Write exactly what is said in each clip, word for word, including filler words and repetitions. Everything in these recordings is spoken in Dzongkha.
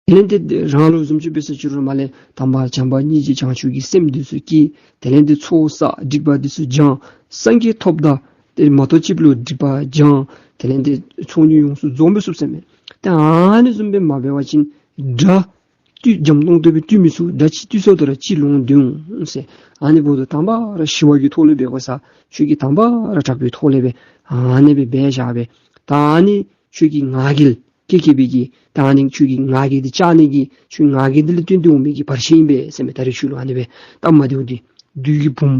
དེ་ལས་ཏེ་རང་ལུ་བཟུམ་ཅིག་འབད་ས་ཅིག་རུང་མ་ལས་དམ་པ་བྱམས་པ་སྙིང་རྗེ་བྱང་ཆུབ་ཀྱི་སེམས་འདི་ཚུ་སྐྱེས། དེ་ལས་ཏེ་ཚོགས་བསགས་སྒྲིབ་པ་འདི་ཚུ་སྦྱང་། སངས་རྒྱས་ཐོབ་ད་ཏེ་མ་ཐོབ་ཅིག་ལུ་སྒྲིབ་པ་སྦྱང་། དེ་ལས་ཏེ་ཚོགས་གཉིས་ཡོངས་སུ་རྫོགས་འབད་ཚུགས་ཟེར་མས། ཏེ་ཨ་ནི་བཟུམ་སྦེ་མ་འབད་བ་ཅིན་དགྲ་བཏུལ་འཇམ་ཏོང་ཏོ་སྦེ་བཏུལ་མི་ཚུགས། དགྲ་ཅིག་བཏུལ་སོང་ད་ར་ཅིག་ལོང་འདུག་ཟེར། ཨ་ནི་འབདཝ་ད་དང་པ་ར་ཞི་བ་གི་ཐོག་ལས་འབད་དགོ་ས། ཁྱོད་ཀྱིས་དང་པ་ར་དྲག་པོའི་ཐོག་ལས་སྦེ་ཨ་ནི་སྦེ་འབད་བཞག་སྦེ། ད་ཨ་ནི་ཁྱོད་ཀྱི་ང་རྒྱལ་སྐྱེ་སྐྱེ་བའི་གི་ད་ཨ་ནི་ཁྱོད་ཀྱི་ང་རྒྱལ་འདི་བཅག་ནི་གི་ཁྱོད་ང་རྒྱལ་འདི་ལས་བརྟེན་ཏེ་འོང་མི་གི་བར་ཆད་ཨིན་པས་ཟེར་མས། ད་རེས་ཁྱོད་ལུ་ཨ་ནི་སྦེ་སྟབས་མ་བདེཝ་འདི་བདུད་ཀྱི་བུམོ་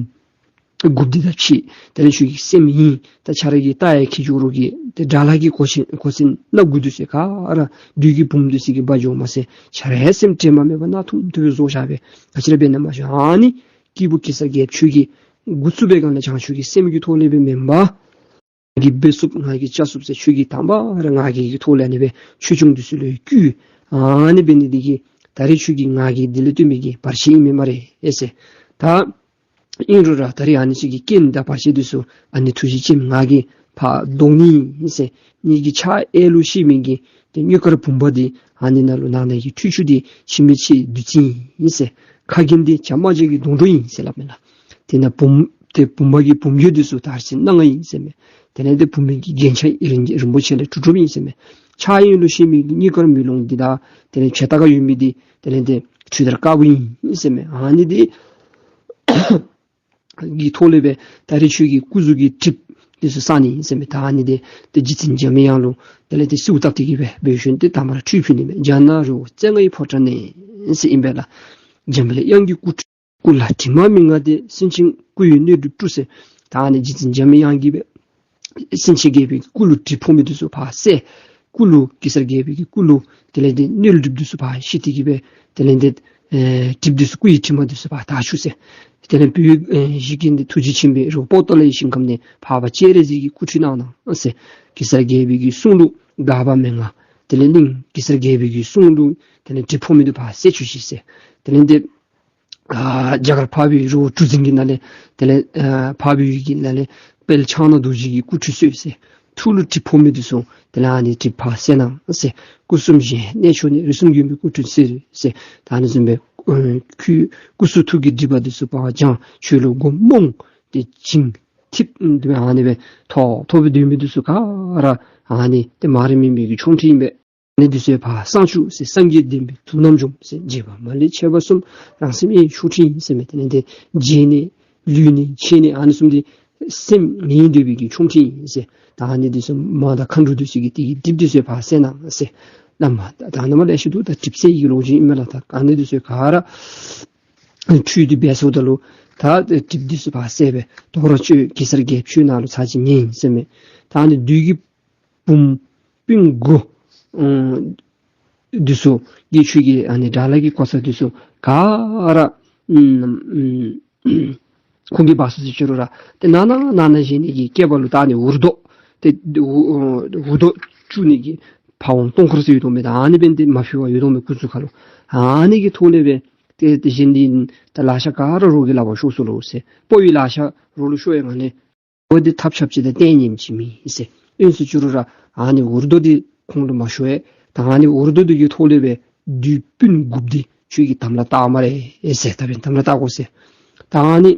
དགུ་པོ་འདི་དང་ཕྱད། དེ་ལས་ཁྱོད་ཀྱི་སེམས་ཨིན། ད་ཁྱོད་ར་གིས་ལྟ་ཡང་ཁྱེད་ཆོས་རོགས་ཀྱི་ཏེ་དགྲ་ལྷ་གི་གོ་ཆེན་གོ་མཚོན་སྣ་དགུ་འདི་ཚུ་ག་ར་བདུད་ཀྱི་བུམོ་འདི་ཚུ་གིས་འབག་འགྱོཝ་མ་ཚད་ཁྱོད་རའི་སེམས་དྲན་པ་མེད་པར་ན་ཐུམ་ཐུམ་སྦེ་བཟོ་བཞག་སྦེ་ག་ཅི་ར་འབད་ན་མ་ཤེས། ཨ་ནི་སྐྱེས་བུ་གེ་སར་རྒྱལཔོ་ཁྱོད་ཀྱིས་འགོ་བཙུགས་པའི་སྒང་ལས་བྱང་ཆུབ་ཀྱི་སེམས་ཀྱི་ཐོག་ལས་སྦེ་མེན་པར་ང་གིས་འབད་ཚུགས་ང་གིས་བཅག་ཚུགས་ཟེར་ཁྱོད་ཀྱིས་དང་པ་ར་ང་རྒྱལ་གྱི་ཐོག་ལས་ཨ་ནི་སྦེ་ཆོས་སྐྱོང་འདི་ཚུ་ལུ་བསྐུལ། ཨ་ནི་འབད་ནི་འདི་གིས་ད་རེས་ཁྱོད་ཀྱི་ང་རྒྱལ་འདི་ལས་བརྟེན་པའི་གི་བར་ཆད་ཨིན་མས་སྨ་རེ་ཨེ་ཟེར། ད་ཨིན་རུང་ར་ད་རེས་ཨ་ནི་ཚུ་གི་རྐྱེན་དང་བར་ཆད་འདི་ཚུ་ཨ་ནི་ཐུགས་རྗེ་ཅན་ང་གིས་ཕར་བཟློག་ནི་ཨིན་ཟེར། ངེ་གི་ཕྱག་གཡས་ལུ་བཤེད་མི་གི་ཏེ་དངུལ་དཀར་བུམ་པ་འདི་ཨ་ནི་ནང་ལུ་ནང་ན་གི་ཁྲུས་ཆུ་འདི་འཆི་མེད་ཆེ་བདུད་རྩི་ཨིན་ཟེར། ཁ་རྒྱན་འདི་བྱ་རྨ་བྱ་གི་སྡོང་གྲོགས་ཨིན་ཟེར་སླབ་མས་ལགས། དེ་ནང་བུམ་ཏེ་བུམ་པ་གི་བུམ་སྒྱུར་འདི་ཚུ་དར་ཅིག་སྣ་ལྔ་ཨིན་ཟེར་མས། དེ་ལས་ཏེ་བུམ་པའི་གི་རྒྱན་ཆ་རིན་རིན་པོ་ཆེ་ལས་གྲུབ་གྲུབ་ཨིན་ཟེར་མས། ཕྱག་གཡོན་ལུ་བཤེད་མི་གི་དངུལ་དཀར་མེ་ལོང་འདི་དང་དེ་ལས་བྱེ་ད་ག་ཡོད་མི་འདི་དེ་ལས་ཏེ་ཁྲུས་དར་དཀར་པོ་ཨིན་ཟེར་མས། ཨ་ནི་འདི་གི་ཐོག་ལས་སྦེ་ད་རེས་ཁྱོད་ཀྱི་སྐུ་གཟུགས་ཀྱི་གྲིབ་འདི་ཚུ་བསལ་ནི་ཨིན་ཟེར་མས། ད་ཨ་ནི་འདི་ཏེ་རྗེ་བཙུན་འཇམ་དབྱངས་ལུ་དེ་ལས་ཏེ་གསོལཝ་བཏབ་སྟེ་གི་སྦེ་འབད་ཞིནམ་ཏེ་དང་པ་ར་ཁྲུས་ཕུལ་ནི་མས། འཇམ་ནག་རི་བོ་རྩེ་ལྔའི་ཕོ་བྲང་ནས་ཟེར་ཨིན་པས་ལགས། འཇམ་དཔལ་དབྱངས་ཀྱི་སྐུ་སྐུ་ལ་དྲི་མ་མི་མངའ་སྟེ། སེང་ཆེན་སྐུ་ཡི་སྣོད་དུ་བཀྲུ་ཟེར། ད་ཨ་ནི་རྗེ་བཙུན་འཇམ་དབྱངས་ཀྱིས་སྦེ་སེང་ཆེན་རྒྱལ་པོའི་སྐུ་ལུ་གྲིབ་ཕོག་མི་འདི་ཚུ་ཕར་བསལ། སྐུ་ལུ་གེ་སར་རྒྱལ་པོའི་སྐུ་ལུ་དེ་ལས་ཏེ་སྣོད་ལུ་གྲིབ་འདི་ཚུ་ཕར་བཤལ་ཏེ་གི་སྦེ་དེ་ལས་ཏེ་ཨེ་གྲིབ་འདི་ཚུ་སྐུ་ཡི་དྲི་མ་འདི་ཚུ་ཕར་དག་བཅུག་ཟེར། དེ་ལས་བོད་ཨེ་གཞིས་ཀྱི་འདི་ཐུགས་རྗེ་ཆེན་པོའི་རི་བོ་པོ་ཏ་ལའི་ཞིང་ཁམས་ནས་འཕགས་པ་སྤྱན་རས་གཟིགས་ཀྱིས་སྐུ་ཁྲུས་གནང་གནང་ཟེར། གེ་སར་རྒྱལ་པོའི་གསུང་ལུ་དགག་པ་མེད་ལགས། དེ་ལས་གླིང་གེ་སར་རྒྱལ་པོའི་གསུང་ལུ་དེ་ལས་གྲིབ་ཕོག་མི་འདི་ཕར་བསལ་བཅུག་ཤིག་ཟེར། དེ་ལས་ཏེ་ཨ་རྒྱ་གར་འཕགས་པའི་རི་བོ་གྲུ་འཛིན་གྱི་ནང་ལས་དེ་ལས་ཨ་འཕགས་པའི་ཡུལ་གྱི་ནང་ལས་དཔལ་ཕྱག་ན་རྡོ་རྗེ་གི་སྐུ་ཁྲུས་གསོལ་ཟེར། ཐུགས་ལུ་གྲིབ་ཕོག་མི་འདི་ཚུ་དེ་ལས་ཨ་ནི་གྲིབ་ཕར་བསལ་གནང་ཟེར། སྐུ་གསུམ་གཞལ་ཡས་གནས་མཆོག་ནས། རིགས་གསུམ་མགོན་པོའི་སྐུ་ཁྲུས་གསོལ་ཟེར། ད་ཨ་ནི་བཟུམ་སྦེ་ཨ་ཁྱོད་སྐུ་གསུང་ཐུགས་ཀྱི་སྒྲིབ་པ་འདི་ཚུ་ཕར་སྦྱང་། ཁྱོད་ལུ་མགོ་རྨོངས་ཏེ་བྱིང་འཐིབས་ཨ་ནི་སྦེ་ཐོག་ཐོག་སྦེ་སྡོད་མི་འདི་ཚུ་ག་ར་ཨ་ནི་ཏེ་མ་རིག་མུན་པའི་གི་ཆོ་འཕྲུལ་ཨིན་པས། ཨ་ནི་འདི་ཚུ་ཕར་སངས་བཅུག་ཟེར། སངས་རྒྱས་བསྟན་པའི་དུག་རྣམས་འཇོམས་ཟེར། རྗེ་འབངས་མ་ལུས་ཆེ་བ་གསུམ། རང་སེམས་ཨེ་ཆོ་འཕྲུལ་ཨིན་ཟེར་མས། དེ་ལས་ཏེ་རྗེ་ནས་ལུས་ནས་ཆེ་ནས་ཨ་ནི་གསུམ་འདི་སེམས་ངེས་འདོད་པའི་གི་ཆོ་འཕྲུལ་ཨིན་ཟེར། ད་ཨ་ནི་འདི་ཚུ་མ་དང་མཁའ་འགྲོ་འདི་ཚུ་གིས་དེ་གི་གྲིབ་འདི་ཚུ་ཕར་བསལ་གནང་ཟེར། བླ་མ་ད་ད་ནཱ་མར་ལེ་ཤ་འདུག། ད་གྲིབ་བསལ་ཡི་གི་ལོ་རྒྱུས་ཨིན་མས་ལགས། ད་ཨ་ནི་འདི་ཚུ་ག་ར་ཁྲུས་འདི་འབད་ཚརཝ་ད་ལུ་ད་གྲིབ་འདི་ཚུ་ཕར་བསལ་སྦེ་དོ་རུང་ཁྱོད་གེ་སར་རྒྱལཔོ་ཁྱོད་ནཱ་ལུ་ཚར་གཅིག་ཉན་ཟེར་མས། ད་ཨ་ནི་བདུད་ཀྱི་བུམོ་སྤུན་དགུ་ཨ་འདི་ཚུ་གིས་ཁྱོད་ཀྱི་ཨ་ནི་དགྲ་ལྷ་གི་གོ་ཆ་འདི་ཚུ་ག་ར་ཨམ་ཨམ་ཁོང་གིས་འབག་སོང་ཟེར་ཞུ་རུང་ར་ཏེ་ནང་ན་ནང་ན་བཞེངས་ནི་གི་སྐེད་པ་ལུ་ད་ཨ་ནི་འུར་རྡོ་ཏེ་འུ་འུ་འུར་རྡོ་བཅུག་ནི་གི་ཕ་བོང་སྟོང་འཁོར་ཟེར་ཡོད་དོ་མས། ད་ཨ་ནི་འབད་ནི་འདི་མ་ཕུལ་བར་ཡོད་དོ་མས་སྐུ་གཟུགས་ཁར་ལུ། ཨ་ནི་གི་ཐོག་ལས་སྦེ་ཏེ་དེ་བཞིན་འདི་ད་ལག་ཆ་ག་ར་རོགས་ཀྱི་ལག་པར་ཤོར་སོ་ལོ་ཟེར། ཕོ་བའི་ལག་ཆ་རོགས་ལུ་ཤོར་ཡི་ག་ནི། འོ་འདི་ཐབས་ཆག་ཅིག་དང་ལྟས་ངན་ཅིག་མེན་ཟེར། ཨིན་ཟེར་ཞུ་རུང་ར་ཨ་ནི་འུར་རྡོ་འདི་ཁོང་ལུ་མ་ཤོར་ཡི། ད་ཨ་ནི་འུར་རྡོ་འདི་གི་ཐོག་ལས་སྦེ་བདུད་སྤུན་དགུ་འདི་ཁྱོད་ཀྱིས་དམ་ལ་བཏགས་སྨ་རེ་ཟེར། ད་འབདན་དམ་ལ་བཏགས་དགོ་ཟེར། ད་ཨ་ནི་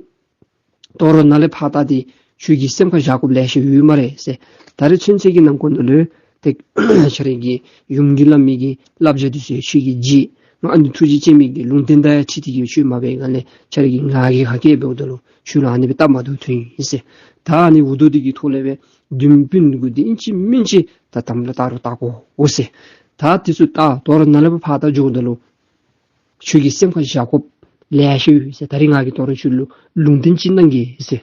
དོ་རུང་ནཱ་ལས་ཕར་ད་འདི་ཁྱོད་ཀྱི་སེམས་ཁར་བཞག་དགོཔ་ལེ་ཤ་ཡོད་སྨ་རེ་ཟེར། ད་རེས་ཚུན་ཚོད་ཀྱི་ནང་འཁོད་ནང་ལུ་ཏེ་ཁྱོད་རའི་གི་ཡུམ་གྱིས་སླབ་མི་གི་བསླབ་བྱ་འདི་ཚུ་ཁྱོད་ཀྱི་རྗེ་ང་ཨ་ནི་ཐུགས་རྗེ་ཅན་མི་གི་ལུང་བསྟན་དང་ཡང་འཁྲིལ་ཏེ་གི་ཁྱོད་མ་འབད་ག་ལས་ཁྱོད་རའི་གི་ང་རྒྱལ་ཁ་སྐད་འབདཝ་ད་ལུ་ཁྱོད་ལུ་ཨ་ནི་སྦེ་སྟབས་མ་བདེཝ་ཐོན་ཡི་ཟེར། ད་ཨ་ནི་འུར་རྡོ་འདི་གི་ཐོག་ལས་སྦེ་བདུད་སྤུན་དགུ་འདི་ཨིན་ཅི་མིན་ཅི་ད་དམ་ལ་བཏགས་རུང་བཏགས་དགོ་འོ་ཟེར། ད་འདི་ཚུ་ད་དོ་རུང་ནཱ་ལས་ཕར་ད་འགྱོཝ་ད་ལུ་ཁྱོད་ཀྱི་སེམས་ཁར་བཞག་དགོཔ་ལེ་ཤ་ཡོད་ཟེར། ད་རེས་ང་གིས་དོ་རུང་ཁྱོད་ལུ་ལུང་བསྟན་ཅིག་གནང་གེ་ཟེར།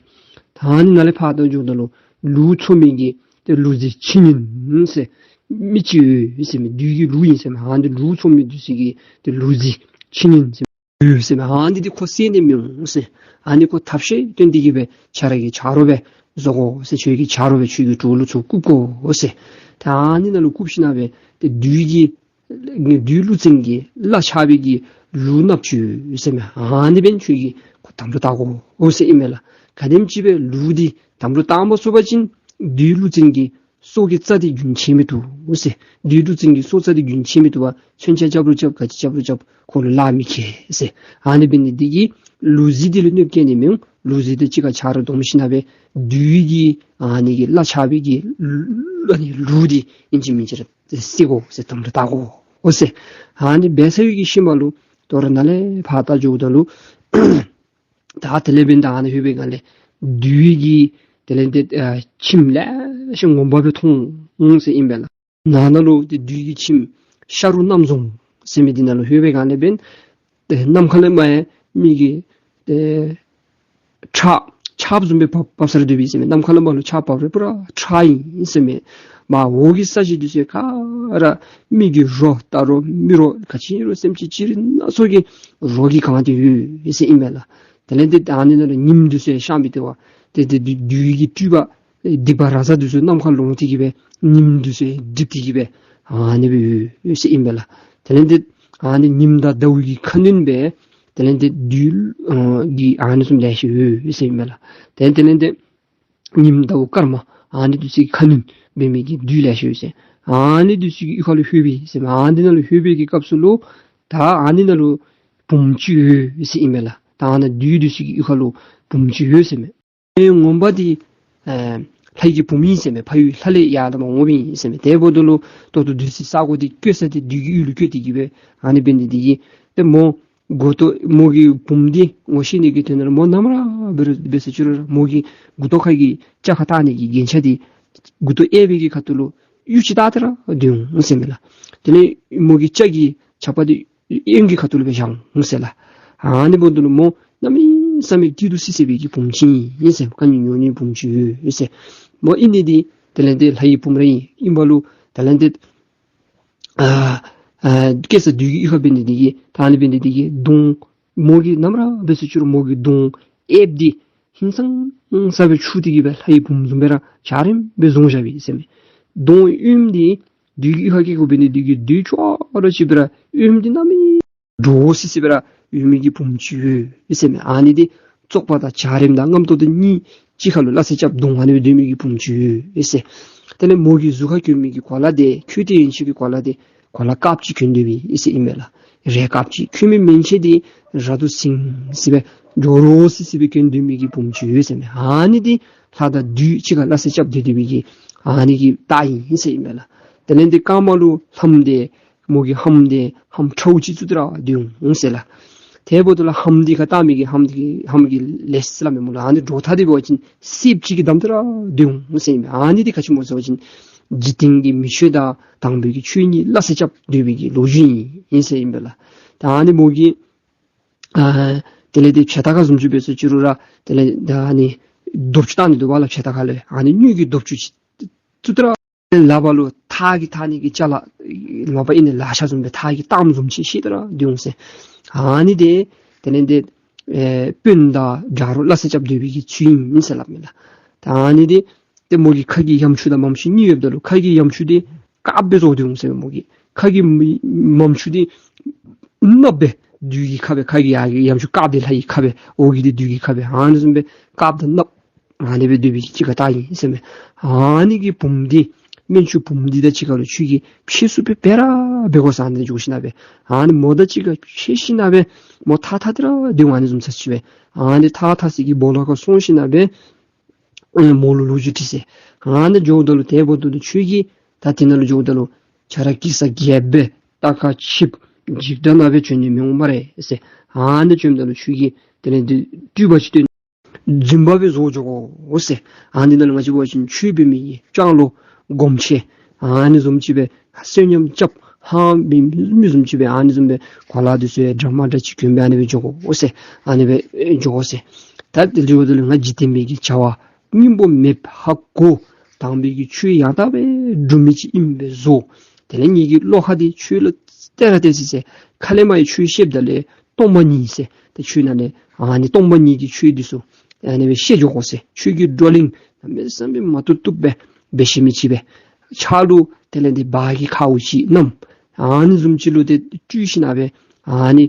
ད་ཨ་ནི་ནཱ་ལས་ཕར་ད་འགྱོཝ་ད་ལུ་ལུག་འཚོ་མི་གི་ཏེ་ལུག་རྫི་ཕྱི་ཉིན་ཟེར་མི་ཅིག་ཡོད་ཟེར་མས། བདུད་ཀྱི་ལུག་ཨིན་ཟེར་མས། ཨ་ནི་ལུག་འཚོ་མི་འདི་ཚུ་གི་ཏེ་ལུག་རྫི་ཕྱི་ཉིན་ཟེར་ཡོད་ཟེར་མས། ཨ་ནི་འདི་ཁོ་བསད་ནི་མི་འོང་ཟེར། ཨ་ནི་ཁོ་ཐབས་ཤེས་བཏོན་ཏེ་གི་སྦེ་ཁྱོད་ར་གི་ཆ་རོགས་སྦེ་བཟོ་དགོ་ཟེར། ཁྱོད་ཀྱི་ཆ་རོགས་སྦེ་ཁྱོད་ཀྱི་གྲོགས་ལུ་ཚུར་བཀུག་དགོ་ཟེར། ད་ཨ་ནི་ནང་ལུ་བཀུག་ཞིན་ན་སྦེ་ཏེ་བདུད་ཀྱི་བདུད་ཀླུ་བཙན་གྱི་བླ་ཆགས་པའི་གི་ལུག་ནགཔོ་ཅིག་ཡོད་ཟེར་མས། ཨ་ནི་འབདན་ཁྱོད་ཀྱིས་ཁོ་དམ་ལུ་བཏགས་དགོ་འོ་ཟེར་ཨིན་མས་ལགས། ག་དེམ་ཅིག་སྦེ་ལུག་འདི་དམ་ལུ་བཏགས་མ་ཚུགས་པ་ཅིན་བདུད་ཀླུ་བཙན་གྱི་ སྲོག་གི་རྩ་འདི་རྒྱུན་ཆད་མི་བཏུབ་ཟེར། བདུད་འབྲུག་བཙན་གྱི་སྲོག་རྩ་འདི་རྒྱུན་ཆད་མི་བཏུབ་པར་མཚོན་ཆ་རྐྱབ་རུང་རྐྱབ་ག་ཅི་རྐྱབ་རུང་རྐྱབ་ཁོ་ལུ་གླགས་མི་ཁེལ་ཟེར། ཨ་ནི་འབད་ནི་འདི་གིས་ལུག་རྫི་འདི་ལུ་གནོདཔ་བཀལ་ནི་མི་འོང་། ལུག་རྫི་འདི་གཅིག་ཁར་ཆ་རོགས་བསྡོམས་ཞིན་ན་སྦེ་བདུད་ཀྱི་ཨ་ནི་གི་བླ་ཆགས་པའི་གི་ལུ་ཨ་ནི་ལུག་འདི་ཨིན་ཅི་མིན་ཅི་ར་བསད་དགོ་ཟེར། དམ་ལུ་བཏགས་དགོ་ཟེར། ཨ་ནི་འབད་ཚར་བའི་གི་ཤུལ་མ་ལུ་དོ་རུང་ནཱ་ལས་ཕར་ད་འགྱོཝ་ད་ལུ་ད་དེ་ལས་འབདན་ད་ཨ་ནི་ལྷོད་པའི་སྒང་ལས་བདུད་ཀྱི་དེ་ལས་འདི་ཨ་ཁྱིམ་ལེ་ཤ་ངོ་མ་སྦེ་མཐོང་འོང་ཟེར་ཨིན་པས་ལགས། ནང་ན་ལུ་ཏེ་བདུད་ཀྱི་ཁྱིམ་ཤ་རུ་གནམ་རྫོང་ཟེར་མི་འདི་ནང་ལུ་ལྷོད་པའི་སྒང་ལས་འབདན་ཏེ་ནམ་མཁའ་ལས་མར་ཡང་མི་གི་ཏེ་ཁྲག་ཆརཔ་བཟུམ་སྦེ་འབབ་འབབ་སར་སྡོད་པའི་ཟེར་མས། ནམ་མཁའ་ལས་མར་ལུ་ཆརཔ་འབབ་རུང་པུ་ར་ཁྲག་ཨིན་ཟེར་མས། མར་འོག་གི་ས་གཞི་འདི་ཚུ་ག་ར་མི་གི་རོ་རྟ་རོ་མི་རོ་ག་ཅི་རོ་སེམས་ཅན་ཅི་རིགས་སྣ་ཚོགས་ཀྱི་རོ་གིས་གང་སྟེ་ཡོད་ཟེར་ཨིན་པས་ལགས། དེ་ལས་འདི་ཨ་ནི་ནང་ལུ་ཉིམ་འདི་ཚུ་ཡང་ཤར་མི་སྟེར་བར་ཏེ་ཏེ་བདུད་བདུད་ཀྱི་སྤྲུལ་པ་སྡིག་པ་ར་ཛ་འདི་ཚུ་ནམ་མཁར་ལོང་སྟེ་གི་སྦེ་ཉིམ་འདི་ཚུ་ཡང་འགྲིབ་སྟེ་གི་སྦེ་ཨ་ནི་སྦེ་ཡོད་ཟེར་ཨིན་པས་ལགས། དེ་ལས་འདི་ཨ་ནི་ཉིམ་དང་ཟླཝ་གི་ཁ་གནོན་སྦེ་དེ་ལས་འདི་བདུད་ཨ་ཀྱི་ཨ་ནི་བཟུམ་ལེ་ཤ་ཡོད་ཟེར་ཨིན་པས་ལགས། དེ་དེ་ལས་འདི་ཉིམ་ཟླཝ་སྐར་མ་ཨ་ནི་འདི་ཚུ་གི་ཁ་གནོན་འབད་མི་གི་བདུད་ལེ་ཤ་ཡོད་ཟེར། ཨ་ནི་འདི་ཚུ་གི་གཡུས་ཁ་ལུ་ལྷོད་པའི་ཟེར་མས། ཨ་ནི་ནང་ལུ་ལྷོད་པའི་གི་སྐབས་སུ་ལུ་ད་ཨ་ནི་ནང་ལུ་བུམོ་ཅིག་ཡོད་ཟེར་ཨིན་པས་ལགས། ད་ཨ་ནི་བདུད་འདི་ཚུ་གི་གཡུས་ཁ་ལུ་བུམོ་ཅིག་ཡོད་ཟེར་མས། ངོ་མ་འདི་ཨེ་ལྷ་ཡི་གི་བུམོ་ཨིན་ཟེར་མས། ཕ་ཡུལ་ལྷ་ལས་ཡར་ལས་མར་འོངམ་ཨིན་ཟེར་མས། དེ་འབདཝ་ད་ལུ་ད་ལྟོ་སྡོད་སའི་ས་གོ་འདི་བཀོད་ས་འདི་བདུད་ཀྱི་ཡུལ་ལུ་བཀོད་དེ་གི་སྦེ་ཨ་ནི་འབད་ནི་འདི་གིས་ཏེ་མོ་མགུ་ཏོ་མོ་གི་བུམོ་འདི་ངོ་ཤེས་ནི་གི་དོན་ལུ་མོ་ནམ་ར་འབད་རུང་འབད་ཟེར་ཅི་རུང་ར་མོ་གི་མགུ་ཏོ་ཁ་གི་སྐྱ་ཁར་བཏགས་ནི་གི་རྒྱན་ཆ་འདི་མགུ་ཏོ་གཡས་པའི་གི་ཁ་ཐུག་ལུ་གཡུ་ཅིག་བཏགས་ཏེ་ར་སྡོད་འོང་ཟེར་མས་ལགས། དེ་ལས་མོ་གི་སྐྱ་གི་ཆ་པ་འདི་གཡོན་གྱི་ཁ་ཐུག་ལུ་སྦེ་བཞག་འོང་ཟེར་ལགས། ཨ་ནི་འབདཝ་ད་ལུ་མོ་གནམ་མེད་ས་མེད་སྐྱིད་སྡུག་སི་སི་སྦེ་གི་བུམོ་ཅིག་ཨིན་ཟེར། གང་ཉོ་ཉོ་ནི་བུམོ་ཅིག་ཡོད་ཟེར། མོ་ཨིན་ནི་འདི་དེ་ལས་འདི་ལྷ་ཡི་བུམོ་ར་ཨིན། ཨིན་པ་ལུ་དེ་ལས་འདི་ཨ་ཨ་བཀོད་ས་བདུད་ཀྱི་གཡུས་ཁ་འབད་ནི་འདི་གིས་ད་ཨ་ནི་འབད་ནི་འདི་གིས་གདོང་མོ་གི་ནམ་ར་འབད་ཟེར་ཅི་རུང་མོ་གི་གདོང་གཡསཔ་འདི་ཧིང་སངས་ས་སྦེ་འཁྱུ་སྟེ་གི་སྦེ་ལྷ་ཡི་བུམོ་བཟུམ་སྦེ་ར་འཇའ་རིསམོ་སྦེ་བཟོ་བཞག་པས་ཟེར་མས། གདོང་གཡོནམ་འདི་བདུད་ཀྱི་གཡུས་ཁ་སྐྱེས་སྐྱེཝ་འབད་ནི་འདི་གིས་བདུད་ཅོག་ར་ཅིག་སྦེ་ར་གཡོནམ་འདི་གནམ་མེད་འདྲོག་སི་སི་སྦེ་ར་གཡོན་མི་གི་བུམོ་ཅིག་ཡོད་ཟེར་མས། ཨ་ནི་འདི་བཙོག་པ་དང་འཇའ་རིསམོ་དང་རྔམ་ཏོག་ཏོ་གཉིས་གཅིག་ཁར་ལུ་སླ་བསྲེ་རྐྱབ་གདོང་ཨ་ནི་སྦེ་སྡོད་མི་གི་བུམོ་ཅིག་ཡོད་ཟེར། དེ་ལས་མོ་གི་གཟུགས་ཁར་གྱོན་མི་གི་གོ་ལ་འདི་ཁྱོད་ཏེ་ཡན་ཆད་ཀྱི་གོ་ལ་འདི་གོ་ལ་དཀརཔོ་ཅིག་གྱོན་སྡོད་པས་ཟེར་ཨིན་མས་ལགས། རས་དཀརཔོ་ཅིག། ཁྱོད་མི་མན་ཆད་འདི་ར་དུ་ཟིང་སི་སྦེ་འདྲོག་རོ་སི་སི་སྦེ་གྱོན་སྡོད་མི་གི་བུམོ་ཅིག་ཡོད་ཟེར་མས། ཨ་ནི་འདི་ལྷ་དང་བདུད་གཅིག་ཁར་སླ་བསྲེ་རྐྱབ་སྡོད་སྡོད་པའི་གི་ཨ་ནི་གི་རྟགས་ཨིན་ཟེར་ཨིན་མས་ལགས། དེ་ལས་འདི་རྐངམ་ལུ་ལྷམ་འདི་མོ་གི་ལྷམ་འདི་ལྷམ་ཁྲའུ་ཅིག་བཙུགས་ཏེ་ར་སྡོད་འོང་ཟེར་ལགས། དེ་འབདཝ་ད་ལུ་ལྷམ་འདི་ཁར་བཏགས་མི་གི་ལྷམ་འདི་ལྷམ་གྱི་ལེགས་སླབ་མས་སྨོ་ལགས། ཨ་ནི་སྒྲོག་ཐག་འདི་འབད་བ་ཅིན་སེརཔོ་ཅིག་གིས་བསྡམས་ཏེ་ར་སྡོད་འོང་ཟེར་ཨིན་མས། ཨ་ནི་འདི་ག་ཅི་སྨོ་ཟེར་བ་ཅིན་འཇིག་རྟེན་གྱི་མི་ཆོས་དང་དམ་པའི་གི་ཆོས་གཉིས་སླ་བསྲེ་རྐྱབ་སྡོད་པའི་གི་ལོ་རྒྱུས་ཨིན་ཟེར་ཨིན་པས་ལགས། ད་ཨ་ནི་མོ་གི་ཨ་དེ་ལས་འདི་བྱ་ཐག་ཁར་བཟུམ་ཅིག་འབད་ཟེར་ཅི་རུང་ར་དེ་ལས་ད་ཨ་ནི་རྡོབ་ཅུ་བཏགས་ནི་འདུག་པ་ལགས། བྱ་ཐག་ཁར་ལུ་ཨ་ནི་དངུལ་གྱི་རྡོབ་ཅུ་ཅིག་བཙུགས་ཏེ་ར་ལག་པ་ལུ་ཐག་གིས་འཐག་ནི་གི་ཅ་ལ་ལག་པ་ཨིན་ན་ལག་ཆ་བཟུམ་སྦེ་ཐག་གིས་བཏགསཔ་བཟུམ་ཅིག་བཤེད་དེ་ར་སྡོད་འོང་ཟེར། ཨ་ནི་འདི་དེ་ལས་འདི་ཨེ་དཔོན་དང་དགྲ་རོགས་སླ་བསྲེ་རྐྱབ་སྡོད་པའི་གི་ཚུལ་ཨིན་ཟེར་སླབ་མས་ལགས། ད་ཨ་ནི་འདི་ཏེ་མོ་གི་ཁ་གི་ཡ་མཆུ་དང་མ་མཆུ་གཉིས་ཡོདཔ་ད་ལུ་ཁ་གི་ཡ་མཆུ་འདི་དཀརཔོ་སྦེ་བཟོ་སྡོད་འོང་ཟེར་མས། མོ་གི་ཁ་གི་མ་མ་མཆུ་འདི་གནགཔོ་སྦེ་བདུད་ཀྱི་ཁ་སྦེ། ཁ་གི་ཡ་གི་ཡ་མཆུ་དཀརཔོ་འདི་ལྷ་ཡི་ཁ་སྦེ། འོག་གི་འདི་བདུད་ཀྱི་ཁ་སྦེ། ཨ་ནི་བཟུམ་སྦེ་དཀརཔོ་དང་གནགཔོ་ཨ་ནི་སྦེ་སྡོད་པའི་གི་གཅིག་ཁར་བཏགས་ཡི་ཟེར་མས། ཨ་ནི་གི་བུམོ་འདི་སྨན་ཆུང་བུམོ་འདི་དང་གཅིག་ཁར་ལུ་ཁྱོད་ཀྱིས་ཕྱད་ཚུགསཔ་སྦེ་འབད་ར་འབད་དགོ་ཟེར། ཨ་ནི་འགྱོ་ཞིན་ན་སྦེ་ཨ་ནི་མོ་དང་གཅིག་ཁར་ཕྱད་ཞིན་ན་སྦེ་མོ་ཐགས་འཐག་སྟེ་ར་སྡོད་འོང་། ཨ་ནི་བཟུམ་ཅིག་སྦེ་ཨ་ནི་ཐགས་འཐག་སའི་གི་སྦོ་ལོགས་ཁར་སོང་ཞིན་ན་སྦེ་ཨེ་མོ་ལུ་ལོ་རྒྱུས་དྲིས་ཟེར། ཨ་ནི་འགྱོཝ་ད་ལུ་དེ་འབདཝ་ད་ལུ་ཁྱོད་ཀྱིས་ད་དེ་ནང་ལུ་འགྱོཝ་ད་ལུ་ཁྱོད་ར་སྐྱེས་ས་རྒྱལཔོ་སྦེ་རྟ་ཁར་ཆིབས་འཇིགས་དྲགས་ནང་སྦེ་བྱོན་ནི་མི་འོང་སྨ་རེ་ཟེར། ཨ་ནི་བྱོནམ་ད་ལུ་ཁྱོད་ཀྱིས་དེ་ལས་འདི་སྤྲུལ་པ་ཅིག་སྟོན། རྫུན་པ་སྦེ་བཟོ་འགྱོ་དགོ་ཟེར། ཨ་ནི་ནང་ལུ་ང་བཅས་འབད་བ་ཅིན་ཆོས་འབད་མི་གི་སྤྱང་ལོ་སྒོམ་ཆེན་ཨ་ནི་བཟུམ་ཅིག་སྦེ་བསོད་སྙོམས་རྐྱབ་ཧ་མི་མི་བཟུམ་ཅིག་སྦེ་ཨ་ནི་བཟུམ་སྦེ་གོ་ལ་འདི་ཚུ་ཡང་འདྲ་མ་འདྲ་ཅིག་གྱོན་སྦེ་ཨ་ནི་སྦེ་འགྱོ་དགོ་ཟེར། ཨ་ནི་སྦེ་འགྱོ་དགོ་ཟེར། ད་དེ་འགྱོཝ་ད་ལུ་ང་འཇིག་རྟེན་པའི་གི་བྱ་བ་སྙིང་པོ་མེདཔ་ཧ་གོ། དམ་པའི་གི་ཆོས་ཡང་དག་པའི་སྒྲུབ་མི་ཅིག་ཨིནམ་སྦེ་བཟོ། དེ་ལས་ངེ་གི་བློ་ཁ་འདི་ཆོས་ལུ་གཏད་ར་གཏད་ཅི་ཟེར། ཁ་ལས་མར་ཡང་ཆོས་བཤདཔ་ད་ལུ་སྟོང་པ་ཉིད་ཟེར། ཏེ་ཆོས་ནང་ལས་ཨ་ནི་སྟོང་པ་ཉིད་ཀྱི་ཆོས་འདི་ཚུ་ཨ་ནི་སྦེ་བཤད་འགྱོ་དགོ་ཟེར། ཆོས་ཀྱི་བགྲོ་གླེང་གནམ་མེད་ས་མེད་མ་བཏུབ་བཏུབ་སྦེ་འབད་ཤེས་མི་ཅིག་སྦེ། ཕྱག་ལུ་དེ་ལས་འདི་འབའ་གི་ཁའུ་ཅིག་བསྣམས། ཨ་ནི་བཟུམ་ཅིག་ལུ་ཏེ་སྤྲུལ་ཞིན་ན་སྦེ་ཨ་ནི་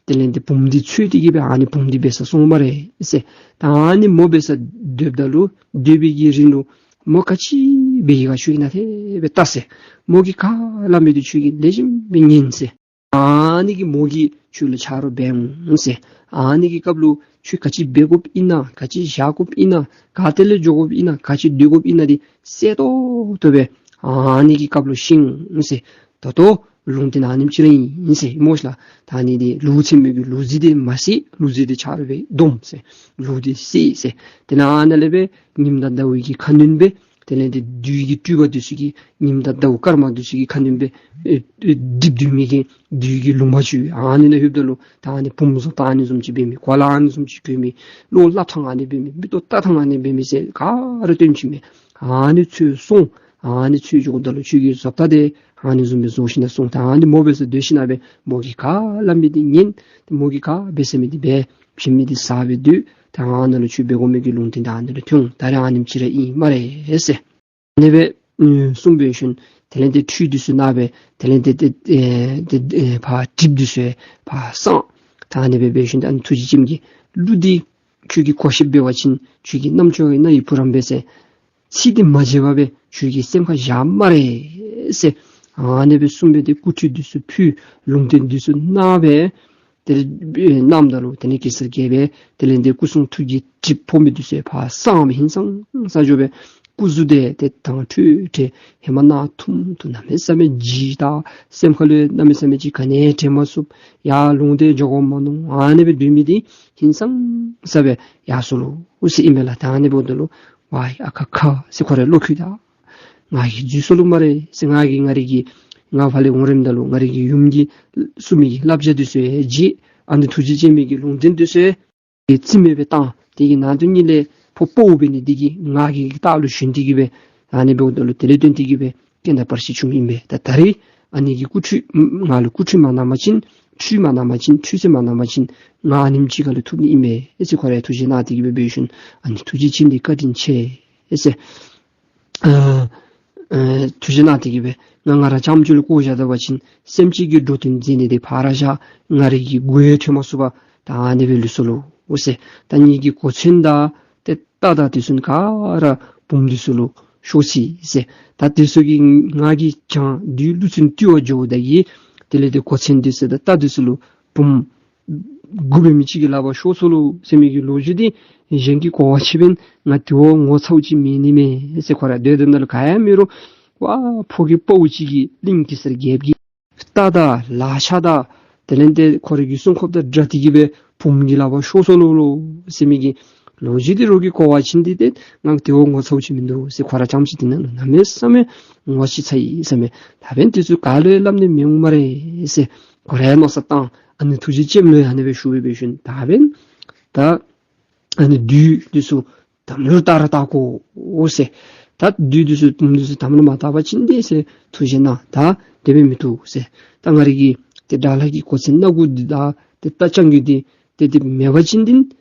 དེ་ལས་འདི་བུམོ་འདི་འཚོལ་ཏེ་གི་སྦེ་ཨ་ནི་བུམོ་འདི་འབད་སར་སོང་སྨ་རེ་ཟེར། ད་ཨ་ནི་མོ་འབད་སར་སྡོདཔ་ད་ལུ་སྡོད་པའི་གི་རིང་ལུ་མོ་ག་ཅི་ སྦེ་ག་ཁྱོད་ཀྱིས་ནཱ་དེ་སྦེ་བལྟ་ཟེར། མོ་གིས་ག་སླབ་མི་འདི་ཁྱོད་ཀྱིས་ལེགས་ཤོམ་སྦེ་ཉན་ཟེར། ཨ་ནི་གིས་མོ་གིས་ཁྱོད་ལུ་ཆ་རོགས་འབད་འོང་ཟེར། ཨ་ནི་གི་སྐབས་ལུ་ཁྱོད་ག་ཅི་འབད་དགོཔ་ཨིན་ན་ག་ཅི་བཞག་དགོཔ་ཨིན་ན་ག་ཏེ་ལས་འགྱོ་དགོཔ་ཨིན་ན་ག་ཅི་སྡོད་དགོཔ་ཨིན་ན་འདི་གསལ་ཏོག་ཏོ་སྦེ་ཨ་ནི་གི་སྐབས་ལུ་ཤེས་འོང་ཟེར། ད་ལྟོ་ལུང་བསྟན་ཨ་ནེམ་ཅིག་ར་ཨིན་ཟེར་སྨོ་ཤ་ལགས། ད་ཨ་ནི་འདི་ལུག་འཚེར་མི་གི་ལུག་རྫི་འདི་མ་བསད། ལུག་རྫི་འདི་ཆ་རོགས་སྦེ་སྡོམ་ཟེར། ལུག་འདི་བསད་ཟེར། དེ་ནང་ཨ་ནཱ་ལས་སྦེ་ཉིམ་དང་ཟླཝ་གི་ཁ་གནོན་སྦེ་དེ་ལས་འདི་བདུད་ཀྱི་སྤྲུལ་པ་འདི་ཚུ་གིས་ཉིམ་དང་ཟླཝ་སྐར་མ་འདི་ཚུ་གི་ཁ་གནོན་སྦེ་ཨེ་ཨེ་སྒྲིབ་སྡོད་མི་གི་བདུད་ཀྱི་ལུང་པ་ཚུ་ཨ་ནི་ནང་ལྷོདཔ་ད་ལུ་ད་ཨ་ནི་བུམོ་བཟོ་ལྟ་ཨ་ནི་བཟུམ་ཅིག་འབད་མི་གོ་ལ་ཨ་ནི་བཟུམ་ཅིག་གྱོན་མི་བློ་སླབ་ཐངས་ཨ་ནི་འབད་མི་མིག་ཏོ་བལྟ་ཐངས་ཨ་ནི་འབད་མི་ཟེར་ག་ར་སྟོན་བྱིན་མས། ཨ་ནི་ཚུ་སོང་། ཨ་ནི་ཚུ་འགྱོཝ་ད་ལུ་ཁྱོད་ཀྱི་བཟོ་ལྟ་འདི་ཨ་ནི་བཟུམ་སྦེ་བཟོ་ཞིན་ན་སོང་། ད་ཨ་ནི་མོ་འབད་སར་སྡོད་ཞིན་ན་སྦེ་མོ་གིས་ག་སླབ་མི་འདི་ཉན། མོ་གིས་ག་འབད་ཟེར་མི་འདི་འབད། བྱིན་མི་འདི་བཟའ་སྦེ་སྡོད། ད་ཨ་ནཱ་ལུ་ཁྱོད་འབད་དགོ་མི་གི་ལུང་བསྟན་ད་ཨ་ནི་ལུ་ཐོན། ད་རེས་ཨ་ནེམ་ཅིག་ར་ཨིན་སྨ་རེ་ཟེར། ཨ་ནི་སྦེ་ཨུམ་གསུངས་འབད་ཞིནམ་དེ་ལས་འདི་ཁྲུས་འདི་ཚུ་གནང་སྦེ་དེ་ལས་འདི་འདི་ཨེ་འདི་ཨེ་ཕར་གྲིབ་འདི་ཚུ་ཕར་སངས། ད་ཨ་ནི་སྦེ་འབད་ཞིནམ་ཨ་ནི་ཐུགས་རྗེ་ཅནམ་གྱིས་གླུ་འདི་ཁྱོད་ཀྱིས་གོ་ཤེསཔ་འབད་བ་ཅིན་ཁྱོད་ཀྱི་རྣམ་ཅོ་ཡི་རྣ་ཡི་བུ་རམ་འབད་ཟེར། ཚིག་འདི་མ་བརྗེད་པར་སྦེ་ཁྱོད་ཀྱི་སེམས་ཁར་བཞག་སྨ་རེ་ཟེར། ཨ་ནི་སྦེ་གསུངས་སྦེ་ཏེ་སྐུ་ཁྲུས་འདི་ཚུ་ཕུལ། ལུང་བསྟན་འདི་ཚུ་གནང་སྦེ་དེ་ལས་གནངམ་ད་ལུ་དེ་ལས་གེ་སར་རྒྱལ་པོ་དེ་ལས་འདི་སྐུ་གསུང་ཐུགས་ཀྱི་གྲིབ་ཕོག་མི་འདི་ཚུ་ཕར་སངས་སྦེ་ཧིང་སངས་ས་འགྱོ་སྦེ་སྐུ་གཟུགས་འདི་ཏེ་དྭངས་འཕྲོས་འཕྲོས་ཧེ་མ་ནང་ཐུམ་ཐུ་གནམ་མེད་ས་མེད་འཇིགས་ད་སེམས་ཁ་ལུ་གནམ་མེད་ས་མེད་ཅིག་ག་ནི་དྲན་མ་ཚུགས། ཡར་ལོང་སྟེ་འགྱོ་དགོ་མ་མནོ། ཨ་ནི་སྦེ་སྡོད་མི་འདི་ཧིང་སངས་ས་སྦེ་ཡར་སོ་ལོ་ཟེར་ཨིན་མས་ལགས། ད་ཨ་ནི་འབདཝ་ད་ལུ་ཝའི་ཨ་ཁ་ཁ་ཟེར་ཁོ་ར་བློ་འཁྱུད་ད། ང་གིས་འཛོལ་སོ་ལོ་སྨ་རེ་ཟེར། ང་གིས་ང་རའི་གི་ང་ཕར་ལས་འོང་རནམ་ད་ལུ་ང་རའི་གི་ཡུམ་གྱིས་གསུངས་མི་གི་བསླབ་བྱ་འདི་ཚུ་ཡང་བརྗེད། ཨ་ནི་ཐུགས་རྗེ་ཅན་མའི་གི་ལུང་བསྟན་འདི་ཚུ་ཡང་རྩིས་མེད་སྦེ་བཏང་། དེ་གི་ནང་དོན་ཉིད་ལས་ཕོ་དཔའ་བོ་འབད་ནི་འདི་གིས་ང་གི་རྟ་ལུ་ཞོན་ཏེ་གི་སྦེ་ཨ་ནི་འབདཝ་ད་ལུ་དེ་ལས་བརྟེན་ཏེ་གི་སྦེ་རྐྱེན་དང་བར་ཆད་བྱུངམ་ཨིན་པས། ད་ད་རེས་ཨ་ནི་གི་སྐུ་ཁྲུས་ང་ལུ་སྐུ་ཁྲུས་མ་གནང་པ་ཅིན་ཁྲུས་མ་གནང་པ་ཅིན་ཁྲུས་གསོལ་མ་གནང་པ་ཅིན་ང་ཨ་ནེམ་ཅིག་ཁར་ལུ་ཐུག་ནི་ཨིན་པས་ཨེ་ཟེར་ཁོ་ར་ཐུགས་བཞེད་གནང་སྟེ་གི་སྦེ་འབད་ཞིནམ་ཨ་ནི་ཐུགས་རྗེ་ཅན་འདི་བཀའ་དྲིན་ཆེ་ཨེ་ཟེར། ཨ་ཨ་ཐུགས་རྗེ་གནང་སྟེ་གི་སྦེ་ང་ང་ར་རྐྱངམ་ཅིག་ལུ་བཀོ་བཞག་ད་པ་ཅིན་སེམས་ཅན་གྱི་འགྲོ་དོན་མཛད་ནི་འདི་ཕར་བཞག། ང་རའི་གི་མགུ་ཡང་ཐོན་མ་ཚུགས་པར་ད་ཨ་ནི་སྦེ་ལུས་སོ་ལོ་ཟེར། ད་ངེ་གི་གོ་མཚོན་དང་ཏེ་རྟ་དང་དེ་ཚུ་ག་ར་བུམོ་འདི་ཚུ་ལུ་ཤོར་ཅི་ཟེར། ད་དེ་ཚུ་གིས་ང་གིས་བྱང་བདུད་ཀླུ་བཙན་བཏུལ་བར་འགྱོཝ་ད་གི་དེ་ལས་ཏེ་གོ་མཚོན་འདི་ཚུ་དང་རྟ་འདི་ཚུ་ལུ་བུམོ་དགུ་འབད་མི་ཅིག་གི་ལག་པར་ཤོར་སོ་ལོ་ཟེར་མི་གི་ལོ་རྒྱུས་འདི་གཞན་གྱིས་གོ་བ་ཅིན་འབདན་ང་དེ་བ་ངོ་ཚཝ་ཅིག་མེད་ནི་མས་ཟེར། ཁོ་ར་སྡོད་དེ་ནང་ལུ་ག་ཡང་མེད་རུང་ཝའི་ཕོ་རྒྱས་དཔའ་བོ་ཅིག་གིས་གླིང་གེ་སར་རྒྱལཔོ་གི་རྟ་དང་ལག་ཆ་དང་དེ་ལས་ཏེ་ཁོ་རའི་གི་སྲུང་སྐྱོབ་དང་སྦྲགས་ཏེ་གི་སྦེ་བུམོ་གི་ལག་པར་ཤོར་སོ་ལོ་ལོ་ཟེར་མི་གི་ལོ་རྒྱུས་འདི་རོགས་ཀྱིས་གོ་བ་ཅིན་འདི་ཏེ་ང་དེ་བ་ངོ་ཚཝ་ཅིག་མིན་འདུག་ཟེར། ཁོ་ར་རྐྱངམ་ཅིག་འདི་ནང་ལུ་གནམ་མེད་ས་མེད་ངོ་ཤེས་ཚར་ཡི་ཟེར་མས། ད་འབདན་དེ་ཚུ་ག་ལུ་ཡང་སླབ་ནི་མི་འོང་སྨ་རེ་ཟེར་ཁོ་ར་ཡང་མནོ་བསམ་བཏང་། ཨ་ནི་ཐུགས་རྗེ་ཅནམ་ལུ་ཡང་ཨ་ནི་སྦེ་ཞུ་སྦེ་འབད་ཞིནམ་ད་འབདན་ད་ཨ་ནི་བདུད་འདི་ཚུ་དམ་ལུ་བཏགས་ར་བཏགས་དགོ་ཟེར། ད་བདུད་འདི་ཚུ་བུམོ་འདི་ཚུ་དམ་ལུ་མ་བཏགས་པ་ཅིན་འདི་ཟེར་ཐུགས་རྗེ་གནང་། ད་དེ་སྦེ་མི་བཏུབ་ཟེར། ད་ང་རའི་གི་ཏེ་དགྲ་ལྷ་གི་གོ་མཚོན་སྣ་དགུ་འདི་དང་ཏེ་རྟ་རྐྱང་རྒོད་འདི་ཏེ་དེ་མེད་པ་ཅིན་འདི་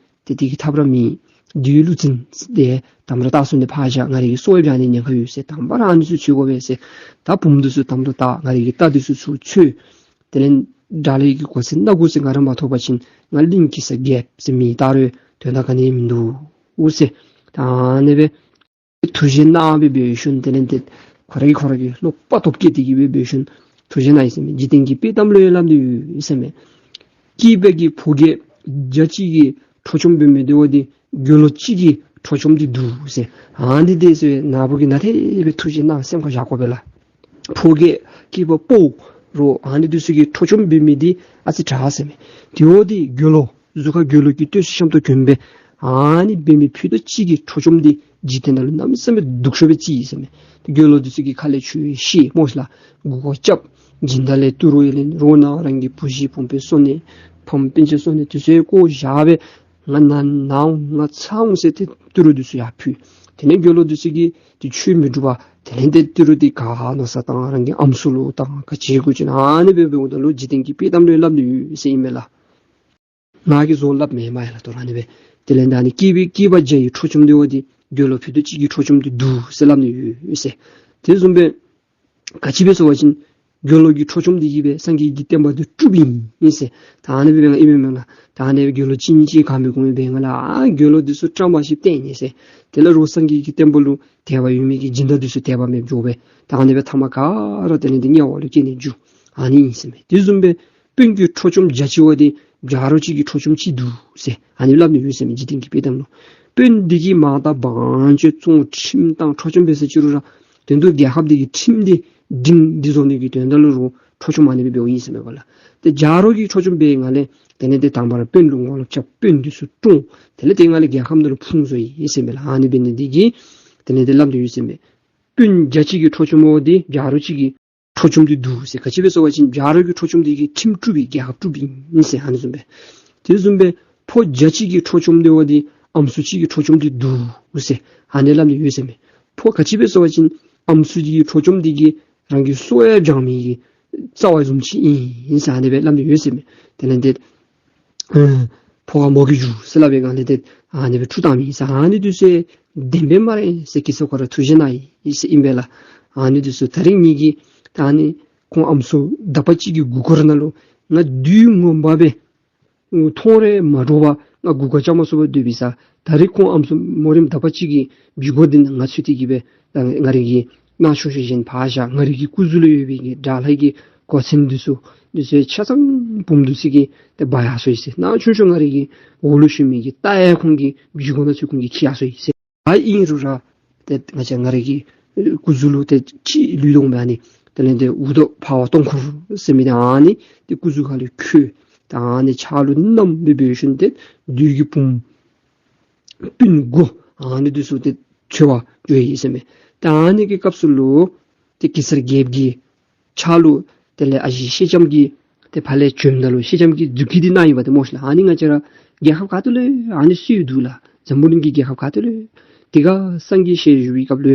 ཏེ་དེ་གིས་ཐབས་ར་མེད། བདུད་ཀླུ་བཙན་འདི་དམ་ལུ་བཏགས་སོང་ནི་ཕར་བཞག་ང་རའི་གི་སྲོག་ཡང་འབྱང་ནི་ཉེན་ཁ་ཡོད་ཟེར། དང་པ་ར་ཨ་ནི་ཚུ་འཚོལ་དགོ་པས་ཟེར། ད་བུམོ་འདི་ཚུ་དམ་ལུ་བཏགས། ང་རའི་གི་རྟ་འདི་ཚུ་ཚུར་འཚོལ། དེ་ལས་དགྲ་ལྷའི་གི་གོ་མཚོན་སྣ་དགུ་ཟེར་ང་ར་མ་ཐོབ་པ་ཅིན་ང་གླིང་གེ་སར་རྒྱལཔོ་ཟེར་མིང་བཏགས་རུང་དོན་དག་ག་ནི་ཡང་མིན་འདུག་ཟེར། ད་ཨ་ནི་སྦེ་ཐུགས་རྗེ་གནང་སྦེ་འབད་ཞིནམ་དེ་ལས་ཏེ་ཁོ་ར་གིས་ཁོ་ར་གི་བློ་དཔའ་སྟོབས་བསྐྱེད་དེ་གི་སྦེ་འབད་ཞིནམ་ཐུགས་རྗེ་གནང་ཡི་ཟེར་མས། འཇིག་རྟེན་གྱི་དཔྱེ་གཏམ་ལུ་ཡང་སླབ་ནི་ཡོད་ཟེར་མས། སྐྱེས་པའི་གི་ཕོ་རྒྱས་བརྒྱ་གཅིག་གིས་འཕྲོག་བཅོམ་འབད་མི་འདི་བ་འདི་དགེ་སློང་གཅིག་གིས་འཕྲོག་བཅོམ་འདི་འདུག་ཟེར། ཨ་ནི་འདི་ཟེར་ནཱ་བུ་གིས་ནཱ་དེ་སྦེ་ཐུགས་རྗེ་གནང་སེམས་ཁར་བཞག་དགོ་པས་ལགས། ཕོ་རྒྱས་སྐྱེས་པ་ཕོ་རོགས་ཨ་ནི་འདི་ཚུ་གིས་འཕྲོག་བཅོམ་འབད་མི་འདི་ཨ་ཙི་དྲག་ཟེར་མས། དེ་བ་འདི་དགེ་སློང་གཟུགས་ཁར་དགེ་སློང་གི་སྟོད་ཤམ་ཐབས་གྱོན་སྦེ་ཨ་ནི་འབད་མི་ཕུད་རྡོག་གཅིག་གིས་འཕྲོག་བཅོམ་འདི་འཇིག་རྟེན་ནང་ལུ་གནམ་མེད་ས་མེད་སྡུག་ཤོས་སྦེ་བརྩི་ཡི་ཟེར་མས། དགེ་སློང་འདི་ཚུ་གིས་ཁ་ལས་ཆོས་བཤད་སྨོ་ཤ་ལགས། མགུ་སྐོར་རྐྱབ། སྦྱིན་བདག་ལས་ཏི་རུ་ཡི་ལེན་རོགས་ནང་རང་གི་བུ་གཞི་བུམོ་སྦེ་གསོ་ནི་ཕམ་སྤུན་ཆ་གསོ་ནི་དེ་ཚུ་བཀོ་བཞག་སྦེ་ང་ན་ན་འོང་ང་ཚ་འོང་ཟེར་ཏེ་ཏི་རུ་འདི་ཚུ་ཡར་ཕུལ། དེ་ལས་དགེ་སློང་འདི་ཚུ་གིས་དེ་ཆོས་མི་སྒྲུབ་པར་དེ་ལས་ཏེ་ཏི་རུ་འདི་ག་མནོ་བསམ་བཏང་རང་གི་ཨམ་སྲུ་ལུ་བཏང་ག་ཅི་དགོས་ཅི་ན་ཨ་ནི་སྦེ་འབདཝ་ད་ལུ་འཇིག་རྟེན་གྱི་དཔྱེ་གཏམ་ལུ་ཡང་སླབ་ནི་ཡོད་ཟེར་ཨིན་མས་ལགས། ང་གིས་བཟོ་སླབ་མེན་མས་ལགས། ད་རུང་ཨ་ནི་སྦེ་དེ་ལས་ད་ཨ་ནི་སྐྱེས་པའི་སྐྱེས་པ་བརྒྱ་ཡིས་འཕྲོག་བཅོམ་འདི་བ་འདི་དགེ་སློང་ཕུད་རྡོག་གཅིག་གིས་འཕྲོག་བཅོམ་འདི་འདུག་ཟེར་སླབ་ནི་ཡོད་ཟེར། དེ་བཟུམ་སྦེ་ག་ཅི་སྦེ་ཟེར་བ་ཅིན་ དགེ་སློང་གི་ཁྲོ་ཆོམ་འདི་གིས་སྦེ་སངས་རྒྱས་ཀྱི་བསྟན་པ་འདི་དཀྲུགཔ་ཨིན་ཟེར། ད་ཨ་ནི་སྦེ་ཨིན་མས་མེན་ན། ད་ཨ་ནི་སྦེ་དགེ་སློང་གཅིག་གཉིས་ཅིག་ག་མི་གོ་མི་འབད་ང་ལ་ཨ་དགེ་སློང་འདི་ཚུ་བཀྲ་མ་ཤིསཔ་བསྟན་ནི་ཟེར། དེ་ལས་རོགས་སངས་རྒྱས་ཀྱི་བསྟན་པ་ལུ་དད་པ་ཡོད་མི་གི་སྦྱིན་བདག་འདི་ཚུ་དད་པ་མེདཔ་འགྱོ་སྦེ། ད་ཨ་ནི་སྦེ་ཐ་མ་ག་ར་དེ་ལས་འདི་དམྱལ་བ་ལུ་སྐྱེ་ནི་འགྱོ། ཨ་ནི་ཨིན་ཟེར་མས། དེ་བཟུམ་སྦེ་དཔོན་གྱི་ཁྲོ་ཆོམ་རྒྱ་ཆེ་བ་འདི་བྱ་རོག་གཅིག་གི་ཁྲོ་ཆོམ་ཅིག་འདུག་ཟེར། ཨ་ནི་སླབ་ནི་ཡོད་ཟེར་མས། འཇིག་རྟེན་གྱི་དཔྱེ་གཏམ་ལུ། དཔོན་འདི་གིས་མ་དང་བང་ཅན་བཙོང་ཁྲིམས་བཏང་ཁྲོ་ཆོམ་འབད་ཟེར་ཅི་རུང་ར་དོན་དུ་རྒྱལ་ཁབ་འདི་གི་ཁྲིམས་འདི་སྒྲིང་སྒྲི་བཟོ་ནི་གི་དོན་དག་ལུ་རོགས་ཁྲོ་ཆོམ་ཨ་ནི་སྦེ་འབདཝ་ཨིན་ཟེར་མས་པ་ལགས། ཏེ་བྱ་རོག་གི་ཁྲོ་ཆོམ་འབད་ང་ལས་དེ་ལས་འདི་དང་པ་ར་དཔོན་ལུ་ངོ་ལོག་རྐྱབ། དཔོན་འདི་ཚུ་བཀྲོངས། དེ་ལས་ཏེ་ང་ལས་རྒྱལ་ཁབ་ནང་ལུ་ཕུང་བཟོ་ཡི་ཟེར་མས་ལགས། ཨ་ནི་འབད་ནི་འདི་གིས་དེ་ལས་འདི་སླབ་ནི་ཡོད་ཟེར་མས། དཔོན་བྱ་གཅིག་གི་ཁྲོ་ཆོམ་འོ་འདི་བྱ་རོག་གཅིག་གི་ཁྲོ་ཆོམ་འདི་འདུག་ཟེར། ག་ཅི་སྦེ་ཟེར་བ་ཅིན་བྱ་རོག་གི་ཁྲོ་ཆོམ་འདི་གིས་ཁྲིམས་དཀྲུགཔ་ཨིན། རྒྱལ་ཁབ་དཀྲུགཔ་ཨིན་ཟེར། ཨ་ནི་བཟུམ་སྦེ། དེ་བཟུམ་སྦེ་ཕོ་བྱ་གཅིག་གི་ཁྲོ་ཆོམ་འདི་འོ་འདི་ཨམ་སྲུ་གཅིག་གི་ཁྲོ་ཆོམ་འདི་འདུག་ཟེར། ཨ་ནི་སླབ་ནི་ཡོད་ཟེར་མས། ཕོ་ག་ཅི་སྦེ་ཟེར་བ་ཅིན་ཨམ་སྲུ་གཅིག་གི་ཁྲོ་ཆོམ་འདི་གིས་རང་གི་སྲོག་ཡང་འབྱང་མི་གི་རྩ་བ་བཟུམ་ཅིག་ཨིན་ཟེར། ཨ་ནི་སྦེ་སླབ་ནི་ཡོད་ཟེར་མས། དེ་ལས་འདི་ཨ་ཕོ་ཁ་མོ་གིས་འཇུ་ཟེར་སླབ་པའི་སྒང་ལས་ཏེ་ཨ་ནི་སྦེ་འཁྲུག་བཏང་མི་ཟེར། ཨ་ནི་འདི་ཚུ་བདེན་པས་སྨ་རེ་ཟེར་གེ་སར་ཁོ་ར་ཐུགས་བཞེད་གནང་ཡི་ཟེར་ཨིན་པས་ལགས། ཨ་ནི་འདི་ཚུ་ད་རིས་ངེ་གི་ད་ཨ་ནི་ཁོང་ཨམ་སྲུ་དག་པ་ཅིག་གི་མགུ་སྐོར་ནང་ལུ་ང་བདུད་ངོ་མ་སྦེ་མཐོང་ར་མ་འདྲོག་པར་ང་མགུ་སྐོར་རྐྱབ་མ་ཚུགས་པར་སྡོད་པའི་ས། ད་རིས་ཁོང་ཨམ་སྲུ་མོ་རེངམ་དག་པ་ཅིག་གི་མགུ་སྐོར་འདི་ནང་ང་ཚུད་དེ་གི་སྦེ་ད་ང་རའི་གི་ནང་ཆུང་ཤོས་གཞན་ཕར་བཞག། ང་རའི་གི་སྐུ་གཟུགས་ལུ་ཡོད་པའི་གི་དགྲ་ལྷ་གི་གོ་མཚོན་འདི་ཚུ་འདི་ཚུ་ཆ་ཚང་བུམོ་འདི་ཚུ་གིས་ཏེ་འབག་ཡར་སོ་ཡི་ཟེར། ནང་ཆུང་ཤོས་ང་རའི་གི་འོག་ལུ་བཞུགས་མི་གི་རྟ་ཡང་ཁོང་གི་མགུ་སྐོར་ནང་ཚུད་ཁོང་གིས་འཁྱིད་ཡར་སོ་ཡི་ཟེར། ཨ་ཨིན་རུང་ར་ཏེ་ང་བཅས་ང་རའི་གི་སྐུ་གཟུགས་ལུ་ཏེ་ཅིག་ལུས་དོང་མེད་ནི། དེ་ལས་ཏེ་འུར་རྡོ་འཕར་བ་སྟོང་འཁོར་ཟེར་མི་འདི་ཨ་ནི་ཏེ་སྐུ་གཟུགས་ཁ་ལུ་འཁྱུ། ད་ཨ་ནི་ཕྱག་ལུ་བསྣམས་སྦེ་འབད་ཞིནམ་ཏེ་བདུད་ཀྱི་བུམོ་སྤུན་དགུ་ཨ་ནི་འདི་ཚུ་ཏེ་འཚོལ་བར་འགྱོ་ཡི་ཟེར་མས། ད་ཨ་ནི་གི་སྐབས་སུ་ལུ་ཏེ་གེ་སར་རྒྱལཔོ་གི་ཕྱག་ལུ་དེ་ལས་ཨ་ཞེ་སེང་ལྕམ་གྱིས་ཏེ་ཕར་ལས་བྱོནམ་ད་ལུ་སེང་ལྕམ་གྱིས་མཛུབ་དཀྱི་འདི་གནང་ཡི་པ་ཏེ་སྨོ་ཤིག་ལགས། ཨ་ནི་ང་བཅས་ར་རྒྱལ་ཁབ་ག་ཏེ་ལུ་ཨ་ནི་སྲོལ་འདུག་ལགས། འཛམ་བུ་གླིང་གི་རྒྱལ་ཁབ་ག་ཏེ་ལུ། དེ་ཁར་སངས་རྒྱས་ཞལ་བཞུགས་པའི་སྐབས་ལུ་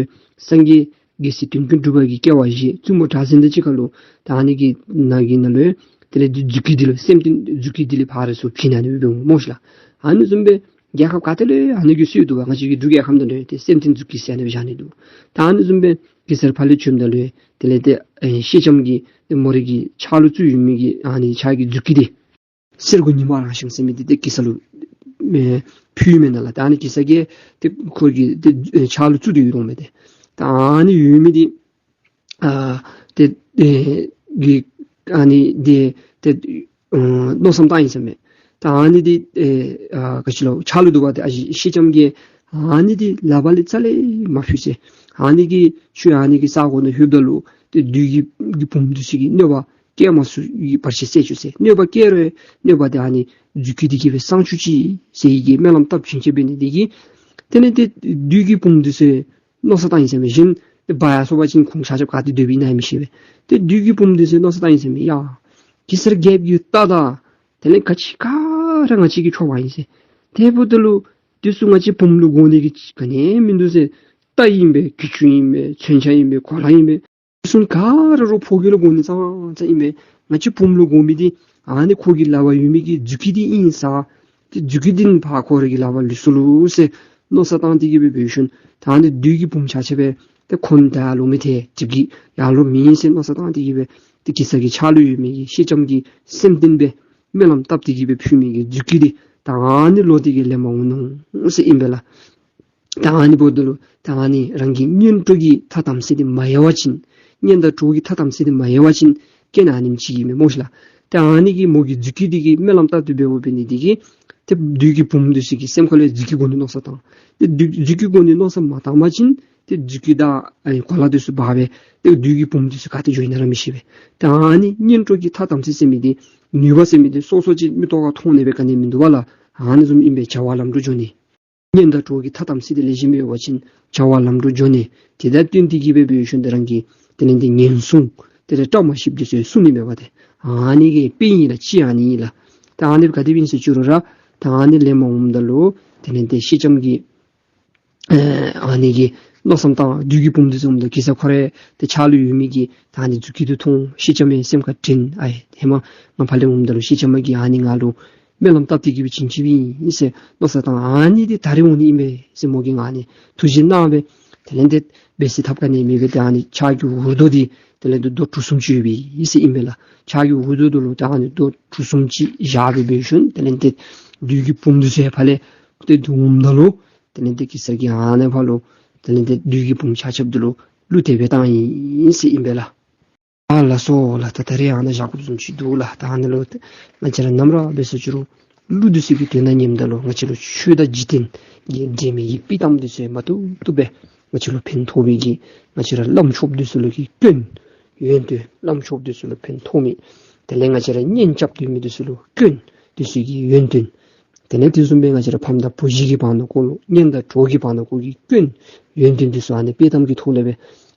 སངས་རྒྱས་རྒྱལ་སྲས་དོན་ཀུན་གྲུབ་པ་གི་སྐྱེ་བ་བཞེས། བཙུན་མོ་གྲགས་འཛིན་དང་གཅིག་ཁར་ལུ་ད་ཨ་ནི་གི་ནང་གི་ནང་ལུ་དེ་ལས་འདི་མཛུབ་དཀྱི་འདི་ལུ་སེམས་རྟེན་མཛུབ་དཀྱི་འདི་ལུ་ཕར་ར་ཚུར་བྱིན་ནི་སྦེ་འབདཝ་སྨོ་ཤིག་ལགས། ཨ་ནི་བཟུམ་སྦེ་རྒྱལ་ཁབ་ག་ཏེ་ལུ་ཨ་ནི་གི་སྲོལ་འདུག་པ། ང་བཅས་ཀྱི་འབྲུག་རྒྱལ་ཁབ་ནང་ལུ་ཏེ་སེམས་རྟེན་མཛུབ་དཀྱི་ཟེར་ཨ་ནི་སྦེ་བཞག་ནི་འདུག། ད་ཨ་ནི་བཟུམ་སྦེ་གེ་སར་ཕར་ལས་བྱོནམ་ད་ལུ་དེ་ལས་ཏེ་ཨེ་སེང་ལྕམ་གྱིས་ཏེ་མོ་རའི་གི་ཕྱག་ལུ་བཙུགས་ཡོད་མི་གི་ཨ་ནི་ཕྱག་གི་མཛུབ་དཀྱི་འདི་གསེར་སྒོ་ཉི་མ་རང་བཞིན་ཟེར་མི་འདི་ཏེ་གེ་སར་ལུ་ཨེ་ཕུལ་མེན་ན་ལགས། ད་ཨ་ནི་གེ་སར་གྱིས་ཏེ་ཁོ་གི་ཏེ་ཨེ་ཕྱག་ལུ་བཙུགས་ཏེ་ཡོད་དོ་མས་ཏེ། ད་ཨ་ནི་ཡོད་མི་འདི་ཨ་ཏེ་ཨེ་གི་ཨ་ནི་འདི་ཏེ་ཨ་མནོ་བསམ་བཏང་ཡི་ཟེར་མས། ད་ཨ་ནི་འདི་ཨེ་ཨ་ག་ཅི་ལོ་ཕྱག་ལུ་འདུག་པ་ཏེ་ཨ་ཞེ་སེང་ལྕམ་གྱིས་ཨ་ནི་འདི་ལག་པ་ལས་རྩ་ལས་མ་ཕུད་ཟེར། ཨ་ནི་གི་ཁྱོད་ཨ་ནི་གི་ས་གོ་ནང་ལྷོདཔ་ད་ལུ་ཏེ་བདུད་ཀྱི་ཀྱི་བུམོ་འདི་ཚུ་གིས་གནོད་པ་བཀལ་མ་ཚུགས་པའི་བར་ཆད་སེལ་བཅུག་ཟེར། གནོད་པ་བཀལ་རུང་གནོད་པ་འདི་ཨ་ནི་མཛུབ་དཀྱི་འདི་གིས་སྦེ་སངས་བཅུག་ཅིག་ཟེར་གི་སྨོན་ལམ་བཏབ་བྱིན་ཆེ་འབད་ནི་འདི་གིས་དེ་ལས་ཏེ་བདུད་ཀྱི་བུམོ་འདི་ཚུ་མནོ་བསམ་བཏང་ཡི་ཟེར་མས། གཞན་འབག་ཡར་སོང་པ་ཅིན་ཁོང་ཆ་ཁྱབ་ག་ཏེ་སྡོདཔ་ཨིན་ན་མི་ཤེས་པས། ཏེ་བདུད་ཀྱི་བུམོ་འདི་ཚུ་མནོ་བསམ་བཏང་ཡི་ཟེར་མས། ཡ་གེ་སར་རྒྱལཔོ་གི་རྟ་དང་དེ་ལས་ག་ཅི་ག་ར་ང་བཅས་ཀྱིས་འཕྲོག་པ་ཨིན་ཟེར། དེ་འབདཝ་ད་ལུ་འདི་ཚུ་ང་བཅས་བུམོ་ལུ་དགོ་ནི་གི་ག་ནི་མིན་འདུག་ཟེར། རྟ་ཨིན་པས། གྱི་ཅུང་ཨིན་པས། མཚོན་ཆ་ཨིན་པས། གོ་ལ་ཨིན་པས། འདི་ཚུ་ག་ར་རོགས་ཕོ་རྒྱས་ལུ་དགོ་ནི་ཙང་ཙང་ཨིན་པས། ང་བཅས་བུམོ་ལུ་དགོ་མི་འདི་ཨ་ནི་ཁོ་གི་ལག་པར་ཡོད་མི་གི་མཛུབ་དཀྱི་འདི་ཨིན་ས། ཏེ་མཛུབ་དཀྱི་འདི་ནི་ཕར་ཁོ་རའི་གི་ལག་པར་ལུས་སོ་ལོ་ཟེར་མནོ་བསམ་བཏང་སྟེ་གི་སྦེ་འབད་ཞིནམ་ད་ཨ་ནི་བདུད་ཀྱི་བུམོ་ཆ་ཁྱབ་སྦེ་ཏེ་ཁོ་ནི་ད་ལོག་མི་ཐལ། མཛུབ་དཀྱི་ཡར་ལོག་མེད་ཟེར་མནོ་བསམ་བཏང་སྟེ་གི་སྦེ་ཏེ་གེ་སར་གྱི་ཕྱག་ལུ་ཡོད་མི་གི་སེང་ལྕམ་གྱི་སེམས་རྟེན་སྦེ་སྨོན་ལམ་བཏབ་སྟེ་གི་སྦེ་ཕུལ་མི་གི་མཛུབ་དཀྱི་འདི་ད་ཨ་ནི་ལོག་སྟེ་གི་ལེན་པར་འོང་ནུག་ཟེར་ཨིན་པས་ལགས། ད་ཨ་ནི་འབདཝ་ད་ལུ་ད་ཨ་ནི་རང་གི་གཉེན་གྲོགས་ཀྱི་ཐ་དམ་ཚིག་འདི་མ་ཡལ་བ་ཅིན་གཉེན་དང་གྲོགས་ཀྱི་ཐ་དམ་ཚིག་འདི་མ་ཡལ་བ་ཅིན་རྐྱེན་ཨ་ནེམ་ཅིག་ཨིན་མས་སྨོ་ཤིག་ལགས། ད་ཨ་ནི་གི་མོ་གི་མཛུབ་དཀྱི་འདི་གིས་སྨོན་ལམ་བཏབ་སྟེ་འབདཝ་འབད་ནི་འདི་གིས་ཏེ་བདུད་ཀྱི་བུམོ་འདི་ཚུ་གི་སེམས་ཁ་ལུ་མཛུབ་དཀྱི་དགོ་ནི་མནོ་བསམ་བཏང་། ཏེ་བདུད་མཛུབ་དཀྱི་དགོ་ནི་མནོ་བསམ་མ་བཏང་པ་ཅིན་ཏེ་མཛུབ་དཀྱི་དང་ཨ་ནི་གོ་ལ་འདི་ཚུ་འབག་སྦེ་ཏེ་བདུད་ཀྱི་བུམོ་འདི་ཚུ་ག་ཏེ་འགྱོ་ཡི་ན་ར་མི་ཤེས་པས། ད་ཨ་ནི་གཉེན་གྲོགས་ཀྱི་ཐ་དམ་ཚིག་ཟེར་མི་འདི་ནུས་པ་ཟེར་མི་འདི་སོ་སོ་ཅིག་མིག་ཏོ་ཁར་མཐོང་ནི་སྦེ་ག་ནི་མིན་འདུག་པ་ལགས། ཨ་ནི་བཟུམ་ཨིན་པས། བྱ་བ་ལམ་འགྲོ་འགྱོ་ནི། གཉེན་དང་གྲོགས་ཀྱི་ཐ་དམ་ཚིག་འདི་ལེགས་ཤོམ་ཡོད་པ་ཅིན་བྱ་བ་ལམ་འགྲོ་འགྱོ་ནི། དེ་དང་བསྟུན་ཏེ་གི་སྦེ་འབད་ཞིནམ་ཏེ་རང་གི་དེ་ལས་འདི་ངན་སོང་དེ་ལས་བཀྲ་མ་ཤིསཔ་འདི་ཚུ་སྲུང་ནི་མས་པ་ཏེ། ཨ་ནི་གི་དཔེ་ཨིན་ལགས། ཅིག་ཨ་ནི་ཨིན་ལགས། ད་ཨ་ནི་ག་དེ་སྦེ་ཨིན་ཟེར་ཅི་རུང་ར་ད་ཨ་ནི་ལེན་པར་འོངམ་ད་ལུ་དེ་ལས་འདི་སེང་ལྕམ་གྱིས་ཨ་ནི་གི་མནོ་བསམ་བཏང་། བདུད་ཀྱི་བུམོ་འདི་ཚུ་འོངམ་ད་གེ་སར་ཁོ་རའི་ཏེ་ཕྱག་ལུ་ཡོད་མི་གི་ད་ཨ་ནི་མཛུབ་དཀྱི་འདི་མཐོང་། སེང་ལྕམ་མའི་སེམས་ཁར་དྲན། ཨའེ་ཧེ་མ་ང་ཕར་ལས་འོངམ་ད་ལུ་སེང་ལྕམ་མ་གིས་ཨ་ནི་ང་ལུ་སྨོན་ལམ་བཏབ་སྟེ་གི་སྦེ་བྱིན་ཅི་སྦེ་ཨིན་ཟེར་མནོ་བསམ་བཏང་། ཨ་ནི་འདི་ད་རིས་འོང་ནི་ཨིན་པས་ཟེར་མོ་གིས་ཨ་ནི་ཐུགས་བཞེད་གནང་སྦེ་ དེ་ལས་ཏེ་འབད་ས་ཐབས་ག་ནི་མེད་པས། ཏེ་ཨ་ནི་ཕྱག་གི་འུར་རྡོ་འདི་དེ་ལས་ཏེ་རྡོ་གྲུ་གསུམ་ཅིག་ཡོད་པའི་ཨིན་ཟེར་ཨིན་པས་ལགས། ཕྱག་གི་འུར་རྡོ་འདི་ལུ་ཏེ་ཨ་ནི་རྡོ་གྲུ་གསུམ་ཅིག་བཞག་སྦེ་འབད་ཞིནམ་དེ་ལས་ཏེ་བདུད་ཀྱི་དཔུང་འདི་ཚུ་ཡང་ཕར་ལས་ཏེ་འདུ་འོངམ་ད་ལུ་དེ་ལས་ཏེ་གེ་སར་གྱིས་ཨ་ནི་ཕར་ལུ་དེ་ལས་ཏེ་བདུད་ཀྱི་དཔུང་ཆ་ཁྱབ་འདི་ལུ་གླུ་དེ་སྦེ་བཏང་ཡི་ཨིན་ཟེར་ཨིན་པས་ལགས། ཨ་ལགས་སོ་ལགས། ད་ད་རེས་ཨ་ནཱ་བཞག་དགོཔ་བཟུམ་ཅིག་འདུག་ལགས། ད་ཨ་ནི་ལུ་ང་བཅས་ར་ནམ་ར་འབད་ས་ཅི་རུང་གླུ་འདི་ཚུ་གི་དོན་དག་ཉནམ་ད་ལུ་ང་བཅས་ལུ་ཆོས་དང་འཇིག་རྟེན་གྱི་འབྲེལ་མེད་ཀྱི་དཔྱེ་གཏམ་འདི་ཚུ་མ་བཏུབ་བཏུབ་སྦེ་ང་བཅས་ལུ་ཕན་ཐོགས་མི་གི་ང་བཅས་ར་བླམ་ཆོསཔ་འདི་ཚུ་ལུ་གི་སྐྱོན་ཡོན་ཏན། བླམ་ཆོསཔ་འདི་ཚུ་ལུ་ཕན་ཐོགས་མི། དེ་ལས་ང་བཅས་ར་གཉེན་རྐྱབ་སྡོད་མི་འདི་ཚུ་ལུ་སྐྱོན་འདི་ཚུ་གི་ཡོན་ཏན། དེ་ལས་དེ་བཟུམ་སྦེ་ང་བཅས་ར་ཕམ་དང་བུ་གཞི་གི་བར་ན་ཀོ་ལུ་གཉེན་དང་གྲོགས་ཀྱི་བར་ན་ཀོ་གི་སྐྱོན་ཡོན་ཏན་འདི་ཚུ་ཨ་ནི་དཔྱེ་གཏམ་གྱི་ཐོག་ལས་སྦེ་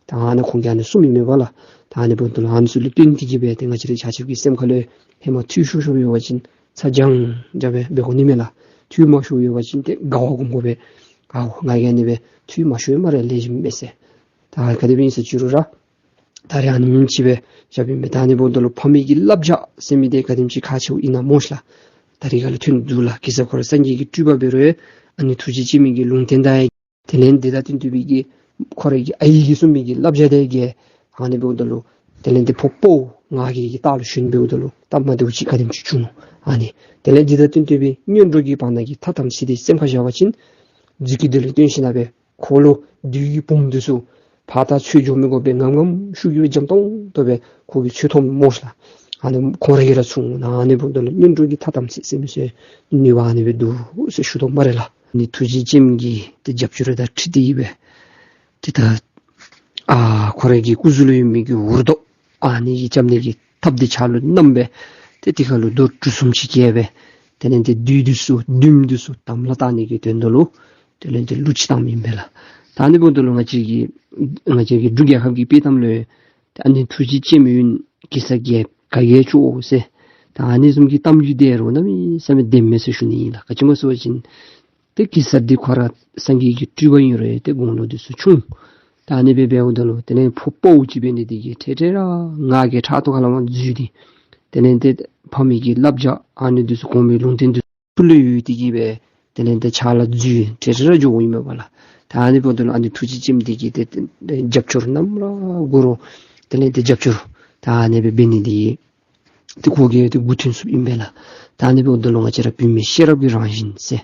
ད་ཨ་ནི་ཁོང་གིས་ཨ་ནི་གསུངས་མི་མེན་པ་ལགས། ད་ཨ་ནི་འབདཝ་ད་ལུ་ཨ་ནི་ཚུ་ལུ་བརྟེན་ཏེ་གིས་སྦེ་ཏེ་ང་བཅས་ར་ཆ་ཁྱབ་ཀྱི་སེམས་ཁ་ལུ་ཧེ་མ་འཐུས་ཤོར་ཤོརཝ་ཡོད་པ་ཅིན་ཚ་གྱང་གྱང་སྦེ་འབད་དགོ་ནི་མས་ལགས། འཐུས་མ་ཤོརཝ་ཡོད་པ་ཅིན་ཏེ་དགའ་བ་སྒོམ་དགོ་པས། ཨའོ་ང་གིས་ཨ་ནི་སྦེ་འཐུས་མ་ཤོརཝ་སྨ་རེ་ལེགས་ཤོམ་མས་ཟེར། ད་ག་དེ་སྦེ་ཨིན་ཟེར་ཅི་རུང་ར་ད་རེས་ཨ་ནེམ་ཅིག་སྦེ་བཞགཔ་ཨིན་པས། ད་ཨ་ནི་འབདཝ་ད་ལུ་ཕ་མའི་གི་བསླབ་བྱ་ཟེར་མི་འདི་ག་དེམ་ཅིག་ཁག་ཆེཝ་ཨིན་ན་སྨོ་ཤ་ལགས། ད་རེས་ཁ་ལུ་ཐོན་འདུག་ལགས། གེ་སར་ཁོ་ར་སངས་རྒྱས་ཀྱི་སྤྲུལ་པ་འབད་རུང་ཨ་ནི་ཐུགས་རྗེ་ཆེན་མོ་གི་ལུང་བསྟན་དང་དེ་ལས་འདི་དང་བསྟུན་ཏེ་སྦེ་གི་ཁོ་རའི་གི་ཨའི་གིས་གསུངས་མི་གི་བསླབ་བྱ་དེ་གིས་ཨ་ནི་འབདཝ་ད་ལུ་དེ་ལས་ཏེ་ཕོ་དཔའ་བོ་ང་རྒྱལ་གྱི་རྟགས་ལུ་ཞོན་འབདཝ་ད་ལུ་སྟབས་མ་བདེཝ་ཅིག་ག་དེམ་ཅིག་བྱུང་ནུག། ཨ་ནི་དེ་ལས་འདི་དང་བསྟུན་ཏེ་སྦེ་གཉེན་གྲོགས་ཀྱི་བར་ན་གི་ཐ་དམ་ཚིག་འདི་སེམས་ཁར་བཞག་པ་ཅིན་རྫུས་སྐྱེས་འདི་ལུ་བརྟེན་ཞིནམ་ལས་ཁོ་ལུ་བདུད་ཀྱི་དཔུང་འདི་ཚུ་ཕར་ད་ཚུར་འགྱོ་མི་དགོ་པར་ངམ་ངམ་ཤུགས་ཀྱིས་འཇམ་ཏོང་ཏོ་སྦེ་ཁོ་གིས་འཚོལ་ཐོབ་སྨོ་ཤ་ལགས། ཨ་ནི་ཁོང་ར་གིས་ར་ཚུར་ཨ་ནི་འབདཝ་ད་ལུ་གཉེན་གྲོགས་ཀྱི་ཐ་དམ་ཚིག་ཟེར་མི་ཚུ་ནུས་པ་ཨ་ནི་སྦེ་འདུག་ཟེར་ཞུ་དོ་སྨ་རེ་ལགས། ཨ་ནི་ཐུགས་རྗེ་ཆེན་མོ་གི་ཏེ་རྒྱབ་སྐྱོར་དང་འཁྲིལ་ཏེ་གིས་སྦེ་ཏེ་ད་ཨ་ཁོ་རའི་གི་སྐུ་གཟུགས་ལུ་ཡོད་མི་གི་འུར་རྡོ་ཨ་ནི་གི་རྐྱབ་ནི་གི་ཐགཔ་འདི་ཕྱག་ལུ་བསྣམས་སྦེ་ཏེ་དེ་ཁར་ལུ་རྡོ་གྲུ་གསུམ་ཅིག་བཀལ་སྦེ་དེ་ལས་ཏེ་བདུད་འདི་ཚུ་བདུདམོ་འདི་ཚུ་དམ་ལ་བཏགས་ནི་གི་དོན་དག་ལུ་དེ་ལས་ཏེ་གླུ་ཅིག་བཏངམ་ཨིན་པས་ལགས། ད་ཨ་ནི་འབདཝ་ད་ལུ་ང་བཅས་ཀྱི་ང་བཅས་ཀྱི་འབྲུག་རྒྱལ་ཁབ་ཀྱི་དཔྱེ་གཏམ་ལུ་ཏེ་ཨ་ནི་ཐུགས་རྗེ་ཆེན་མོ་ཡོད་གེ་སར་རྒྱལཔོ་ག་གིས་བཅོ་ཟེར། ད་ཨ་ནི་བཟུམ་གྱི་གཏམ་རྒྱུད་འདི་རུང་གནམ་མེད་ས་མེད་བདེན་མས་ཟེར་ཞུ་ནི་ཨིན་ལགས། ག་ཅི་སྨོ་ཟེར་བ་ཅིན་ཏེ་གེ་སར་འདི་ཁོ་ར་སངས་རྒྱས་ཀྱི་སྤྲུལ་པ་ཨིན་རུང་ཏེ་དགུང་ལོ་འདི་ཚུ་ཆུང་། ད་ཨ་ནི་སྦེ་འབདཝ་ད་ལུ་དེ་ལས་ཕོ་དཔའ་བོ་ཅིག་འབད་ནི་འདི་གིས་འཕྲལ་འཕྲལ་ར་ང་རྒྱལ་ཕྲག་དོག་ཁ་ལས་མར་འཛུལ་ཏེ་དེ་ལས་ཏེ་ཕ་མའི་གི་བསླབ་བྱ་ཨ་ནི་འདི་ཚུ་གོང་མའི་ལུང་བསྟན་འདི་ཚུ་ལུ་ཡུལ་འདི་གིས་སྦེ་དེ་ལས་ཏེ་ཕྱག་ལཱ་འཛུལ་འཕྲལ་འཕྲལ་ར་འགྱོཝ་ཨིན་མས་པ་ལགས། ད་ཨ་ནི་འབདཝ་ད་ལུ་ཨ་ནི་ཐུགས་རྗེ་ཆེན་མོ་འདི་གིས་ཏེ་ཏེ་རྒྱབ་སྐྱོར་ནམ་ར་དགོ་རུང་དེ་ལས་ཏེ་རྒྱབ་སྐྱོར་ད་ཨ་ནི་སྦེ་འབད་ནི་འདི་གིས་ཏེ་ཁོ་གིས་ཏེ་མགུ་འཐོམ་ཚུགསཔ་ཨིན་པས་ལགས། ད་ཨ་ནི་འབདཝ་ད་ལུ་ང་བཅས་ར་བུད་མེད་ཤེས་རབ་ཀྱི་རང་བཞིན་ཟེར།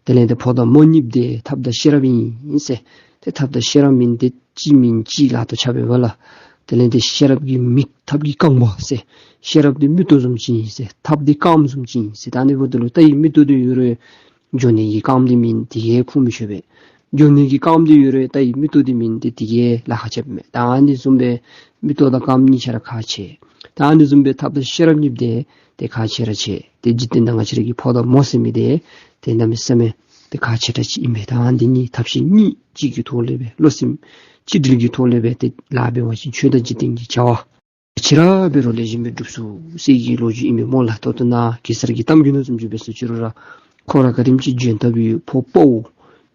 དེ་ལས་ཏེ་ཕོ་དང་མོ་གཉིས་འདི་ཐབས་དང་ཤེས་རབ་ཨིན་ཟེར། ཏེ་ཐབས་དང་ཤེས་རབ་མེད་དེ་གཅིག་མེན་གཅིག་ལ་ལྟོས་ཆ་བས་པ་ལགས། དེ་ལས་ཏེ་ཤེས་རབ་ཀྱི་མིག་ཐབས་ཀྱི་རྐང་པ་ཟེར། ཤེས་རབ་འདི་མིག་ཏོ་བཟུམ་ཅིག་ཨིན་ཟེར། ཐབས་འདི་རྐངམ་བཟུམ་ཅིག་ཨིན་ཟེར། ད་ཨ་ནི་འབདཝ་ད་ལུ་རྟ་ཡི་མིག་ཏོ་འདི་ཡོད་རུང་འགྱོ་ནི་གི་རྐངམ་འདི་མེད་དེ་གིས་ཁུངས་མི་འཁྱོལ་བས། འགྱོ་ནི་གི་རྐངམ་འདི་ཡོད་རུང་རྟ་ཡི་མིག་ཏོ་འདི་མེད་དེ་དེ་གིས་ལཱ་ཁག་ཆེཝ་མས། ད་ཨ་ནི་བཟུམ་སྦེ་མིག་ཏོ་དང་རྐངམ་གཉིས་ཆ་ར་ཁག་ཆེ། ད་ཨ་ནི་བཟུམ་སྦེ་ཐབས་དང་ཤེས་རབ་གཉིས་འདི་ཏེ་ཁག་ཆེ་ར་ཆེ། ཏེ་འཇིག་རྟེན་ནང་ང་བཅས་ར་གི་ཕོ་དང་མོ་ཟེར་མི་འདི་ཏེ་གནམ་མེད་ས་མེད་ཏེ་ཁག་ཆེ་དྲགས་ཅིག་ཨིན་པས། ད་ཨ་ནི་གཉིས་ཐབས་ཤེས་གཉིས་གཅིག་གི་ཐོག་ལས་སྦེ་བློ་སེམས་གཅིག་སྒྲིལ་གྱི་ཐོག་ལས་སྦེ་ཏེ་ལཱ་འབད་བ་ཅིན་ཆོས་དང་འཇིག་རྟེན་གྱི་བྱ་བ་ཅི་ར་འབད་རུང་ལེགས་ཤོམ་སྦེ་འགྲུབ་ཚུགས་ཟེར་གྱི་ལོ་རྒྱུས་ཨིན་པས་སྨོ་ལགས། ད་ལྟོ་ནཱ་གེ་སར་གྱི་གཏམ་རྒྱུད་ནང་བཟུམ་ཅིག་འབད་ས་ཅི་རུང་ར་ཁོ་ར་ག་དེམ་ཅིག་འཇོན་ཐང་ཡོད་ཕོ་དཔའ་བོ་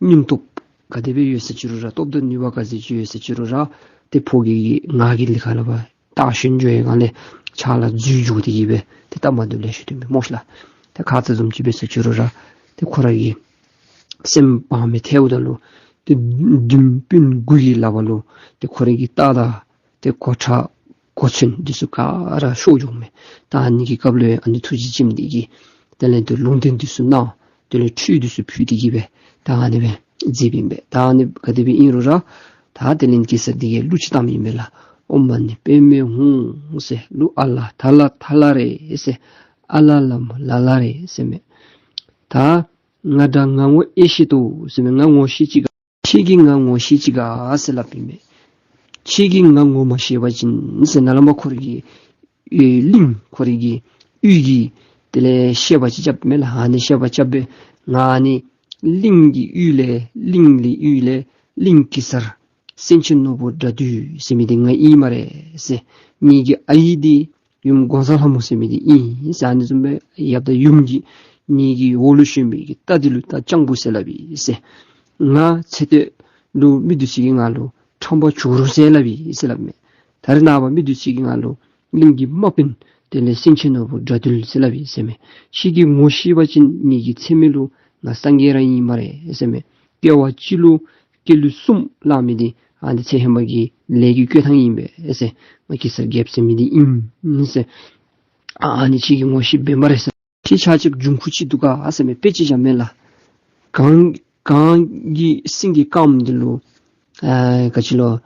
སྙིང་སྟོབས་ག་དེ་སྦེ་ཡོད་ས་ཅི་རུང་ར་སྟོབས་དང་ནུས་པ་ག་ཚོད་ཅིག་ཡོད་ས་ཅི་རུང་ར་ཏེ་ཕོ་གི་ངག་གི་ལས་ཁ་ལུ་ཕར་ད་ཞོན་འགྱོ་བའི་སྒང་ལས་ཕྱག་ལཱ་འཛུལ་འགྱོ་སྟེ་གིས་སྦེ་ཏེ་སྟབས་མ་བདེཝ་ལེ་ཤ་ཐོན་མས་སྨོ་ཤ་ལགས། ཏེ་ཁ་ཙ་བཟུམ་ཅིག་འབད་ས་ཅི་རུང་ར་ཏེ་ཁོ་ར་གི་སེམས་དཔའ་མི་ཐལཝ་ད་ལུ་ཏེ་བདུདམོ་སྤུན་དགུ་གི་ལག་པ་ལུ་ཏེ་ཁོ་ར་གི་རྟ་དང་ཏེ་གོ་ཁྲབ་གོ་མཚོན་འདི་ཚུ་ག་ར་ཤོར་འགྱོཝ་མས། ད་ཨ་ནི་གི་སྐབས་ལུ་ཨ་ནི་ཐུགས་རྗེ་ཆེན་མོ་འདི་གིས་དེ་ལས་ཏེ་ལུང་བསྟན་འདི་ཚུ་གནང་། དེ་ལས་ཁྲུས་འདི་ཚུ་ཕུལ་ཏེ་གིས་སྦེ་ད་ཨ་ནི་སྦེ་མཛདཔ་ཨིན་པས། ད་ཨ་ནི་ག་དེ་སྦེ་ཨིན་རུང་ར་ད་དེ་ལས་གེ་སར་འདི་གིས་གླུ་ཅིག་བཏངམ་ཨིན་པས་ལགས། ཨོཾ་མ་ཎི་པདྨེ་ཧཱུྃ་ཟེར། གླུ་ཨ་ལ་ཐ་ལ་ཐ་ལ་རེད་ཟེར། ཨ་ལ་ལ་མོ་ལ་ལ་རེད་ཟེར་མས། ད་ང་དང་ང་ངོ་ཨེ་ཤེས་དོ་ཟེར་མས། ང་ངོ་ཤེས་ཅི་ག། ཁྱེད་ཀྱིས་ང་ངོ་ཤེས་ཅི་ག་ཟེར་སླབ་ཨིན་མས། ཁྱེད་ཀྱིས་ང་ངོ་མ་ཤེས་པ་ཅིན་ཟེར་ནཱ་ལས་མར་ཁོ་ར་གི་ཨེ་གླིང་ཁོ་ར་གི་ཡུལ་གྱི་དེ་ལས་བཤད་པ་ཅིག་རྐྱབ་མས་ལགས། ཨ་ནི་བཤད་པ་རྐྱབ་སྦེ་ང་ནི་གླིང་གི་ཡུལ་ལས་གླིང་གི་ཡུལ་ལས་གླིང་གེ་སར་སེང་ཆེན་ནོར་བུ་དགྲ་འདུལ་ཟེར་མི་འདི་ང་ཨིན་སྨ་རེ་ཟེར། ངེ་གི་ཨའི་འདི་ཡུམ་གོང་ས་ལྷ་མོ་ཟེར་མི་འདི་ཨིན་ཟེར། ཨ་ནི་བཟུམ་སྦེ་ཡབ་དང་ཡུམ་གྱི་ངེ་གི་འོག་ལུ་ཞོན་མི་གི་རྟ་འདི་ལུ་རྟ་རྐྱང་བུ་ཟེར་སླབ་ཨིན་ཟེར། ང་ཚེ་སྟོད་ལུ་མི་འདི་ཚུ་གིས་ང་ལུ་ཁྲམ་པ་བྱུ་རུ་ཟེར་སླབ་ཨིན་ཟེར་སླབ་མས། ད་རེས་ནངས་པ་མི་འདི་ཚུ་གིས་ང་ལུ་གླིང་གི་དམག་དཔོན་དེ་ལས་སེང་ཆེན་ནོར་བུ་དགྲ་འདུལ་ཟེར་སླབ་ཨིན་ཟེར་མས། ཁྱེད་ཀྱིས་ངོ་ཤེས་པ་ཅིན་ངེ་གི་མཚན་མེད་ལུ་ང་སངས་རྒྱས་ར་ཨིན་སྨ་རེ་ཟེར་མས། སྐྱེ་བ་གཅིག་ལུ་ སྐྱེས་ལུས་གསུམ་བླང་མི་འདི་ཨ་ནི་ཚེ་ཧེ་མ་གི་ལས་ཀྱི་བསྐོས་ཐང་ཨིན་པས་ཟེར། ང་གེ་སར་རྒྱལཔོ་ཟེར་མི་འདི་ཨིན་ཟེར། ཨ་ནི་ཁྱེད་ཀྱིས་ངོ་ཤེས་པས་སྨ་རེ་ཟེར། ཁྱེད་ཆ་ཁྱབ་འབྱུང་ཁུངས་ཅིག་འདུག་ག་ཟེར་མས། དཔེ་ཅིག་བཞག་མས་ལགས། གངས་གངས་ཀྱི་སེང་གེ་དཀརམོ་འདི་ལུ་ཨ་ག་ཅི་ལོ་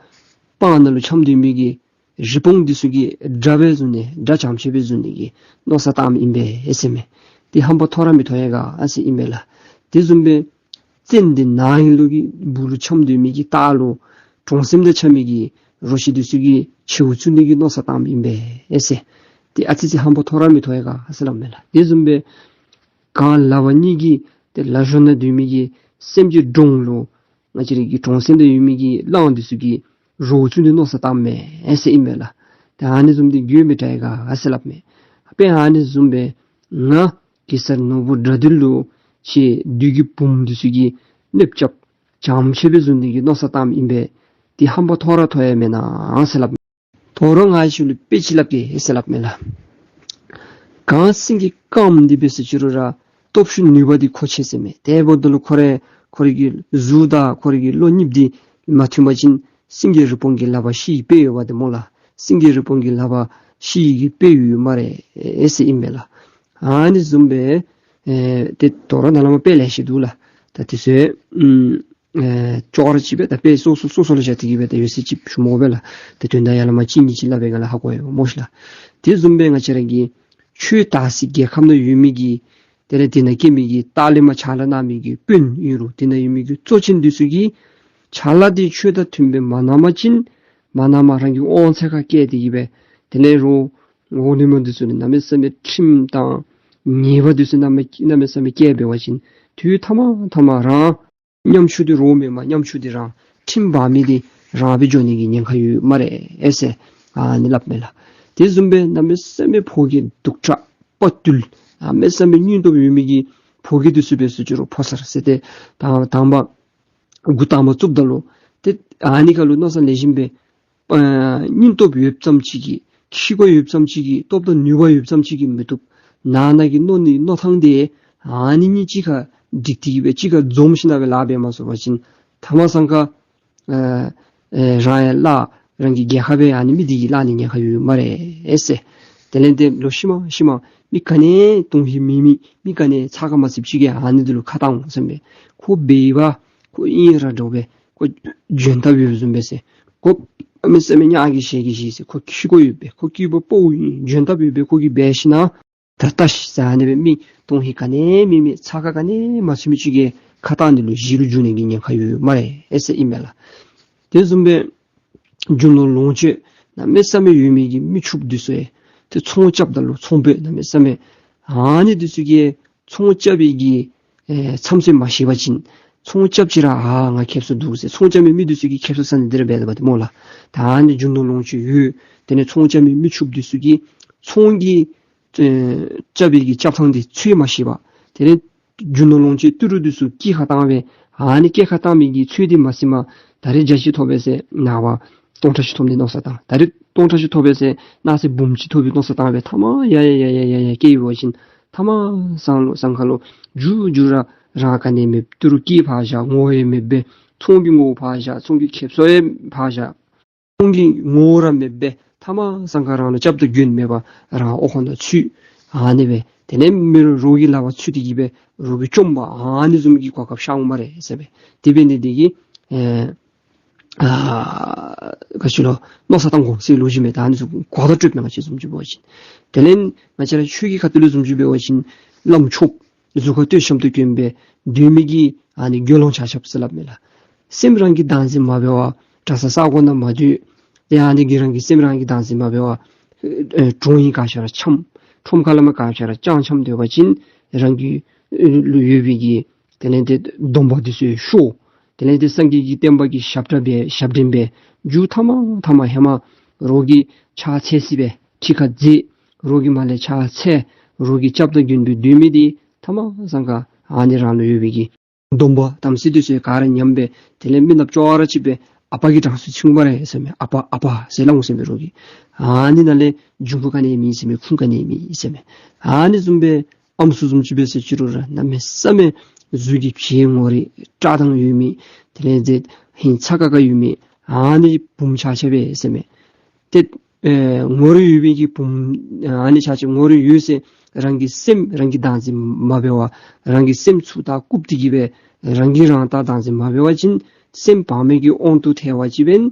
སྤང་ནང་ལུ་འཁྱམས་སྡོད་མི་གི་རི་བོང་འདི་ཚུ་གིས་དགྲ་སྦེ་བཟུང་ནི་དགྲ་བྱམས་ཆེ་སྦེ་བཟུང་ནི་གི་མནོ་བསམ་བཏངམ་ཨིན་པས་ཟེར་མས། དེ་ཧམ་པ་མཐོ་ར་མི་མཐོ་ཡ་ག་ཟེར་ཨིན་པས་ལགས། དེ་བཟུམ་སྦེ་བཙན་འདི་ནགས་ཀྱི་ལུ་གི་སྦུག་ལུ་འཁྱམས་སྡོད་མི་གི་སྟག་ལུ་གྲོང་གསེབ་ནང་འཁྱམས་མི་གི་རོ་ཁྱི་འདི་ཚུ་གིས་མཆེཝ་བཙུགས་ནི་གི་མནོ་བསམ་བཏངམ་ཨིན་པས་ཟེར། དེ་ཨ་ཙི་ཅིག་ཧམ་པ་མཐོ་ར་མི་མཐོ་ཡ་ག་ཟེར་སླབ་མས་ལགས། དེ་བཟུམ་སྦེ་གངས་ལ་བ་གཉིས་ཀྱི་དེ་ལ་ཞོན་ནང་སྡོད་མི་གི་སེམས་ཅན་འབྲོང་ལུ་ང་བཅས་རའི་གི་གྲོང་གསེབ་ནང་ཡོད་མི་གི་གླང་འདི་ཚུ་གིས་རོ་བཙུགས་ནི་མནོ་བསམ་བཏངམ་མས་ཟེར་ཨིན་མས་ལགས། དེ་ཨ་ནི་བཟུམ་འདི་འགྱོ་མི་དྲག་ག་ཟེར་སླབ་མས། དཔེ་ཨ་ནི་བཟུམ་སྦེ་ང་གེ་སར་ནོར་བུ་དགྲ་འདུལ་ལུ་ཁྱེད་བདུད་ཀྱི་བུམོ་འདི་ཚུ་གིས་གནོདཔ་རྐྱབ་བྱམས་ཆེ་སྦེ་བཟུང་ནི་གི་མནོ་བསམ་བཏངམ་ཨིན་པས། དེ་ཧམ་པ་མཐོ་ར་མཐོ་ཡ་མེན་ན་ཟེར་སླབ་མས། དོ་རུང་ང་ཁྱོད་ལུ་དཔེ་ཅིག་སླབ་གེ་ཟེར་སླབ་མས་ལགས། གངས་སེང་གེ་དཀརམོ་འདི་འབད་ཟེར་ཅི་རུང་ར་སྟོབས་ཤུགས་ནུས་པ་འདི་ཁོ་ཆེ་ཟེར་མས། དེ་འབདཝ་ད་ལུ་ཁོ་རའི་ཁོ་རའི་གི་གཟུགས་དང་ཁོ་རའི་གི་བློ་སྙིང་འདི་མ་མཐུན་པ་ཅིན་སེང་གེ་རི་བོང་གི་ལག་པར་ཤི་ཡི་དཔེ་ཡོདཔ་འདི་སྨོ་ལགས། སེང་གེ་རི་བོང་གི་ལག་པར་ཤི་ཡི་གི་དཔེ་ཡོད་སྨ་རེ་ཟེར་ཨིན་མས་ལགས། ཨ་ནི་བཟུམ་སྦེ་ཨེ་དེ་དོ་རུང་ནཱ་ལས་མར་དཔེ་ལེ་ཤ་འདུག་ལགས། ད་དེ་ཚུ་ཨམ་ཨེ་ཅོག་ར་གཅིག་སྦེ་ད་དཔེ་སོ་སོ་སོ་སོ་ལུ་བཞག་སྟེ་གི་སྦེ་ད་ཡོད་ཚད་ཅིག་ཞུ་མི་དགོ་པས་ལགས། ད་དོན་དག་ཡར་ལས་མར་གཅིག་གཉིས་ཅིག་སླབ་པའི་སྒང་ལས་ཧ་གོ་ཡི་སྨོ་ཤིག་ལགས། དེ་བཟུམ་སྦེ་ང་བཅས་ར་གི་ཆོས་དར་སའི་རྒྱལ་ཁམས་ནང་ཡོད་མི་གི་དེ་ལས་དེ་ནང་སྐྱེ་མི་གི་སྟག་ལས་མར་ཕྱག་ལཱ་གནང་མི་གི་དཔོན་ཨིན་རུང་དེ་ནང་ཡོད་མི་གི་གཙོ་ཅན་འདི་ཚུ་གིས་ཕྱག་ལཱ་འདི་ཆོས་དང་མཐུན་པའི་མ་གནང་པ་ཅིན་མ་གནང་མ་རང་གི་དབང་ཚད་ཁར་བཀལ་ཏེ་གི་སྦེ་དེ་ལས་རོགས་འོག་མི་འདི་ཚུ་ནི་གནམ་མེད་ས་མེད་ཁྲིམས་དང་ཉེས་པ་འདི་ཚུ་གནམ་མེད་གནམ་མེད་ས་མེད་བཀལ་འབད་བ་ཅིན་དུས་མཐའ་མ་མཐའ་མ་རང་ཉམ་ཆུང་འདི་རོགས་མེན་པར་ཉམ་ཆུང་འདི་རང་ཁྲིམས་འབག་མི་འདི་རང་སྦེ་འགྱོ་ནི་གི་ཉེན་ཁ་ཡོད་སྨ་རེ་ཟེར་ཨ་ནི་སླབ་མས་ལགས། དེ་བཟུམ་སྦེ་གནམ་མེད་ས་མེད་ཕོ་རྒྱས་སྡུག་དྲགས་དཔའ་རྟུལ་གནམ་མེད་ས་མེད་སྙིང་སྟོབས་ཡོད་མི་གི་ཕོ་རྒྱས་འདི་ཚུ་འབད་ཟེར་ཅི་རུང་ཕོ་གསར་ཟེར་ཏེ་དང་དང་པ་འགོ་དང་པ་བཙུགསཔ་ད་ལུ་ཏེ་ཨ་ནི་ཁར་ལུ་མནོ་བསམ་ལེགས་ཤོམ་སྦེ་ཨ་སྙིང་སྟོབས་ཡོདཔ་ཙམ་ཅིག་གིས་ཁྱི་སྒོ་ཡོདཔ་ཙམ་ཅིག་གིས་སྟོབས་དང་ནུས་པ་ཡོདཔ་ཙམ་ཅིག་གིས་མི་བཏུབ། ནང་ན་གི་མནོ་ནི་མནོ་ཐངས་འདི་ཨ་ནི་གཉིས་གཅིག་ཁར་སྒྲིག་སྟེ་གི་སྦེ་གཅིག་ཁར་འཛོམས་ཞིནམ་སྦེ་ལཱ་འབད་མ་ཚུགས་པ་ཅིན་ཐ་མ་སང་ཁར་ཨ་ཨེ་རང་ཡང་བརླག་རང་གི་རྒྱལ་ཁ་སྦེ་ཨ་ནི་མི་འདི་གིས་བརླག་ནི་ཉེན་ཁ་ཡོད་སྨ་རེ་ཟེར། དེ་ལས་ཏེ་ལོག་ཤུལ་མ་ཤུལ་མ་མི་ག་ནི་དོན་ཧིང་མེད་མི་མི་ག་ནི་ཚ་ཁ་མ་ཚུདཔ་ཅིག་གིས་ཨ་ནི་འདི་ལུ་ཁ་བཏང་འོང་ཟེར་མས། ཁོ་འབད་བ་ཁོ་ཨིན་ར་འདྲཝ་སྦེ་ཁོ་འཇོན་ཐབས་ཡོདཔ་བཟུམ་སྦེ་ཟེར། ཁོ་གནམ་མེད་ས་མེད་ཉག་གི་ཞེ་གི་ཞེ་ཟེར། ཁོ་ཁྱི་སྒོ་ཡོད་པས། ཁོ་སྐྱེས་བུ་དཔའ་བོ་ཨིན། འཇོན་ཐབས་ཡོད་པས། ཁོ་གིས་འབད་ཞིན་ན་ད་ལྟ་ཤི་ཟེར་ཨ་ནི་སྦེ་མི་དོན་ཧིང་ག་ནི་མེད་མི་ཚ་ཁ་ག་ནི་མ་ཚུད་མི་ཅིག་གིས་ཁ་བཏང་ནི་ལུ་གཞི་ལུ་འཇུག་ནི་གི་ཉེན་ཁ་ཡོད་སྨ་རེ་ཟེར་ཨིན་མས་ལགས། དེ་བཟུམ་སྦེ་རྒྱུ་ནོར་ལོངས་སྤྱོད་གནམ་མེད་ས་མེད་ཡོད་མི་གི་མི་ཕྱུགཔོ་འདི་ཚུ་ཡང་ཏེ་ཚོང་རྐྱབ་ད་ལུ་ཚོང་པ་གནམ་མེད་ས་མེད་ཨ་ནི་འདི་ཚུ་གིས་ཚོང་རྐྱབ་པའི་གི་ཨེ་མཚམས་ཚོད་མ་ཤེས་པ་ཅིན་ཚོང་རྐྱབ་ཅི་ར་ཨ་ང་ཁེབ་སང་འདུག་ཟེར་ཚོང་རྐྱབ་མི་མི་འདི་ཚུ་གིས་ཁེབ་སང་ཟ་ནི་འདི་ར་འབད་དོ་བ་ཏེ་སྨོ་ལགས། ད་ཨ་ནི་རྒྱུ་ནོར་ལོངས་སྤྱོད་ཡོད། དེ་ལས་ཚོང་རྐྱབ་མི་མི་ཕྱུགཔོ་འདི་ཚུ་གིས་ཚོང་གི་ཨེ་རྐྱབ་པའི་གི་རྐྱབ་ཐངས་འདི་ཚོད་མ་ཤེས་པར་དེ་ལས་རྒྱུ་ནོར་ལོངས་སྤྱོད་ཏི་རུ་འདི་ཚུ་སྐྱེད་ཁར་བཏང་སྦེ་ཨ་ནི་སྐྱེད་ཁར་བཏང་མི་གི་ཚོད་འདི་མ་ཟིན་པར་ད་རེས་བརྒྱ་ཅིག་ཐོབ་པས་ཟེར་ནངས་པ་སྟོང་ཕྲག་ཅིག་ཐོབ་ནི་མནོ་བསམ་བཏང་། ད་རེས་སྟོང་ཕྲག་ཅིག་ཐོབ་པས་ཟེར་གནངས་ཚེ་འབུམ་གཅིག་ཐོབ་པའི་མནོ་བསམ་བཏང་སྦེ་ཐ་མ་ཡར་ཡར་ཡར་ཡར་ཡར་སྐྱེད་འབད་བ་ཅིན་ཐ་མ་སང་ལུ་སང་ཁ་ལུ་མཇུག་མཇུག་ར་རང་ག་ནི་མེདཔ་ཏི་རུ་སྐྱེད་ཕར་བཞག། ངོ་ཡང་མེདཔ་སྦེ་ཚོང་གི་ངོ་བོ་ཕར་བཞག། ཚོང་གི་ཁེབ་སང་ཡང་ཕར་བཞག། ཁོང་གི་ངོ་བོ་ར་མེདཔ་སྦེ་ཐ་མ་སང་ཁ་རང་ལུ་སྐྱབས་དང་མགོན་མེད་པར་རང་འོག་ཁང་ནང་ཚུད། ཨ་ནི་སྦེ་དེ་ལས་མི་རོགས་ཀྱི་ལག་པར་ཚུད་དེ་གི་སྦེ་རོགས་ཀྱིས་བཅོམ་པ་ཨ་ནི་བཟུམ་གྱི་གོ་སྐབས་ཤར་འོང་སྨ་རེ་ཟེར་སྦེ། དེ་འབད་ནི་འདི་གིས་ཨེ་ཨ་ག་ཅི་ལོ་མནོ་བསམ་བཏང་དགོ་ཟེར་ལོ་རྒྱུས་མས། ད་ཨ་ནི་ཚུ་གོ་བརྡ་སྤྲོདཔ་མས། ང་བཅས་བཟུམ་ཅིག་འབད་བ་ཅིན་དེ་ལས་ང་བཅས་ར་ཆོས་ཀྱི་ཁ་ཐུག་ལུ་བཟུམ་ཅིག་འབད་བ་ཅིན་བླམ་ཆོསཔ་གཟུགས་ཁར་སྟོད་ཤམ་ཐབས་གྱོན་སྦེ་སྡོད་མི་གི་ཨ་ནི་དགེ་སློང་ཆ་ཁྱབ་ཟེར་སླབ་མས་ལགས། སེམས་རང་གིས་བདག་འཛིན་མ་འབད་བར་གྲྭ་ས་ས་གོ་ནང་མ་སྡོད། ཏེ་ཨ་ནི་གིས་རང་གི་སེམས་རང་གིས་བདག་འཛིན་མ་འབད་བར་ཨེ་གྲོང་ཡུལ་ག་ཤ་ར་འཁྱམས། ཁྲོམ་ཁ་ལས་མར་ག་ཤ་ར་རྐྱངམ་འཁྱམས་སྡོད་པ་ཅིན་རང་གི་ལུ་ཡོད་པའི་གི་དེ་ལས་ཏེ་སྡོམ་པ་འདི་ཚུ་ཤོར། དེ་ལས་ཏེ་སངས་རྒྱས་ཀྱི་བསྟན་པ་གི་ཞབས་ཁྲ་འབད་ཞབས་འདྲེན་འབད་མཇུག་ཐ་མ་ཐ་མ་ཧེ་མ་རོགས་ཀྱིས་ཕྱག་འཚལ་སི་སྦེ་ཁྲི་ཁར་འཛེགས། རོགས་ཀྱིས་མར་ལས་ཕྱག་འཚལ། རོགས་ཀྱི་སྐྱབས་དང་མགོན་སྦེ་སྡོད་མི་འདི་ཐ་མ་སང་ཁ་ཨ་ནི་རང་ལུ་ཡོད་པའི་གི་སྡོམ་པ་དམ་ཚིག་འདི་ཚུ་ག་ར་ཉམས་སྦེ་དེ་ལས་མི་ནགཔ་ཅོག་ར་གཅིག་སྦེ་ཨ་པ་གི་གྲངས་སུ་ཚུད་སྨ་རེ་ཟེར་མས། ཨ་པ་ཨ་པ་ཟེར་སླབ་འོང་ཟེར་མས་རོགས་ཀྱིས། ཨ་ནི་ནང་ལས་འབྱུང་ཁུངས་ག་ནི་མེད་ཟེར་མས། ཁུངས་ག་ནི་མེད་ཟེར་མས། ཨ་ནི་བཟུམ་སྦེ་ཨམ་སྲུ་བཟུམ་ཅིག་འབད་ཟེར་ཅི་རུང་ར་གནམ་མེད་ས་མེད་ གཟུགས་ཀྱི་བྱད་ངོ་རིས་བཀྲག་མདངས་ཡོད་མི་དེ་ལས་ཏེ་ཧིང་ཚ་ཀ་ཀ་ཡོད་མི་ཨ་ནི་བུམོ་ཆ་ཁྱབ་སྦེ་ཟེར་མས། ཏེ་ཨེ་ངོ་རིས་ཡོད་པའི་གི་བུམོ་ཨ་ནི་ཆ་ཁྱབ་ངོ་རིས་ཡོད་ཟེར་རང་གི་སེམས་རང་གིས་བདག་འཛིན་མ་འབད་བར་རང་གི་སེམས་ཚུར་ད་བཀུག་སྟེ་གི་སྦེ་རང་གིས་རང་ད་བདག་འཛིན་མ་འབད་བ་ཅིན་སེམས་བག་མེད་ཀྱི་དབང་དུ་ཐལ་བ་ཅིན་འབདན་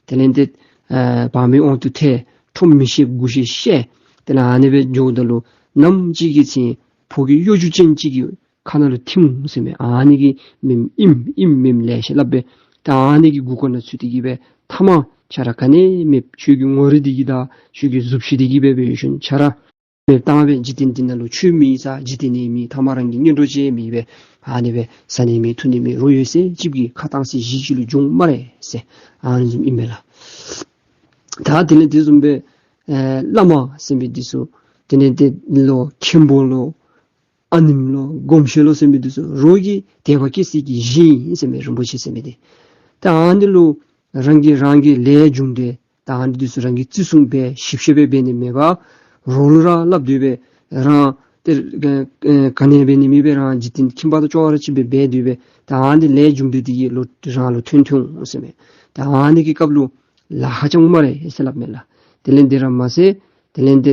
དེ་ལས་ཏེ་ཨེ་བག་མེད་དབང་དུ་ཐལ། ཁྲོམ་མི་ཤེས་དགུ་ཤེས་བཤད། དེ་ལས་ཨ་ནི་སྦེ་འགྱོཝ་ད་ལུ་ནམ་ཅིག་གི་ཚེ་ཕོ་གི་གཡོ་སྒྱུ་ཅན་ཅིག་གི་ཁ་ནང་ལུ་ཐིམ་འོང་ཟེར་མས། ཨ་ནི་གིས་མེནམ་ཨིནམ་ཨིནམ་མེནམ་ལེ་ཤ་སླབ་སྦེ་ད་ཨ་ནི་གི་མགུ་སྐོར་ནང་ཚུད་དེ་གི་སྦེ་ཐ་མ་ཁྱོད་ར་ག་ནི་མེདཔ་ཁྱོད་ཀྱི་ངོ་རིས་འདི་གིས་དང་ཁྱོད་ཀྱི་གཟུགས་གཞི་འདི་གིས་སྦེ་འབད་ཞིནམ་ཁྱོད་ར་མེདཔ་བཏང་སྦེ་འཇིག་རྟེན་འདི་ནང་ལུ་ཁྱོད་མེད་ས་འཇིག་རྟེན་ནི་མེད། ཐ་མ་རང་གི་གཉེན་གྲོགས་ཅིག་མེད་པས། ཨ་ནི་སྦེ་བཟའ་ནི་མེད་འཐུང་ནི་མེད་རོ་ཡོད་ཟེར་ཅིག་གི་ཁ་གཏང་ས་གཞི་ཅིག་ལུ་འགྱོ་འོང་སྨ་རེ་ཟེར་ཨ་ནི་བཟུམ་ཨིན་མས་ལགས། ད་དེ་ལས་དེ་བཟུམ་སྦེ་ཨེ་བླ་མ་ཟེར་མི་འདི་ཚུ་དེ་ལས་དེ་ལུ་མཁན་པོ་ལུ་ཨ་ནེམོ་ལུ་སྒོམ་ཆེན་ལུ་ཟེར་མི་འདི་ཚུ་རོགས་ཀྱི་དད་པ་སྐྱེ་སའི་གི་གཞི་ཨིན་ཟེར་མས། རིན་པོ་ཆེ་ཟེར་མི་འདི་ད་ཨ་ནི་ལུ་རང་གིས་རང་གི་ལས་རྒྱུ་འབྲས་ད་ཨ་ནི་འདི་ཚུ་རང་གིས་བརྩི་སྲུང་འབད་ཞིབ་ཞིབ་སྦེ་འབད་ནི་མེད་པར་རོགས་ལུ་ར་སླབ་སྡོད་སྦེ་རང་ཏེ་ཨེ་ཨེ་ག་ནི་འབད་ནི་མེད་པར་རང་འཇིག་རྟེན་ཁྱིམ་པ་དང་ཅོག་ར་ཅིག་སྦེ་འབད་སྡོད་སྦེ་ད་ཨ་ནི་ལས་རྒྱུ་འབྲས་འདི་གིས་ལོག་རང་ལུ་ཐོན་ཐོན་འོང་ཟེར་མས། ད་ཨ་ནི་གི་སྐབས་ལུ་ལཱ་ཁག་ཅིག་འོང་སྨ་རེ་ཟེར་སླབ་མས་ལགས། དེ་ལས་དེ་ར་མ་ཚད་དེ་ལས་དེ་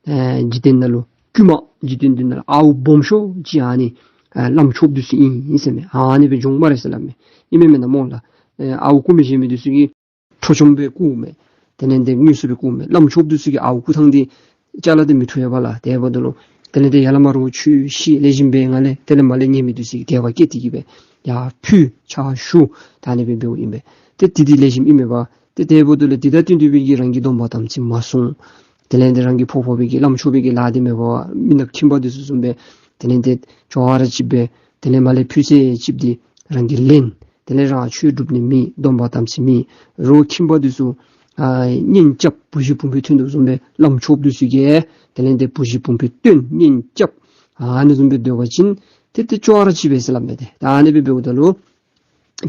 ཨེ་འཇིག་རྟེན་ནང་ལུ་དཀྱུས་མ་འཇིག་རྟེན་འདི་ནང་ལུ་ཨརཝ་སྦོམ་ཤོས་ཅིག་ཨ་ནི་ཨེ་བླམ་མཆོདཔ་འདི་ཚུ་ཨིན་ཟེར་མས། ཨ་ནི་སྦེ་འགྱོ་འོང་སྨ་རེ་ཟེར་སླབ་མས། ཨིན་མས་མེན་ན་སྨོ་ལགས། ཨེ་ཨརཝ་རྐུ་མི་ཤེས་མི་འདི་ཚུ་གིས་འཕྲོག་བཅོམ་སྦེ་རྐུཝ་མས། དེ་ལས་དེ་དངོས་སུ་སྦེ་རྐུཝ་མས། བླམ་མཆོདཔ་འདི་ཚུ་གིས་ཨརཝ་རྐུ་ཐངས་འདི་ཅ་ལ་འདི་མི་ཐུབ་ཡ་པ་ལགས། དེ་འབདཝ་ད་ལུ་དེ་ལས་དེ་ཡ་ལ་མ་རུང་ཆོས་བཤད་ལེགས་ཤོམ་འབད་ང་ལས་དེ་ལས་མར་ལས་ཉན་མི་འདི་ཚུ་གིས་དད་པ་སྐྱེ་སྟེ་གི་སྦེ་ཡར་ཕུལ་ཕྱག་ཞུ་ད་ཨ་ནི་སྦེ་འབདཝ་ཨིན་པས། ཏེ་དེ་འདི་ལེགས་ཤོམ་ཨིན་མས་པ། ཏེ་དེ་འབདཝ་ད་ལུ་དེ་དང་བསྟུན་ཏེ་སྦེ་གི་རང་གི་སྡོམ་པ་དམ་ཚིག་མ་བསྲུང་། དེ་ལས་དེ་རང་གི་ཕོག་ཕོག་པའི་གི་བླམ་མཆོད་པའི་གི་ལཱ་འདི་མེད་པར་མི་ནག་ཁྱིམ་པ་འདི་ཚུ་བཟུམ་སྦེ་དེ་ལས་དེ་ཅོག་ར་ཅིག་སྦེ་དེ་ལས་མར་ལས་ཕུལ་ཚད་ཅིག་འདི་རང་གིས་ལེན། དེ་ལས་རང་ཆོས་སྒྲུབ་ནི་མེད། སྡོམ་པ་དམ་ཚིག་མེད། རོགས་ཁྱིམ་པ་འདི་ཚུ་ཨ་གཉེན་རྐྱབ་བུ་གཞི་བུམོ་པའི་དོན་དུ་བཟུམ་སྦེ་བླམ་མཆོདཔ་འདི་ཚུ་གིས་དེ་ལས་དེ་བུ་གཞི་བུམོ་པའི་དོན་གཉེན་རྐྱབ་ཨ་ནི་བཟུམ་སྦེ་སྡོད་པ་ཅིན་ཏེ་དེ་ཅོག་ར་ཅིག་སྦེ་ཟེར་སླབ་མས། ཏེ་ད་ཨ་ནི་སྦེ་འབདཝ་ད་ལུ་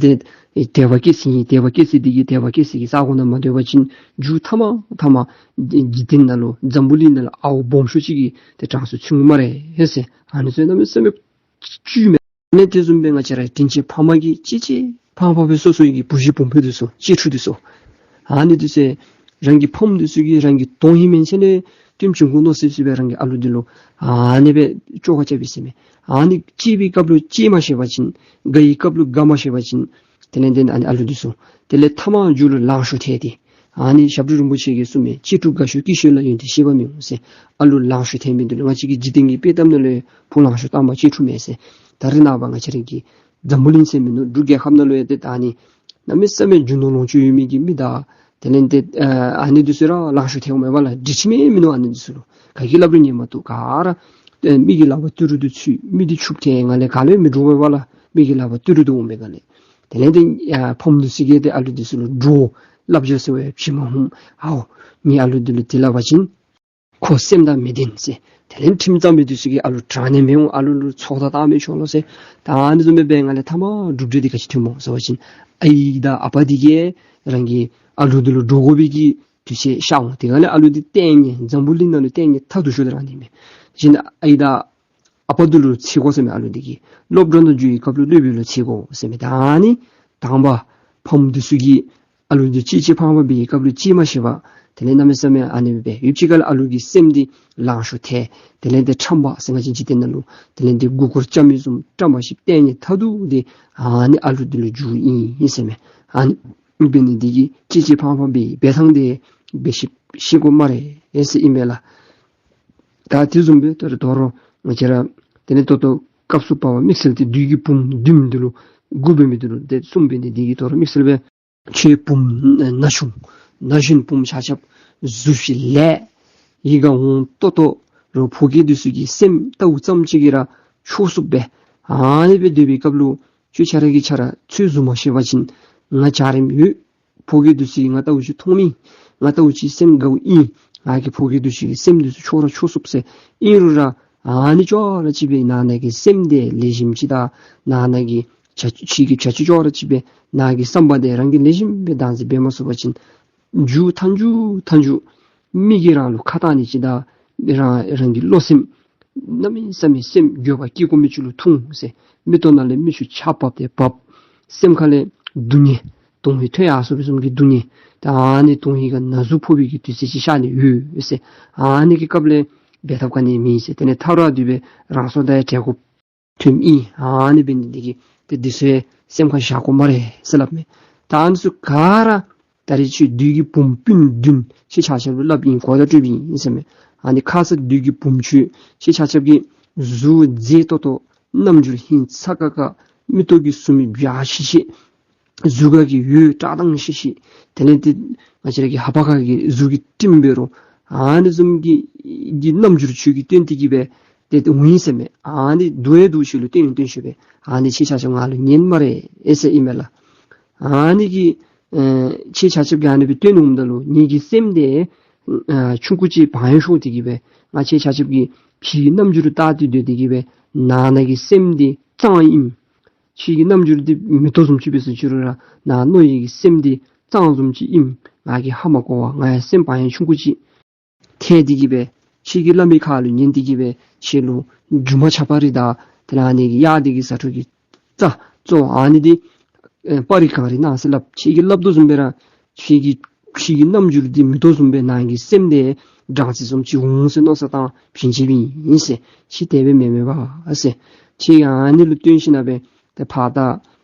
ཏེ་དད་པ་སྐྱེ་ས་ཨིན། དད་པ་སྐྱེ་ས་འདི་གིས་དད་པ་སྐྱེ་ས་གི་ས་གོ་ནང་མ་སྡོད་པ་ཅིན་མཇུག་ཐ་མ་ཐ་མ་འཇིག་རྟེན་ནང་ལུ་འཛམ་བུ་གླིང་ནང་ལུ་ཨརཝ་སྦོམ་ཤོས་ཅིག་གི་ཏེ་གྲངས་སུ་ཚུད་འོང་སྨ་རེ་ཟེར། ཨ་ནི་ཚུ་གནམ་མེད་ས་མེད་བཅུད་མས། ཨ་ནི་དེ་བཟུམ་སྦེ་ང་བཅས་ར་དྲིན་ཅན་ཕ་མ་གི་གཅེས་གཅེས་ཕངས་ཕངས་སྦེ་གསོ་གསོ་བའི་གི་བུ་གཞི་བུམོ་པ་འདི་ཚུ་གཅེས་ཕྲུག་འདི་ཚུ་ཨ་ནི་འདི་ཚུ་རང་གི་ཕམ་འདི་ཚུ་གིས་རང་གི་དོན་ཧིང་མན་ཆད་ལས་བསྟུན་ཅིག་གུ་མནོ་སི་སི་སྦེ་རང་གི་ཨ་ལུ་འདི་ལུ་ཨ་ནི་སྦེ་ཅོག་ཁ་རྐྱབ་པས་ཟེར་མས། ཨ་ནི་གཅེས་པའི་སྐབས་ལུ་གཅེས་མ་ཤེས་པ་ཅིན་དགའ་བའི་སྐབས་ལུ་དགའ་མ་ཤེས་པ་ཅིན་དེ་ལས་དེ་ཨ་ནི་ཨ་ལུ་འདི་ཚུ་དེ་ལས་ཐ་མ་མཇུག་ལུ་ལང་ཤོར་ཐལ་ཏེ་ཨ་ནི་ཞབས་དྲུང་རིན་པོ་ཆེ་གིས་གསུངས་མས། གཅེས་ཕྲུག་དགའ་ཤོས་སྐྱིད་ཤོས་ལ་ཡོན་ཏན་ཤེས་པ་མི་འོང་ཟེར། ཨ་ལུ་ལང་ཤོར་ཐལ་མི་འདི་ལུ་ང་བཅས་ཀྱི་འཇིག་རྟེན་གྱི་དཔེ་གཏམ་ནང་ལུ་བུ་ལང་ཤོར་བཏང་པ་གཅེས་ཕྲུག་མེན་ཟེར། ད་རེས་ནངས་པ་ང་བཅས་ར་གི་འཛམ་བུ་གླིང་ཟེར་མི་ནང་འབྲུག་རྒྱལ་ཁབ་ནང་ལུ་ཡང་ཏེ་ད་ཨ་ནི་གནམ་མེད་ས་མེད་རྒྱུ་ནོར་ལོངས་སྤྱོད་ཡོད་མི་གི་མི་དང་དེ་ལས་ཏེ་ཨ་ནི་འདི་ཚུ་ར་ལང་ཤོར་ཐལཝ་མས་པ་ལགས། འདྲིས་ཅིག་མེད་མི་ནང་ཨ་ནི་འདི་ཚུ་ལུ་ག་གིས་སླབ་རུང་ཉན་མ་བཏུབ། ག་ར་ཨེ་མི་གི་ལག་པར་ཏི་རུ་འདི་ཚུད་མི་འདི་ཕྱུགཔོ་ཐལ་ང་ལས་ག་ལུ་ཡང་མི་འདྲོག་པས་པ་ལགས། མི་གི་ལག་པར་ཏི་རུ་འདི་འོང་པས་ག་ལས། དེ་ལས་ཏེ་ཨ་ཕམ་འདི་ཚུ་གིས་ཏེ་ཨ་ལུ་འདི་ཚུ་ལུ་འདྲོག། བསླབ་བྱ་ཟེར་བའི་བྱིན་མ་ཧུམ། ཨའོ་ངེའི་ཨ་ལུ་འདི་ལུ་དེ་སླབ་པ་ཅིན་ཁོ་སེམས་དང་མི་ལྡན་ཟེར། དེ་ལས་ཁྲིམས་གཙང་མི་འདི་ཚུ་གིས་ཨ་ལུ་དྲང་ནི་མི་འོང་། ཨ་ལུ་ལུ་ཚོགས་བདའ་བཏང་མི་ཆོག་ལོ་ཟེར། ད་ཨ་ནི་བཟུམ་སྦེ་འབད་བའི་སྒང་ལས་ཐ་མ་གྲུབ་འབྲས་འདི་ག་ཅི་ཐོནམ་སྨོ་ཟེར་བ་ཅིན་ཨའི་དང་ཨ་པ་འདི་གིས་རང་གི་ཨ་ལུ་འདི་ལུ་འདྲོག་དགོ་པའི་གི་དུས་ཚོད་ཤར་འོང་། དེ་སྒང་ལས་ཨ་ལུ་འདི་ལྟས་ངན་འཛམ་བུ་གླིང་ནང་ལུ་ལྟས་ངན་ཐ་དུ་ཤོར་ཏེ་ར་ནི་མས། གཞན་ཨའི་དང་ཨ་པ་འདི་ལུ་འཚེར་དགོ་ཟེར་མས། ཨ་ལུ་འདི་གིས་སློབ་གྲྭ་ནང་འགྱོ་བའི་སྐབས་ལུ་སློབ་དཔོན་ལུ་འཚེར་དགོ་ཟེར་མས། ད་ཨ་ནི་དང་པ་ཕམ་འདི་ཚུ་གིས་ཨ་ལུ་འདི་གཅེས་གཅེས་ཕངས་ཕངས་འབད་བའི་སྐབས་ལུ་གཅེས་མ་ཤེས་པར་དེ་ལས་གནམ་མེད་ས་མེད་ཨ་ནི་སྦེ་ཡུདཔ་ཅིག་ཁར་ལུ་ཨ་ལུ་གི་སེམས་འདི་ལང་ཤོར་ཐལ། དེ་ལས་ཏེ་ཁྲམ་པ་ཟེར་ང་བཅས་འཇིག་རྟེན་ནང་ལུ་དེ་ལས་ཏེ་མགུ་སྐོར་རྐྱབ་མི་བཟུམ་ཁྲམ་པ་ཅིག་ལྟས་ངན་ཐ་དུ་འདི་ཨ་ནི་ཨ་ལུ་འདི་ལུ་འགྱུར་ཨིན་ཟེར་མས། ཨ་ནི་འབད་ནི་འདི་གིས་གཅེས་གཅེས་ཕངས་ཕངས་འབད་འབད་ཐངས་འདི་འབད་ཤེས་ཤེས་དགོ་སྨ་རེ་ཟེར་ཨིན་མས་ལགས། ད་དེ་བཟུམ་སྦེ་ད་རུང་དོ་རུང་ང་བཅས་ར་དེ་ལས་ད་ལྟོ་སྐབས་སུ་བབས་པ་དམིགས་བསལ་ཏེ་བདུད་ཀྱི་བུམོ་བདུདམོ་འདི་ལུ་དགུ་འབད་མི་འདི་ལུ་ཏེ་གསུམ་འབད་ནི་འདི་གིས་དོ་རུང་དམིགས་བསལ་སྦེ་ཁྱོད་བུམོ་ན་ཆུང་ན་གཞོན་བུམོ་ཆ་ཁྱབ་གཟུགས་བྱད་ལེགས་ཡིད་ཁར་འོང་ཏོག་ཏོ་རོགས་ཕོ་སྐྱེས་འདི་ཚུ་གི་སེམས་ལྟཝ་ཙམ་ཅིག་གིས་ར་འཕྱོག་ཚུགསཔ་སྦེ་ཨ་ནི་སྦེ་སྡོད་པའི་སྐབས་ལུ་ཁྱོད་ཆ་ར་གིས་ཆ་ར་ཚུར་བཟུང་མ་ཤེས་པ་ཅིན་ང་འཇའ་རིསམོ་ཡོད། ཕོ་སྐྱེས་འདི་ཚུ་གིས་ང་ལྟ་བུ་ཅིག་མཐོང་མི་ང་ལྟ་བུ་ཅིག་སེམས་དགའཝ་ཨིན། ང་གིས་ཕོ་སྐྱེས་འདི་ཚུ་གི་སེམས་འདི་ཚུ་འཕྱོག་ར་འཕྱོག་ཚུགས་ཟེར། ཨིན་རུང་ར་ཨ་ནི་ཅོག་ར་ཅིག་སྦེ་ནང་ན་གི་སེམས་འདི་ལེགས་ཤོམ་ཅིག་དང་ནང་ན་གི་བྱ་ཕྱི་གི་བྱ་སྤྱོད་ཅོག་ར་ཅིག་སྦེ་ནང་གི་བསམ་པ་འདི་རང་གིས་ལེགས་ཤོམ་སྦེ་བདག་འཛིན་འབད་མ་ཚུགས་པ་ཅིན་མཇུག་མཐའ་མཇུག་མཐའ་མཇུག་མི་གིས་རང་ལུ་ཁ་གཏང་ནི་ཅིག་དང་རང་རང་གི་བློ་སེམས་ གནམ་མེད་ས་མེད་སེམས་འགྱོད་པ་སྐྱེ་དགོ་མི་ཅིག་ལུ་ཐུག་ཟེར། མིག་ཏོ་ནང་ལས་མིག་ཆུ་ཆརཔ་བབས་ཏེ་བབས། སེམས་ཁ་ལས་སྡུག་བསྔལ་དོན་ཧིང་ཐོན་ཡར་སོང་བའི་བཟུམ་གྱི་སྡུག་བསྔལ། ད་ཨ་ནི་དོན་ཧིང་ག་ན་ཟུག་ཕོག་པའི་གི་དུས་ཚོད་ཅིག་ཤར་ནི་ཡོད་ཟེར། ཨ་ནི་གི་སྐབས་ལས་འབད་ཐབས་ག་ནི་མེད་ཟེར། དེ་ལས་ཐབས་ར་འདི་སྦེ་རང་སྲོག་ད་ཡང་བྲལ་དགོཔ་ཐོནམ་ཨིན། ཨ་ནི་འབད་ནི་འདི་གིས་ཏེ་འདི་ཚུ་སེམས་ཁར་བཞག་དགོ་སྨ་རེ་ཟེར་སླབ་མས། ད་ཨ་ནི་ཚུ་ག་ར་ད་རེས་ཁྱོད་བདུད་ཀྱི་བུམོ་སྤུན་བདུན་ཁྱེད་ཆ་ཁྱབ་ལུ་སླབ་ཨིན། གོ་བརྡ་སྤྲོདཔ་ཨིན་ཟེར་མས། ཨ་ནི་ཁ་ཙ་བདུད་ཀྱི་བུམོ་ཁྱོད་ཁྱེད་ཆ་ཁྱབ་ཀྱི་གཟུགས་མཛེས་ཏོག་ཏོ། རྣམ་འགྱུར་ཧིང་ཚ་ཀ་ཀ། མིག་ཏོ་གི་ཟུར་མིག་འབྱར་ཤིག་ཤིག། གཟུགས་ཁ་གི་འོད་བཀྲག་མདངས་ཤིག་ཤིག། དེ་ལས་ཏེ་ང་བཅས་ར་གི་ལྷ་པ་གི་གཟུགས་ཀྱི་སྤྲིན་འབད་རུང་ཨ་ནི་བཟུམ་གྱི་གི་རྣམ་འགྱུར་ཁྱོད་ཀྱིས་སྟོན་ཏེ་གི་སྦེ་ཏེ་ཏེ་འོང་ཡི་ཟེར་མས། ཨ་ནི་འདུག་ཡང་འདུག་ཤིག་ལུ་སྟོན་ཡང་སྟོན་ཤིག་སྦེ། ཨ་ནི་ཁྱེད་ཆ་ཁྱབ་ང་ལུ་ཉན་སྨ་རེ་ཨེ་ཟེར་ཨིན་མས་ལགས། ཨ་ནི་གི་ཨེ་ཁྱེད་ཆ་ཁྱབ་ཀྱིས་ཨ་ནི་སྦེ་སྟོན་འོངམ་ད་ལུ་ངེ་གི་སེམས་འདི་ཨ་ཆུང་ཀུ་ཅིག་བག་ཡངས་ཤོར་ཏེ་གི་སྦེ་ང་ཁྱེད་ཆ་ཁྱབ་ཀྱི་ཕྱི་རྣམ་འགྱུར་བལྟ་སྟེ་སྡོད་དེ་གི་སྦེ་ནང་ན་གི་སེམས་འདི་གཙང་ཨིན། ཕྱི་གི་རྣམ་འགྱུར་འདི་མེ་ཏོག་བཟུམ་ཅིག་འབད་སོང་ཅི་རུང་ར་ནང་རྣོ་ཡི་གི་སེམས་འདི་གཙང་བཟུམ་ཅིག་ཨིན། ང་གིས་ཧ་མ་གོ་བར་ང་ཡང་སེམས་བག་ཡངས་ཆུང་ཀུ་ཅིག་ཐལ་ཏེ་གི་སྦེ་ཁྱེད་ཀྱི་བླ་མའི་ཁ་ལུ་ཉན་ཏེ་གི་སྦེ་ཁྱེད་ལུ་སྒྱུ་མ་ཆགས་པ་རེ་དང་དེ་ལས་ཨ་ནི་གི་གཡག་འདི་གི་ཟ་འཕྲོ་གི་རྩྭ་བཙོ་ཨ་ནི་འདི་ཨེ་པར་རིས་གང་རིགས་གནང་ཟེར་སླབ། ཁྱེད་ཀྱིས་སླབ་དོ་བཟུམ་སྦེ་ར་ཁྱེད་ཀྱི་ཕྱི་གི་རྣམ་འགྱུར་འདི་མེ་ཏོག་བཟུམ་སྦེ་ནང་གི་སེམས་འདི་སྦྲང་རྩི་བཟུམ་ཅིག་འོང་ཟེར་མནོ་བསམ་བཏང་བྱིན་ཅི་བིན་ཟེར། ཁྱེད་དེ་སྦེ་མེན་མས་པ་ཟེར། ཁྱེད་ཨ་ནི་ལུ་སྟོན་ཞིན་ན་སྦེ་ཏེ་ཕར་ད་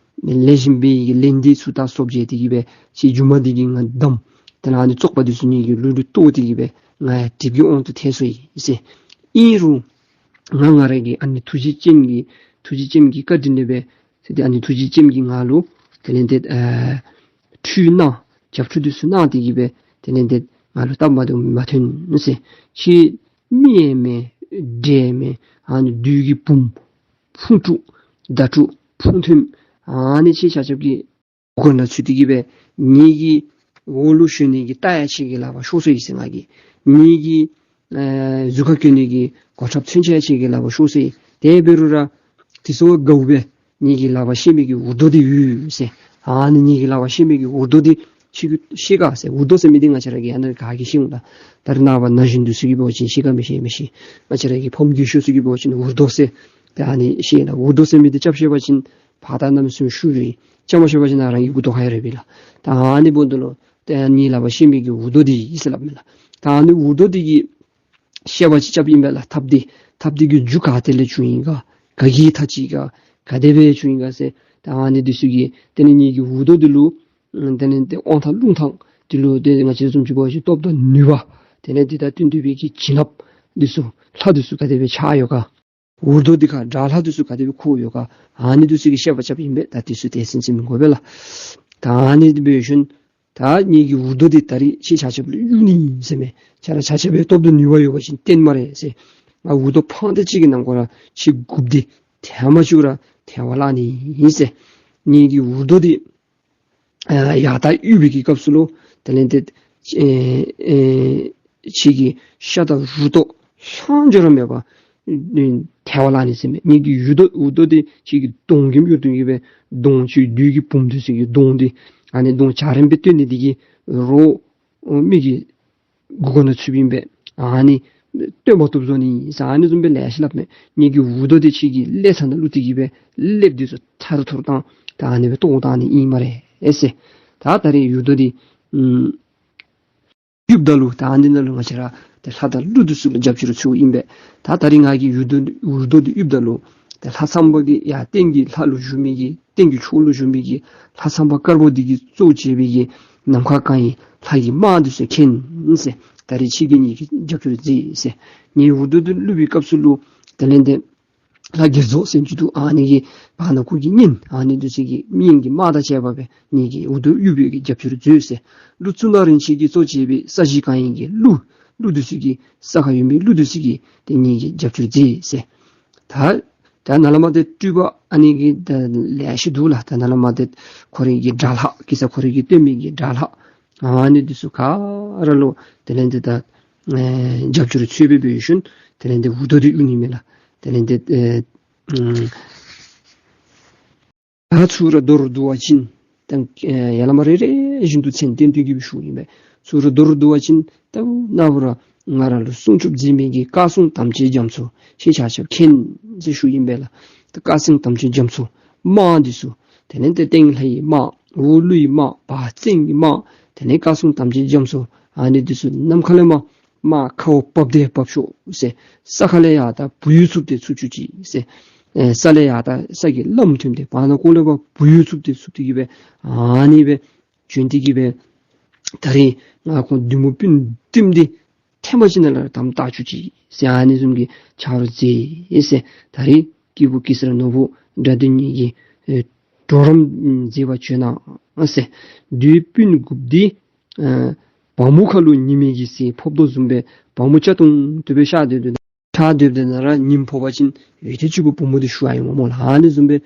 ལེགས་ཤོམ་སྦེ་གི་ལན་འདི་ཚུ་ད་སོབ་འཇལ་ཏེ་གི་སྦེ་ཁྱེད་སྒྱུ་མ་འདི་གིས་ང་བསྡམས། དེ་ལས་ཨ་ནི་བཙོག་པ་འདི་ཚུ་ངེ་གི་ལུས་ལུ་གཏོར་ཏེ་གི་སྦེ་ང་ཡང་གྲིབ་ཀྱི་དབང་དུ་ཐལ་སོ་ཡི་ཟེར། ཨིན་རུང་ང་ང་ར་གི་ཨ་ནི་ཐུགས་རྗེ་ཅན་གྱི་ཐུགས་རྗེ་ཅན་གྱི་བཀའ་དྲིན་ལས་སྦེ་ཟེར་ཏེ་ཨ་ནི་ཐུགས་རྗེ་ཅན་གྱིས་ང་ལུ་དེ་ལས་ཏེ་ཨ་ཁྲུས་གནང་རྒྱབ་ཁྲུས་འདི་ཚུ་གནང་སྟེ་གི་སྦེ་དེ་ལས་ཏེ་ང་ལུ་སྟབས་མ་བདེཝ་མ་ཐོན་ཟེར། ཁྱེད་མི་ཡང་མེན་འདྲེ་ཡང་མེན། ཨ་ནི་བདུད་ཀྱི་བུམོ་ཕུང་དཀྲུག་མདའ་དཀྲུག་ཕུང་ཐུམ་ཨ་ནི་ཁྱེད་ཆ་ཁྱབ་ཀྱི་མགུ་སྐོར་ནང་ཚུད་དེ་གི་སྦེ་ངེ་གི་འོག་ལུ་ཞོན་ནི་གི་རྟ་ཡང་ཁྱེད་ཀྱི་ལག་པར་ཤོར་སོ་ཡི་ཟེར། ང་གི་ངེ་གི་ཨེ་གཟུགས་ཁར་གྱོན་ནི་གི་གོ་ཁྲབ་མཚོན་ཆ་ཡང་ཁྱེད་ཀྱི་ལག་པར་ཤོར་སོ་ཡི། དེ་འབད་རུང་ར་དེ་ཚུ་དགའཝ་སྦེ་ངེ་གི་ལག་པར་བཤེད་མི་གི་འུར་རྡོ་འདི་ཡོད་ཟེར། ཨ་ནི་ངེ་གི་ལག་པར་བཤེད་མི་གི་འུར་རྡོ་འདི་ཁྱེད་ཀྱིས་ཤེས་ག་ཟེར། འུར་རྡོ་ཟེར་མི་འདི་ང་བཅས་ར་གིས་ཨ་ནི་ག་གིས་ཤེས་འོང་ད། ད་རེས་ནངས་པ་ན་གཞོན་འདི་ཚུ་གིས་འབད་བ་ཅིན་ཤེས་ག་མི་ཤེས་མི་ཤེས། ང་བཅས་ར་གི་ཕམ་རྒས་ཤོས་ཚུ་གིས་འབད་བ་ཅིན་འུར་རྡོ་ཟེར་ཏེ་ཨ་ནི་ཤེས་ལགས། འུར་རྡོ་ཟེར་མི་འདི་རྐྱབ་ཤེས་པ་ཅིན་ཕར་ད་གནམ་མེད་ས་མེད་ཤུགས་ཡོད། རྐྱབ་མ་ཤེས་པ་ཅིན་ནཱ་རང་གི་མགུ་ཏོ་ཁར་ཡང་རེག་པས་ལགས། ད་ཨ་ནི་འབདཝ་ད་ལུ་ཏེ་ངེ་གི་ལག་པར་བཤེད་མི་གི་འུར་རྡོ་འདི་ཨིན་ཟེར་སླབ་མས་ལགས། ད་ཨ་ནི་འུར་རྡོ་འདི་གིས་བཤད་པ་ཅིན་རྐྱབ་ཨིན་པས་ལགས། ཐགཔ་འདི་ཐགཔ་འདི་གི་རྒྱུ་ག་ཏེ་ལས་བྱུང་ཡི་ག། ག་གིས་བཏགས་ཅི་ག། ག་དེ་སྦེ་བྱུང་ཡི་ག་ཟེར། ད་ཨ་ནི་འདི་ཚུ་གིས་དེ་ལས་ངེ་གི་འུར་རྡོ་འདི་ལུ་ཨམ་དེ་ལས་ཏེ་དབང་ཐང་རླུང་ཐང་འདི་ལུ་ཏེ་ང་བཅས་བཟུམ་ཅིག་འབད་བ་ཅིན་སྟོབས་དང་ནུས་པ་དེ་ལས་འདི་དང་བསྟུན་ཏེ་སྦེ་གི་བྱིན་རླབས་འདི་ཚུ་ལྷ་འདི་ཚུ་ག་དེ་སྦེ་ཆགས་ཡོད་ག། འུར་རྡོ་འདི་ཁར་དགྲ་ལྷ་འདི་ཚུ་ག་དེ་སྦེ་འཁོར་ཡོད་ག། ཨ་ནི་འདི་ཚུ་གི་བཤད་པ་རྐྱབ་ཨིན་པས། ད་འདི་ཚུ་ཏེ་སེམས་ཅན་མི་དགོ་པས་ལགས། ད་ཨ་ནི་འདི་འབད་ཞིནམ་ད་ངེ་གི་འུར་རྡོ་འདི་ད་རེས་ཁྱེད་ཆ་ཁྱབ་ལུ་གཡུག་ནི་ཨིན་ཟེར་མས། ཁྱེད་ར་ཆ་ཁྱབ་སྦེ་སྟོབས་དང་ནུས་པ་ཡོད་པ་ཅིན་བསྟན་སྨ་རེ་ཟེར། ང་འུར་རྡོ་འཕང་དེ་ཅིག་གི་ནང་འཁོད་ར་ཁྱེད་རྒུབ་སྟེ་ཐལ་མ་བཅུག་ར་ཐལ་བར་བརླག་ནི་ཨིན་ཟེར། ངེ་གི་འུར་རྡོ་འདི་ཨ་ཡར་ལྟ་གཡུག་པའི་གི་སྐབས་སུ་ལུ་དེ་ལས་ཏེ་ཨེ་ཨེ་ཁྱེད་ཀྱི་ཤ་དང་རུ་ཏོ་ལྷག་འཕྲོ་ར་མེད་པར་ཨེ་ཐལ་བར་བརླག་ནི་ཟེར་མས། ངེ་གི་འུར་རྡོ་འུར་རྡོ་འདི་ཁྱེད་ཀྱི་གདོང་གི་གཡུག་དོ་གི་སྦེ་གདོང་ཁྱེད་བདུད་ཀྱི་བུམོ་འདི་ཚུ་གི་གདོང་འདི་ཨ་ནི་གདོང་འཇའ་རིསམོ་སྦེ་སྟོན་ནི་འདི་གིས་རོགས་མི་གི་མགུ་སྐོར་ནང་ཚུདཔ་ཨིན་པས། ཨ་ནི་སྟོན་མ་བཏུབ་བཟོ་ནི་ཨིན་ཟེར་ཨ་ནི་བཟུམ་སྦེ་ལེ་ཤ་སླབ་མས། ངེ་གི་འུར་རྡོ་འདི་ཁྱེད་ཀྱི་ཀླད་ཚང་ནང་བླུགས་ཏེ་གི་སྦེ་ཀླདཔ་འདི་ཚུ་ཐར་ཐོར་བཏང་ད་ཨ་ནི་སྦེ་བཏོག་བཏང་ནི་ཨིན་སྨ་རེ་ཨེ་ཟེར། ད་ད་རེས་འུར་རྡོ་འདི་ཨམ་གཡུགཔ་ད་ལུ་ད་ཨ་ནི་ནང་ལུ་ང་བཅས་ར་ཏེ་ལྷ་དང་ཀླུ་འདི་ཚུ་ལུ་རྒྱབ་སྐྱོར་ཚུ་ཨིན་པས། ད་ད་རེས་ང་གིས་འུར་རྡོ་འུར་རྡོ་འདི་གཡུགཔ་ད་ལུ་ཏེ་ལྷ་ཚངས་པ་གི་ཡར་སྟེང་གི་ལྷ་ལུ་བཞུགས་མི་གི་སྟེང་གི་ཕྱོགས་ལུ་བཞུགས་མི་གི་ལྷ་ཚངས་པ་དཀར་པོ་འདི་གིས་གཙོ་བྱས་པའི་གི་ནམ་མཁའ་གང་ཡིན་ལྷ་གི་དམག་འདི་ཚུ་མཁྱེན་ཟེར། ད་རེས་ཁྱེད་ཀྱིས་ངེ་གི་རྒྱབ་སྐྱོར་མཛད་ཟེར། ངེ་འུར་རྡོ་འདི་གཡུག་པའི་སྐབས་སུ་ལུ་དེ་ལས་ཏེ་ལྷ་དགེ་རྫོགས་ཟེར་མི་ཅིག་འདུག། ཨ་ནི་གིས་བར་ན་ཁོ་གིས་ཉན། ཨ་ནི་འདི་ཚུ་གིས་མི་ཡི་གི་དམག་དང་བཅས་པ་སྦེ་ངེ་གི་འུར་རྡོ་གཡུག་པའི་གི་རྒྱབ་སྐྱོར་མཛད་ཟེར། ཀླུ་གཙུག་ན་རིན་ཆེན་གྱིས་གཙོ་བྱས་པའི་ས་གཞི་གང་ཡིན་གྱི་ཀླུ་ཀླུ་འདི་ཚུ་གིས་ས་ཁར་ཡོད་མི་ཀླུ་འདི་ཚུ་གིས་ཏེ་ངེ་གི་རྒྱབ་སྐྱོར་མཛད་ཟེར། ད་ད་ནཱ་ལས་མར་ཏེ་སྤྲུལ་པ་ཨ་ནི་གི་ད་ལེ་ཤ་འདུག་ལགས། ད་ནཱ་ལས་མར་ཏེ་ཁོ་རའི་གི་དགྲ་ལྷ་གེ་སར་ཁོ་རའི་གི་སྟོན་མི་གི་དགྲ་ལྷ་ཨ་ནི་འདི་ཚུ་ག་ར་ལུ་དེ་ལས་ཏེ་ད་ཨེ་རྒྱབ་སྐྱོར་ཚུ་འབད་འབད་ཞིནམ་དེ་ལས་ཏེ་འུར་རྡོ་འདི་གཡུག་ནི་མས་ལགས། དེ་ལས་ཏེ་ཨེ་ཨམ་ད་ཚུར་ར་མདོར་བསྡུ་བ་ཅིན་ད་ཨེ་ཡར་ལས་མར་རེ་རེ་བཞིན་དུ་མཚན་བསྟན་ཏེ་གི་སྦེ་ཞུཝ་ཨིན་པས། ཚུར་མདོར་བསྡུ་བ་ཅིན་ད་ནཱ་བུ་ར་ང་ར་ལུ་སྲུང་སྐྱོབ་མཛད་མི་གི་བཀའ་སྲུང་དམ་ཅན་རྒྱ་མཚོ་ཞེས་བྱ་བྱ་མཁན་ཟེར་ཞུཝ་ཨིན་པས་ལགས། ད་བཀའ་སྲུང་དམ་ཅན་རྒྱ་མཚོ་དམག་འདི་ཚུ་དེ་ལས་ཏེ་སྟེང་ལྷའི་དམག་འོག་ཀླུའི་དམག་བར་བཙན་གྱི་དམག་དེ་ལས་བཀའ་སྲུང་དམ་ཅན་རྒྱ་མཚོ་ཨ་ནི་འདི་ཚུ་ནམ་མཁའ་ལས་མར་མར་ཁཝ་བབས་ཏེ་བབས་ཤོག་ཟེར། ས་ཁ་ལས་ཡར་ད་བུ་ཡུག་འཚུབ་སྟེ་འཚུབ་བཅུག་ཅིག་ཟེར། ཨེ་ས་ལས་ཡར་ད་ས་གི་རླངསམ་ཐོན་ཏེ་བར་ན་ཀོ་ལས་ཕར་བུ་ཡུག་འཚུབ་སྟེ་འཚུབ་སྟེ་གི་སྦེ་ཨ་ནི་སྦེ་བྱོན་ཏེ་གི་སྦེ་ད་རིས་ང་ཁོང་བདུད་མོ་སྤུན་བདུན་འདི་ཐེངས་མ་གཅིག་ནང་ལུ་དམ་བཏགས་བཅུག་ཅིག་ཟེར་ཨ་ནི་བཟུམ་གྱི་ཆ་རོགས་མཛད་ཟེར། ད་རིས་སྐྱེས་བུ་གེ་སར་ནོར་བུ་དགྲ་འདུལ་གཉིས་ཀྱི་ཨེ་གྲོགས་རམ་མཛད་པར་བྱོན་གནང་ཟེར། བདུད་སྤུན་དགུ་འདི་ཨེ་བ་མོ་ཁ་ལུ་ཉི་མའི་གི་ཟེར་ཕོག་དོ་བཟུམ་སྦེ་བ་མོ་ཆ་ཏུང་ཏུ་སྦེ་ཤར་སྡོད་དོ། ཤར་སྡོདཔ་ད་ནཱ་ར་ཉིམ་ཕོག་པ་ཅིན་འོད་ཐེངས་གཅིག་པོ་བུ་མོ་འདི་ཞུ་བ་ཡོད་མོ་ལགས། ཨ་ནི་བཟུམ་སྦེ་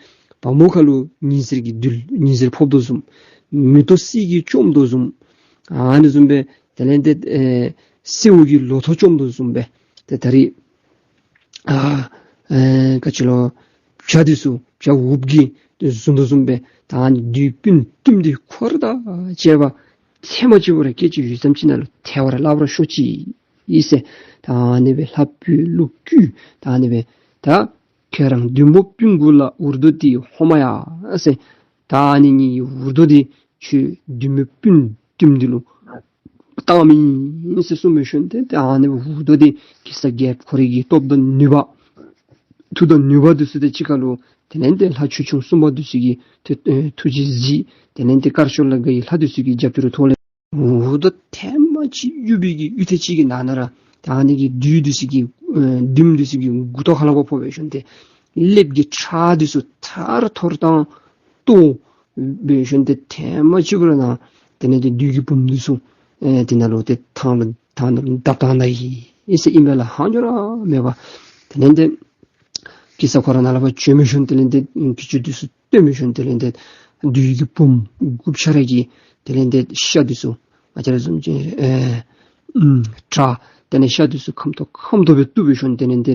བ་མོ་ཁ་ལུ་ཉི་ཟེར་གྱི་རྡུལ་ཉི་ཟེར་ཕོག་དོ་བཟུམ། མེ་ཏོག་སད་ཀྱིས་བཅོམ་དོ་བཟུམ། ཨ་ནི་བཟུམ་སྦེ་དེ་ལས་ཏེ་ཨེ་སེརཝ་གི་ལོ་ཐོག་བཅོམ་དོ་བཟུམ་སྦེ་ཏེ་ད་རིས་ཨ་ཨེ་ག་ཅི་ལོ་བྱ་འདི་ཚུ་བྱ་འུགཔ་གིས་བཟུང་དོ་བཟུམ་སྦེ་ད་ཨ་ནི་བདུད་སྤུན་བདུན་འདི་འཁོར་དང་བཅས་པ་ཐེངས་མ་གཅིག་པོ་ར་སྐད་ཅིག་ཡུད་ཙམ་ཅིག་ནང་ལུ་ཐལ་བར་བརླག་པར་ཤོག་ཅིག་ཟེར། ད་ཨ་ནི་སྦེ་ལྷ་བུ་ཀླུ་བཀོད་ད་ཨ་ནི་སྦེ་ད་ཁྱེད་རང་བདུད་མོ་སྤུན་དགུ་ལ་འུར་རྡོ་འདི་ཧོ་མ་ཡ་ཟེར། ད་ཨ་ནི་ངེའི་འུར་རྡོ་འདི་ཁྱོད་བདུད་མོ་སྤུན་བདུན་འདི་ལུ་བཏང་མི་ཨིན་ཟེར་གསུངས་པའི་ཤུལ་ཏེ་ད་ཨ་ནི་འུར་རྡོ་འདི་གེ་སར་རྒྱལཔོ་ཁོ་རའི་གི་སྟོབས་དང་ནུས་པ་མཐུ་དང་ནུས་པ་འདི་ཚུ་དང་གཅིག་ཁར་ལུ་དེ་ལས་ཏེ་ལྷ་ཆོས་སྐྱོང་སྲུང་མ་འདི་ཚུ་གི་ཐུགས་ཨེ་ཐུགས་རྗེ་གཟིགས། དེ་ལས་ཏེ་དཀར་ཕྱོགས་ལ་དགའ་བའི་ལྷ་འདི་ཚུ་གི་རྒྱབ་སྐྱོར་ཐོག་ལས་འུར་རྡོ་ཐེངས་མ་གཅིག་གཡུག་པའི་གི་ཡུད་ཐེངས་གཅིག་གི་ནང་ན་ར་ད་ཨ་ནི་གི་བདུད་འདི་ཚུ་གི་ཨེ་བདུད་འདི་ཚུ་གི་མགུ་ཏོ་ཁ་ལས་ཕར་ཕོག་པའི་ཤུལ་ཏེ་ཀླདཔ་གི་ཁྲག་འདི་ཚུ་ཐར་ཐོར་བཏང་ཏོ་འབད་ཤུལ་ཏེ་ཐེངས་མ་གཅིག་པོ་ར་ནང་དེ་ལས་ཏེ་བདུད་ཀྱི་བུམོ་འདི་ཚུ་ཨེ་དེ་ནང་ལུ་ཏེ་ཐང་ལུ་ཐང་ལུ་བརྡབ་བཏང་ནུག་ཨིན་ཟེར་ཨིན་པས་ལགས། ཧང་ཇོ་ར་མེད་པར་དེ་ལས་ཏེ་གེ་སར་ཁོ་ར་ནཱ་ལས་ཕར་བྱོན་པའི་ཤུལ་དེ་ལས་ཏེ་གྱི་ཅུང་འདི་ཚུ་བཏོན་པའི་ཤུལ་དེ་ལས་ཏེ་བདུད་ཀྱི་བུམོ་དགུ་བཅུ་རེ་གི་དེ་ལས་ཏེ་ཤ་འདི་ཚུ་ང་བཅས་ར་བཟུམ་ཅིག་ཨེ་ཨུམ་ཁྲག་དེ་ལས་ཤ་འདི་ཚུ་ཁམ་ཏོག་ཁམ་ཏོག་སྦེ་བཏོག་པའི་ཤུལ་དེ་ལས་ཏེ་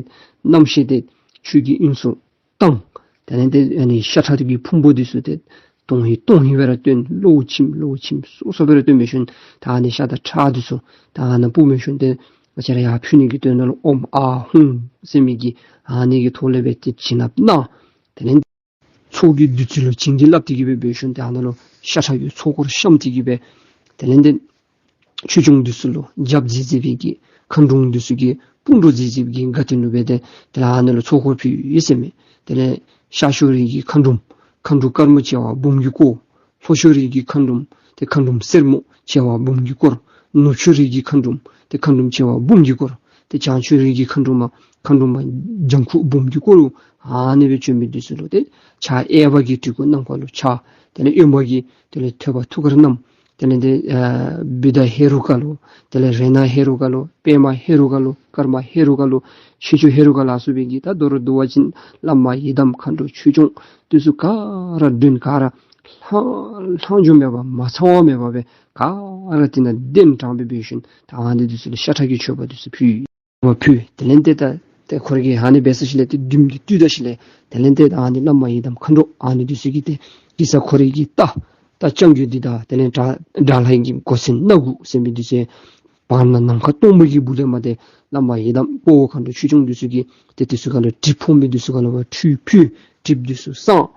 རྣམ་ཤེས་དེ་ཆོས་ཀྱི་དབྱིངས་སུ་བཏང་། དེ་ལས་ཏེ་ཨ་ནི་ཤ་ཁྲག་གི་ཕུང་པོ་འདི་ཚུ་ཏེ་སྟོང་ཧེ་སྟོང་ཧེ་སྦེ་ར་བཏོན། གློ་བུར་ཁྱིམ་གློ་བུར་ཁྱིམ་སོ་སོ་སྦེ་ར་བཏོན་པའི་ཤུལ་ད་ཨ་ནི་ཤ་དང་ཁྲག་འདི་ཚུ་ད་ཨ་ནཱ་སྤུངས་པའི་ཤུལ་ཏེ་ང་བཅས་ར་ཡར་ཕུལ་ནི་གི་དོན་ལུ་ཨོཾ་ཨཱཿཧཱུྃ་ཟེར་མི་གི་ཨ་ནི་གི་ཐོག་ལས་སྦེ་ཏེ་བྱིན་རླབས་གནང་། དེ་ལས་ཚོགས་ཀྱི་བདུད་རྩི་ལུ་བྱིན་གྱིས་བརླབས་ཏེ་གི་སྦེ་འབད་ཤུལ་ཏེ་ཨ་ནཱ་ལུ་ཤ་ཁྲག་གི་ཚོགས་འཁོར་བཤམས་ཏེ་གི་སྦེ་དེ་ལས་ཏེ་ཆོས་སྐྱོང་འདི་ཚུ་ལུ་རྒྱབ་མཛད་མཛད་པའི་གི་མཁའ་འགྲོམ་འདི་ཚུ་གི་སྤུན་གྲོགས་མཛད་མཛད་པའི་གི་དགའ་སྟོན་ལུ་སྦེ་ཏེ་དེ་ལས་ཨ་ནཱ་ལུ་ཚོགས་འཁོར་ཕུལ་ཡི་ཟེར་མས། དེ་ལས་ཤར་ཕྱོགས་རིའི་གི་མཁའ་འགྲོམ་མཁའ་འགྲོ་དཀར་མོ་བྱེ་བ་འབུམ་གྱིས་བསྐོར། ལྷོ་ཕྱོགས་རིའི་གི་མཁའ་འགྲོམ་ཏེ་མཁའ་འགྲོམ་སེར་མོ་བྱེ་བ་འབུམ་གྱིས་བསྐོར། ནུབ་ཕྱོགས་རིའི་གི་མཁའ་འགྲོམ་ཏེ་མཁའ་འགྲོམ་བྱེ་བ་འབུམ་གྱིས་བསྐོར། ཏེ་བྱང་ཕྱོགས་རིའི་གི་མཁའ་འགྲོམ་མཁའ་འགྲོམ་ལྗང་ཁུ་འབུམ་གྱིས་བསྐོར། ཨ་ནི་སྦེ་བྱོན་མི་འདི་ཚུ་ལུ་ཏེ་ཕྱག་གཡས་པ་གིས་གྲི་གུག་གནམ་ཁ་ལུ་ཕྱར། དེ་ལས་གཡོན་པ་གིས་དེ་ལས་ཐོད་པ་ཐུགས་ཀར་བསྣམས། དེ་ལས་ཏེ་ཨ་བུདྡྷ་ཧེ་རུ་ཀ་ལོ། དེ་ལས་རཏྣ་ཧེ་རུ་ཀ་ལོ། པདྨ་ཧེ་རུ་ཀ་ལོ། ཀརྨ་ཧེ་རུ་ཀ་ལོ། ཤེས་འབྱེད་ཧེ་རུ་ཀ་ལ་སོགས་པའི་གི་ད་མདོར་བསྡུ་བ་ཅིན་བླ་མ་ཡི་དམ་མཁའ་འགྲོ་ཆོས་སྐྱོང་འདི་ཚུ་ག་ར་མགྲོན་ག་ར་ལྷང་ལྷང་འགྱོ་མེད་པར་མ་ཚང་བ་མེད་པར་སྦེ་ག་ར་དེ་ནང་གདན་དྲངས་སྦེ་འབད་ཞིནམ་ད་ཨ་ནི་འདི་ཚུ་ལུ་ཤ་ཁྲག་གི་མཆོད་པ་འདི་ཚུ་ཕུལ། མ་ཕུལ། དེ་ལས་ཏེ་ད་ཏེ་ཁོ་ར་གིས་ཨ་ནི་འབད་ཚར་ཞིནམ་ལས་ཏེ་བདུདམོ་འདི་བཏུལ་ད་ཞིནམ་ལས་དེ་ལས་ཏེ་ད་ཨ་ནི་བླ་མ་ཡི་དམ་མཁའ་འགྲོ་ཨ་ནི་འདི་ཚུ་གིས་ཏེ་གེ་སར་ཁོ་ར་གི་རྟ་རྟ་རྐྱང་རྒོད་འདི་དང་དེ་ལས་དགྲ་དགྲ་ལྷ་གི་མགོ་ཚད་སྣ་དགུ་ཟེར་མི་འདི་ཚུ་བར་ན་ནམ་མཁའ་སྟོང་པ་གི་སྦུག་ལས་མར་ཏེ་བླ་མ་ཡི་དམ་དཔའ་བོ་མཁའ་འགྲོ་ཆོས་སྐྱོང་འདི་ཚུ་གིས་ཏེ་འདི་ཚུ་ག་ལུ་གྲིབ་ཕོག་མི་འདི་ཚུ་ག་ལུ་ཁྲུས་ཕུལ། གྲིབ་འདི་ཚུ་སངས།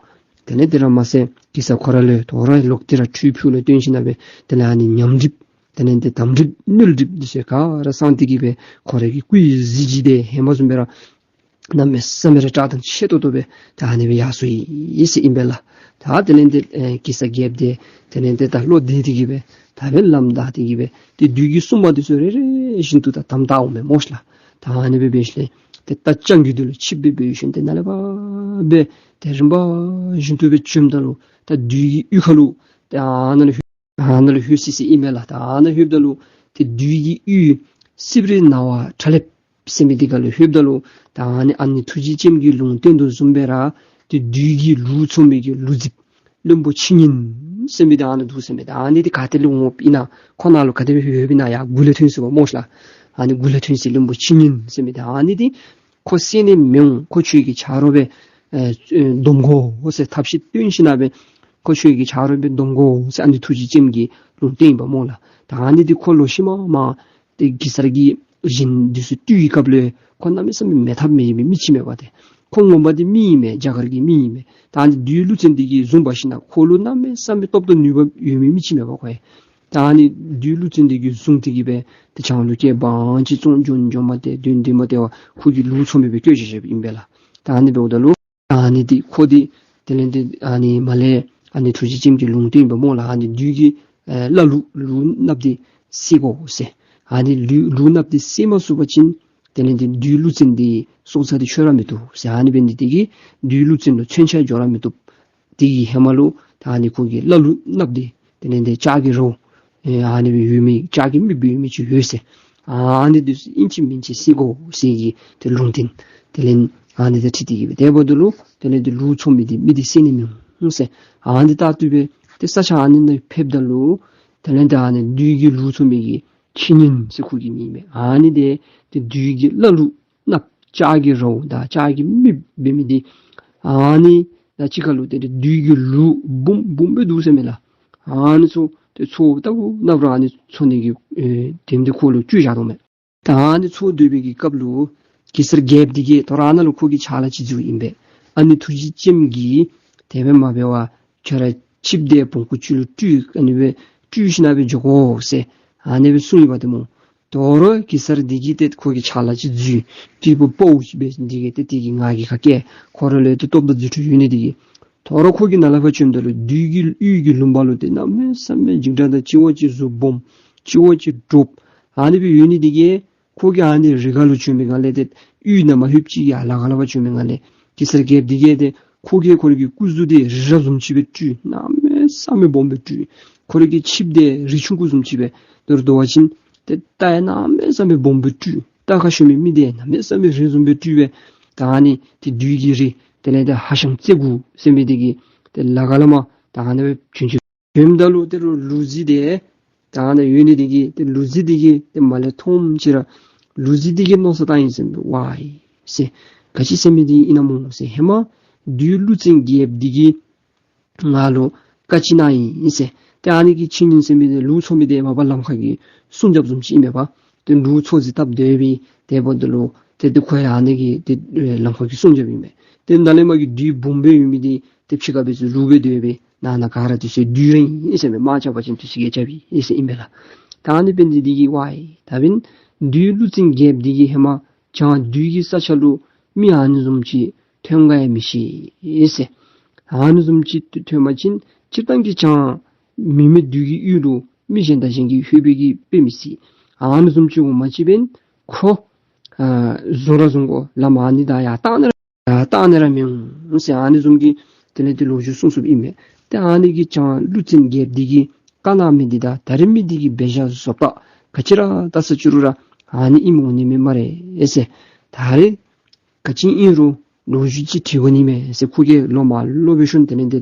དེ་ལས་དེ་ར་མ་ཚད་གེ་སར་ཁོ་ར་ལུ་དོ་རུང་ལོག་སྟེ་ར་ཁྲུས་ཕུལ་ལས་བརྟེན་ཞིནམ་ལས་དེ་ལས་ཨ་ནི་ཉམས་གྲིབ་དེ་ལས་ཏེ་དམ་གྲིབ་མནོལ་གྲིབ་འདི་ཚུ་ག་ར་སངས་ཏེ་གི་སྦེ་ཁོ་ར་གི་སྐུའི་གཟི་བརྗིད་དེ་ཧེ་མ་བཟུམ་སྦེ་ར་གནམ་མེད་ས་མེད་ར་བཀྲག་མདངས་ཆེ་ཏོག་ཏོ་སྦེ་ད་ཨ་ནི་སྦེ་ཡར་སོ་ཡི་ཟེར་ཨིན་པས་ལགས། ད་དེ་ལས་ཏེ་ཨེ་གེ་སར་རྒྱལཔོ་དེ་དེ་ལས་ཏེ་ད་བློ་བདེ་སྟེ་གི་སྦེ་ད་སྦེ་ལམ་བདའ་སྟེ་གི་སྦེ་ཏེ་བདུད་ཀྱི་སྲུང་མ་འདི་ཚུ་རེ་རེ་བཞིན་དུ་ད་དམ་བཏགས་འོང་མས་སྨོ་ཤ་ལགས། ད་ཨ་ནི་སྦེ་འབད་ཞིནམ་ལས་ཏེ་རྟ་རྐྱང་རྒོད་འདི་ལུ་ཆིབས་སྦེ་འབད་ཞིནམ་ཏེ་ནཱ་ལས་ཕར་སྦེ་ཏེ་རིམ་པ་བཞིན་དུ་སྦེ་བྱོནམ་ད་ལུ་ད་བདུད་ཀྱི་གཡུས་ཁ་ལུ་ཏེ་ཨ་ནཱ་ལུ་ཨ་ནཱ་ལུ་ལྷོད་སི་སི་ཨིན་མས་ལགས། ད་ཨ་ནཱ་ལྷོདཔ་ད་ལུ་ཏེ་བདུད་ཀྱི་གཡུས་སྲིབ་རི་ནང་བ་ཁྲ་ལེབ་ཟེར་མི་འདི་ཁ་ལུ་ལྷོདཔ་ད་ལུ་ད་ཨ་ནི་ཨ་ནི་ཐུགས་རྗེ་ཅནམ་གྱི་ལུང་བསྟན་དོ་བཟུམ་སྦེ་ར་ཏེ་བདུད་ཀྱི་ལུག་འཚོ་མི་གི་ལུག་རྫིཔ་བློན་པོ་ཕྱི་ཉིན་ཟེར་མི་འདི་ཨ་ནཱ་འདུག་ཟེར་མས། ད་ཨ་ནི་འདི་ག་ཏེ་ལུ་འོངམ་ཨིན་ན་ཁོ་ནཱ་ལུ་ག་དེ་སྦེ་ལྷོདཔ་ཨིན་ན་ཡར་མགུ་ལས་ཐོན་སོ་བ་སྨོ་ཤ་ལགས། ཨ་ནི་མགུ་ལས་ཐོན་སི་བློན་པོ་ཕྱི་ཉིན་ཟེར་མི་འདི་ཨ་ནི་འདི་ཁོ་བསད་ནི་མི་འོང་། ཁོ་ཁྱོད་ཀྱི་ཆ་རོགས་སྦེ་ཨེ་སྡོམ་དགོ་ཟེར་ཐབས་ཤེས་སྟོན་ཞིནམ་སྦེ་ ཁོ་ཁྱོད་ཀྱི་ཆ་རོགས་སྦེ་སྡོམ་དགོ་ཟེར་ཨ་ནི་ཐུགས་རྗེ་ཅནམ་གྱིས་ལུང་བསྟན་ཡི་པ་སྨོ་ལགས། ད་ཨ་ནི་འདི་ཁོ་ལོ་ཤུལ་མ་མ་ཏེ་གེ་སར་གྱིས་གཞན་འདི་ཚུ་བཏུལ་བའི་སྐབས་ལུ་ཁོ་གནམ་མེད་ས་མེད་མེད་ཐབས་མེད་མི་མི་ཅིག་མས་པ་ཏེ། ཁོ་ངོ་མ་འདི་མི་ཨིན་མས། རྒྱ་གར་གྱི་མི་ཨིན་མས། ད་ཨ་ནི་བདུད་ཀླུ་བཙན་འདི་གིས་བཟུང་འབག་ཞིནམ་ལས་ཁོ་ལུ་གནམ་མེད་ས་མེད་སྟོབས་དང་ནུས་པ་ཡོད་མི་མི་ཅིག་མས་པ་ཁོ་ཡང་། ད་ཨ་ནི་བདུད་ཀླུ་བཙན་འདི་གིས་བཟུང་སྟེ་གི་སྦེ་ཏེ་བྱང་ལུ་བསྐྱལ། དབང་ཅིག་བཙོང་འགྱོ་འགྱོཝ་མ་སྟེར་དོན་འདི་མ་སྟེར་བར་ཁོ་གིས་ལུག་འཚོ་མི་སྦེ་བཀོད་བཞག་བཞགཔ་ཨིན་པས་ལགས། ད་ཨ་ནི་འབདཝ་ད་ལུ་ཨ་ནི་འདི་ཁོ་འདི་དེ་ལས་འདི་ཨ་ནི་མར་ལས་ཨ་ནི་ཐུགས་རྗེ་ཅནམ་གྱིས་ལུང་བསྟན་ཡི་པ་སྨོ་ལགས། ཨ་ནི་བདུད་ཀྱི་ཨེ་བླ་ལུག་ལུག་གནགཔོ་འདི་བསད་དགོ་ཟེར། ཨ་ནི་ལུག་ལུག་གནགཔོ་འདི་བསད་མ་ཚུགས་པ་ཅིན་དེ་ལས་འདི་བདུད་ཀླུ་བཙན་འདི་སྲོག་རྩ་འདི་ཆོད་ར་མི་བཏུབ་ཟེར། ཨ་ནི་འབད་ནི་འདི་གིས་བདུད་ཀླུ་བཙན་ལུ་མཚོན་ཆ་འགྱོ་ར་མི་བཏུབ། དེ་གི་ཧེ་མ་ལུ་ད་ཨ་ནི་ཁོ་གི་བླ་ལུག་གནགཔོ་འདི་དེ་ལས་འདི་ལྕགས་ཀྱི་རྭཝ་ཨེ་ཨ་ནི་སྦེ་ཡོད་མི་ལྕགས་ཀྱི་མི་སྦེ་ཡོད་མི་ཅིག་ཡོད་ཟེར། ཨ་ནི་འདི་ཚུ་ཨིན་ཅི་མིན་ཅི་བསད་དགོ་ཟེར་གྱི་ཏེ་ལུང་བསྟན། དེ་ལས་ཨ་ནི་དང་འཁྲིལ་ཏེ་གི་སྦེ་དེ་འབདཝ་ད་ལུ་དེ་ལས་འདི་ལུག་འཚོ་མི་འདི་མི་འདི་བསད་ནི་མི་འོང་ཟེར། ཨ་ནི་ལྟར་དུ་སྦེ་ཏེ་ས་ཆ་ཨ་ནི་ནང་ཕེབས་ད་ལུ་དེ་ལས་འདི་ཨ་ནི་བདུད་ཀྱི་ལུག་འཚོ་མི་གི་ཁྱི་ཉིན་ཟེར་ཁོ་གི་མིང་མས། ཨ་ནི་འདི་ཏེ་བདུད་ཀྱི་བླ་ལུག་གནགཔོ་ལྕགས་ཀྱི་རྭཝ་དང་ལྕགས་ཀྱི་མི་འབད་མི་འདི་ཨ་ནི་དང་གཅིག་ཁར་ལུ་ཏེ་བདུད་ཀྱི་ལུག་འབུམ་འབུམ་སྦེ་འདུག་ཟེར་མས་ལགས། ཨ་ནི་ཚུ་ཏེ་འཚོ་ལྟ་བུ་ནམ་ར་ཨ་ནི་འཚོ་ནི་གི་ཨེ་དེམ་འདི་ཁོ་ལུ་བཅོལ་བཞག་དོ་མས། ད་ཨ་ནི་འཚོ་སྡོད་པའི་གི་སྐབས་ལུ་གེ་སར་རྒྱལཔོ་འདི་གིས་དོ་རུང་ཨ་ནཱ་ལུ་ཁོ་གི་ཕྱག་ལཱ་ཅིག་མཛད་ཡི་པས། ཨ་ནི་ཐུགས་རྗེ་ཅནམ་གྱིས་དེ་སྦེ་མ་འབད་བར་ཁྱོད་ར་ཆིབས་དེ་བོང་ཀུ་ཅིག་ལུ་སྤྲུལ་ཨ་ནི་སྦེ་སྤྲུལ་ཞིནམ་སྦེ་འགྱོ་དགོ་ཟེར་ཨ་ནི་སྦེ་གསུངས་ཡི་པ་ཏེ་སྨོ། དོ་རུང་གེ་སར་འདི་གིས་ཏེ་ཁོ་གི་ཕྱག་ལཱ་ཅིག་མཛད་ཡི། སྤྲུལ་པ་དཔའ་བོ་ཅིག་འབད་ནི་འདི་གིས་ཏེ་དེ་གིས་ང་གིས་ཁ་སྐད་ཁོ་ར་ལུ་ཏེ་སྟོབས་དང་རྫུ་འཕྲུལ་ཡོད་ནི་འདི་གིས། དོ་རུང་ཁོ་གིས་ནཱ་ལས་ཕར་བྱོནམ་ད་ལུ་བདུད་ཀྱི་གཡུས་ཀྱི་ལུང་པ་ལུ་ཏེ་གནམ་མེད་ས་མེད་འཇིགས་སྐྲག་དང་གཅིག་བ་གཅིག་གཟུགས་སྦོམ་གཅིག་བ་གཅིག་འདྲོགཔ་ཨ་ནི་སྦེ་ཡོད་ནི་འདི་གིས་ཁོ་གིས་ཨ་ནི་རི་ཁ་ལུ་བྱོན་པའི་སྒང་ལས་ཏེ་གཡུས་ནང་མ་ལྷོདཔ་ཅིག་གི་ཨ་ལ་ཁ་ལས་ཕར་བྱོན་པའི་སྒང་ལས་གེ་སར་རྒྱལཔོ་འདི་གིས་ཏེ་ཁོ་གིས་ཁོ་རའི་གི་སྐུ་གཟུགས་འདི་རི་རབ་བཟུམ་ཅིག་སྦེ་སྤྲུལ། གནམ་མེད་ས་མེད་སྦོམ་སྦེ་སྤྲུལ། ཁོ་རའི་གི་ཆིབས་འདི་རི་ཆུང་ཀུ་བཟུམ་ཅིག་སྦེ་དོ་རུང་དོ་བ་ཅིན་ཏེ་རྟ་ཡང་གནམ་མེད་ས་མེད་སྦོམ་སྦེ་སྤྲུལ། རྟ་ཁར་ཞོན་མི་མི་འདི་ཡང་གནམ་མེད་ས་མེད་རིངམོ་བཟུམ་སྦེ་སྤྲུལ་སྦེ། ད་ཨ་ནི་ཏེ་བདུད་ཀྱི་རི་དེ་ལས་ཏེ་ཧ་ཤང་རྩེ་དགུ་ཟེར་མི་འདི་གི་ཏེ་ལ་ཁ་ལས་མར་ད་ཨ་ནི་སྦེ་བྱོན་བྱོནམ་ད་ལུ་ཏེ་རུང་ལུག་རྫི་འདི་ད་ཨ་ནི་ཡོད་ནི་འདི་གིས་ཏེ་ལུག་རྫི་འདི་གིས་ཏེ་མར་ལས་མཐོངམ་ཅིག་ར་ལུག་རྫི་འདི་གིས་མནོ་བསམ་བཏང་ཡི་ཟེར་མས། ཝའི་ཟེར་ག་ཅི་ཟེར་མི་འདི་ཨིན་ན་སྨོ་ཟེར། ཧེ་མ་བདུད་ཀླུ་བཙན་རྒྱལཔོ་འདི་གིས་ང་ལུ་བཀའ་ཅིག་གནང་ཡི་ཟེར། ཏེ་ཨ་ནི་གི་ཁྱི་ཉིན་ཟེར་མི་འདི་ལུག་འཚོ་མི་འདི་མ་པ་ལམ་ཁ་གི་སྲུང་སྐྱོབ་བཟུམ་ཅིག་ཨིན་མས་པ། ཏེ་ལུག་འཚོ་རྫི་བཏབ་སྡོད་པའི་དེ་འབདཝ་ད་ལུ་ཏེ་ཏེ་ཁོ་ཡང་ཨ་ནི་གི་ཏེ་ལམ་ཁ་གི་སྲུང་སྐྱོབ་ཨིན་མས། ཏེ་ནཱ་ལས་མར་གྱི་བདུད་འབུམ་སྦེ་ཡོད་མི་འདི་ཏེ་ཕྱི་ཁར་སྦེ་ཚུར་ལུས་སྦེ་སྡོད་པའི་ནང་ན་ག་ར་དུས་ཚོད་སྡོད་རན་ཡི་ཟེར་མས། དམག་རྐྱབ་པ་ཅིན་དུས་ཚོད་རྐྱབ་ཡི་ཟེར་ཨིན་པས་ལགས། ད་ཨ་ནི་འབད་ནི་འདི་གིས་ཝའི་ད་འབདན་བདུད་ཀླུ་བཙན་རྒྱལཔོ་འདི་གིས་ཧེ་མ་བྱང་བདུད་ཀྱི་ས་ཆ་ལུ་མི་ཨ་ནི་བཟུམ་ཅིག་ཐོན་ག་ཡང་མི་ཤེས་ཟེར། ཨ་ནི་བཟུམ་ཅིག་ཐོན་པ་ཅིན་སྤྱིར་བཏང་གི་བྱང་མི་མེད་བདུད་ཀྱི་ཡུལ་ལུ་མི་གཞན་དང་གཞན་གྱིས་ལྷོད་པའི་གི་དཔེ་མི་སྲིད། ཨ་ནི་བཟུམ་ཅིག་འོང་པ་ཅིན་འབདན་ཁོ་ཨ་བཟུང་ར་བཟུང་དགོ། ལམ་ཨ་ནི་དང་ཡར་བཏང་ནི་ར་ཡར་བཏང་ནི་ར་མི་འོང་ཟེར་ཨ་ནི་བཟུམ་གྱི་དེ་ལས་ཏེ་ལོ་རྒྱུས་གསུངས་གསུངསཔ་ཨིན་མས། ཏེ་ཨ་ནི་གི་བྱང་ཀླུ་བཙན་རྒྱལཔོ་འདི་གིས་བཀའ་གནང་མི་འདི་དང་ད་རིས་མི་འདི་གི་འབད་བཞག་བཟོ་ལྟ་ག་ཅི་ར་བལྟ་ས་ཅི་རུང་ར་ཨ་ནི་ཨིནམ་འོང་ནི་མས་སྨ་རེ་ཟེར། ད་རིས་ག་ཅི་ཨིན་རུང་ལོ་རྒྱུས་ཅིག་དྲི་དགོ་ནི་མས་ཟེར། ཁོ་གིས་ལོག་མར་ལོག་འབད་ཞིནམ་དེ་ལས་ཏེ་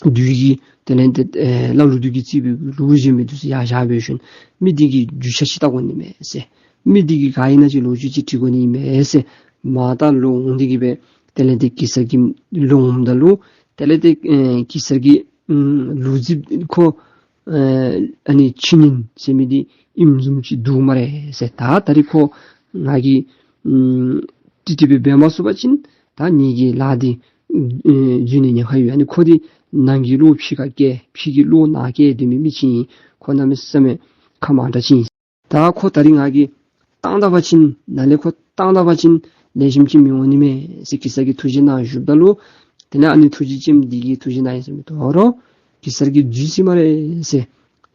བདུད་ཀྱི་དེ་ལས་ཏེ་ཨེ་བླ་ལུག་བདུད་ཀྱིས་རྩིས་པའི་ལུག་གཞན་མི་འདི་ཚུ་ཡར་བཞག་འབད་ཞིནམ་མི་འདི་གི་རྒྱུ་ཆ་ཅིག་བལྟ་དགོ་ནི་མས་ཟེར། མི་འདི་གིས་ག་ཨིན་ན་ཅིག་ལོ་རྒྱུས་ཅིག་དྲི་དགོ་ནི་མས་ཟེར། མར་ད་ལོག་འོང་སྟེ་གི་སྦེ་དེ་ལས་ཏེ་གེ་སར་གྱི་ལོག་འོངམ་ད་ལུ་དེ་ལས་ཏེ་ཨེ་གེ་སར་གྱིས་ཨམ་ལུག་རྫི་ཁོ་ཨེ་ཨ་ནི་ཁྱི་ཉིན་ཟེར་མི་འདི་ཨིནམ་བཟུམ་ཅིག་འདུག་སྨ་རེ་ཟེར། ད་ད་རིས་ཁོ་ང་གིས་ཨམ་ཏིག་ཏིག་སྦེ་འབད་མ་ཚུགས་པ་ཅིན་ད་ངེ་གི་ལཱ་འདི་ཨེ་འཛོལ་ནི་ཉེན་ཁ་ཡོད། ཨ་ནི་ཁོ་འདི་ནང་གི་བློ་ཕྱི་ཁར་བསྐྱལ་ཕྱི་གི་བློ་ནང་བསྐྱལ་སྡོད་མི་མི་ཅིག་ཨིན། ཁོ་གནམ་མེད་ས་མེད་ཁ་མང་དྲགས་ཅིག་ཨིན། ད་ཁོ་ད་རིས་ང་གིས་བཏང་ད་པ་ཅིན་ནཱ་ལས་ཁོ་བཏང་ད་པ་ཅིན་ལེགས་ཤོམ་ཅིག་མི་འོང་ནི་མས་ཟེར་གེ་སར་གྱིས་ཐུགས་བཞེད་གནང་བཞུགསཔ་ད་ལུ་དེ་ལས་ཨ་ནི་ཐུགས་རྗེ་ཅནམ་འདི་གིས་ཐུགས་བཞེད་གནང་ཡི་ཟེར་མི་དོ་རུང་གེ་སར་གྱིས་འཛོལ་ཅི་སྨ་རེ་ཟེར་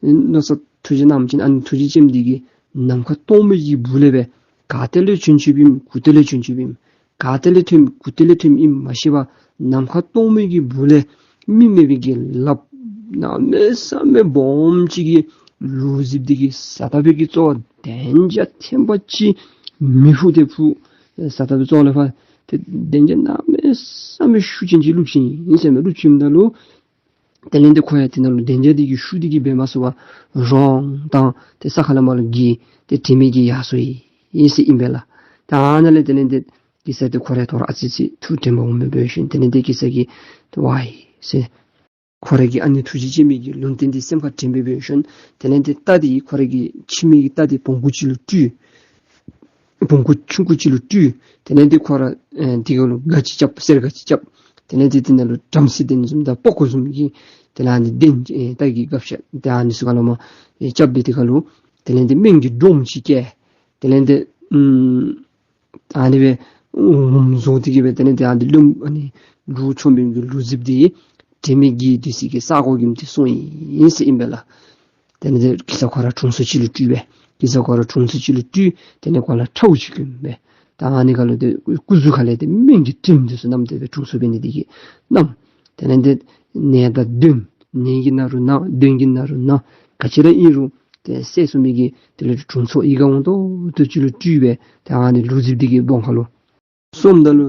མནོ་བསམ་ཐུགས་བཞེད་གནངམ་ཅིག་ཨ་ནི་ཐུགས་རྗེ་ཅནམ་འདི་གིས་ནམ་མཁའ་སྟོངམ་གི་སྦུག་ལས་སྦེ་ག་ཏེ་ལས་བྱོན་བྱོནམ་ཨིནམ་གུ་ཏེ་ལས་བྱོན་བྱོནམ་ཨིནམ་ག་ཏེ་ལས་ཐོནམ་གུ་ཏེ་ལས་ཐོནམ་ཨིནམ་མ་ཤེས་པར་ནམ་མཁའ་སྟོངམ་གི་སྦུག་ལས་མི་མེད་པའི་གི་ལགཔ་གནམ་མེད་ས་མེད་སྦོམ་ཅིག་གིས་ལུག་རྫི་འདི་གི་ཟ་ལྟ་བུའི་གི་རྩ་བར་གདན་འཇགས་ཐེངས་པ་ཅིག་མི་ཕུ་ཏེ་ཕུ། ཟ་ལྟ་བུའི་རྩ་ལས་ཕར་ཏེ་གདན་འཇགས་གནམ་མེད་ས་མེད་ཤུགས་ཅན་ཅིག་བླུགས་ཅི་ཨིན་ཟེར་མས། བླུགས་ཅི་ཨིནམ་ད་ལུ་དེ་ལས་ཏེ་ཁོ་ཡང་དེ་ནང་ལུ་གདན་འཇགས་འདི་གི་ཤུགས་འདི་གིས་འབད་མ་ཚུགས་པར་རོང་དང་ཏེ་ས་ཁ་ལས་མར་ལུ་འགྱེལ་ཏེ་དྲན་མེད་ཀྱི་ཡར་སོ་ཡི་ཨིན་ཟེར་ཨིན་པས་ལགས། ད་ཨ་ནཱ་ལས་དེ་ལས་ཏེ་གེ་སར་འདི་ཁོ་ར་དོ་རུང་ཨ་ཙི་ཙི་ཐུགས་དྲན་པ་འོང་མི་འབད་ཞིནམ་དེ་ལས་ཏེ་གེ་སར་གྱིས་ཝའི་ཟེར་ ཁོ་ར་གི་ཨ་ནེ་ཐུགས་རྗེ་ཅན་མའི་གི་ལུང་བསྟན་འདི་སེམས་ཁར་དྲན་སྦེ་འབད་ཞིནམ་དེ་ལས་ཏེ་རྟ་འདི་ཁོ་ར་གི་ཁྱིམ་གྱི་རྟ་འདི་བོང་ཀུ་ཅིག་ལུ་སྤྲུལ། བོང་ཀུ་ཆུང་ཀུ་ཅིག་ལུ་སྤྲུལ། དེ་ལས་ཏེ་ཁོ་ར་ཨེ་འདི་ཁར་ལུ་སྒ་ཅིག་རྐྱབ། གསེར་སྒ་ཅིག་རྐྱབ། དེ་ལས་ཏེ་དེ་ནང་ལུ་བྲམ་ཟེ་གདན་བཟུམ་དང་པགས་ཀོ་བཟུམ་གྱི་དེ་ལས་ཨ་ནི་གདན་ཨེ་རྟ་གི་སྒ་ཆས་དེ་ཨ་ནི་ཚུ་ག་ལུ་མ་ཨེ་རྐྱབ་སྦེ་དེ་ཁར་ལུ་དེ་ལས་ཏེ་སྨན་གྱི་སྒྲོམ་ཅིག་བཀལ། དེ་ལས་ཏེ་ཨུམ་ཨ་ནི་སྦེ་ཨུམ་བཟོ་སྟེ་གི་སྦེ་དེ་ལས་ཏེ་ཨ་ནི་ལུག་ཨ་ནི་ལུག་འཚོ་མི་གི་ལུག་རྫིཔ་འདི་དྲན་མེད་ཀྱི་དུས་ཚོད་ཀྱི་ས་གོ་གི་མི་དེ་སོང་ཡི་ཟེར་ཨིན་པས་ལགས། དེ་ལས་ཏེ་གེ་སར་ཁོ་ར་དྲུང་འཚོ་ཅིག་ལུ་སྤྲུལ་སྦེ། གེ་སར་ཁོ་ར་དྲུང་འཚོ་ཅིག་ལུ་སྤྲུལ། དེ་ལས་ཁོ་ལུ་ཁྲའུ་ཅིག་བསྐོན་སྦེ། ད་ཨ་ནི་ཁར་ལུ་ཏེ་སྐུ་གཟུགས་ཁ་ལས་ཏེ་སྨན་གྱི་དྲིམ་འདི་ཚུ་མནམ་སྟེ་སྦེ་དྲུང་འཚོ་འབད་ནི་འདི་གིས་མནམ། དེ་ལས་ཏེ་ནད་དང་གདོན་ནད་ཀྱིས་ན་རུང་ན་གདོན་གྱིས་ན་རུང་ན་ག་ཅི་ར་ཨིན་རུང་ཏེ་བསད་ཚུགས་མི་གི་དེ་ལས་དྲུང་འཚོ་ཡིད་ཁར་འོང་ཏོག་ཏོ་ཅིག་ལུ་སྤྲུལ་སྦེ་ཏེ་ཨ་ནི་ལུག་རྫིཔ་འདི་གི་དཔུང་ཁ་ལུ་སོངམ་ད་ལུ་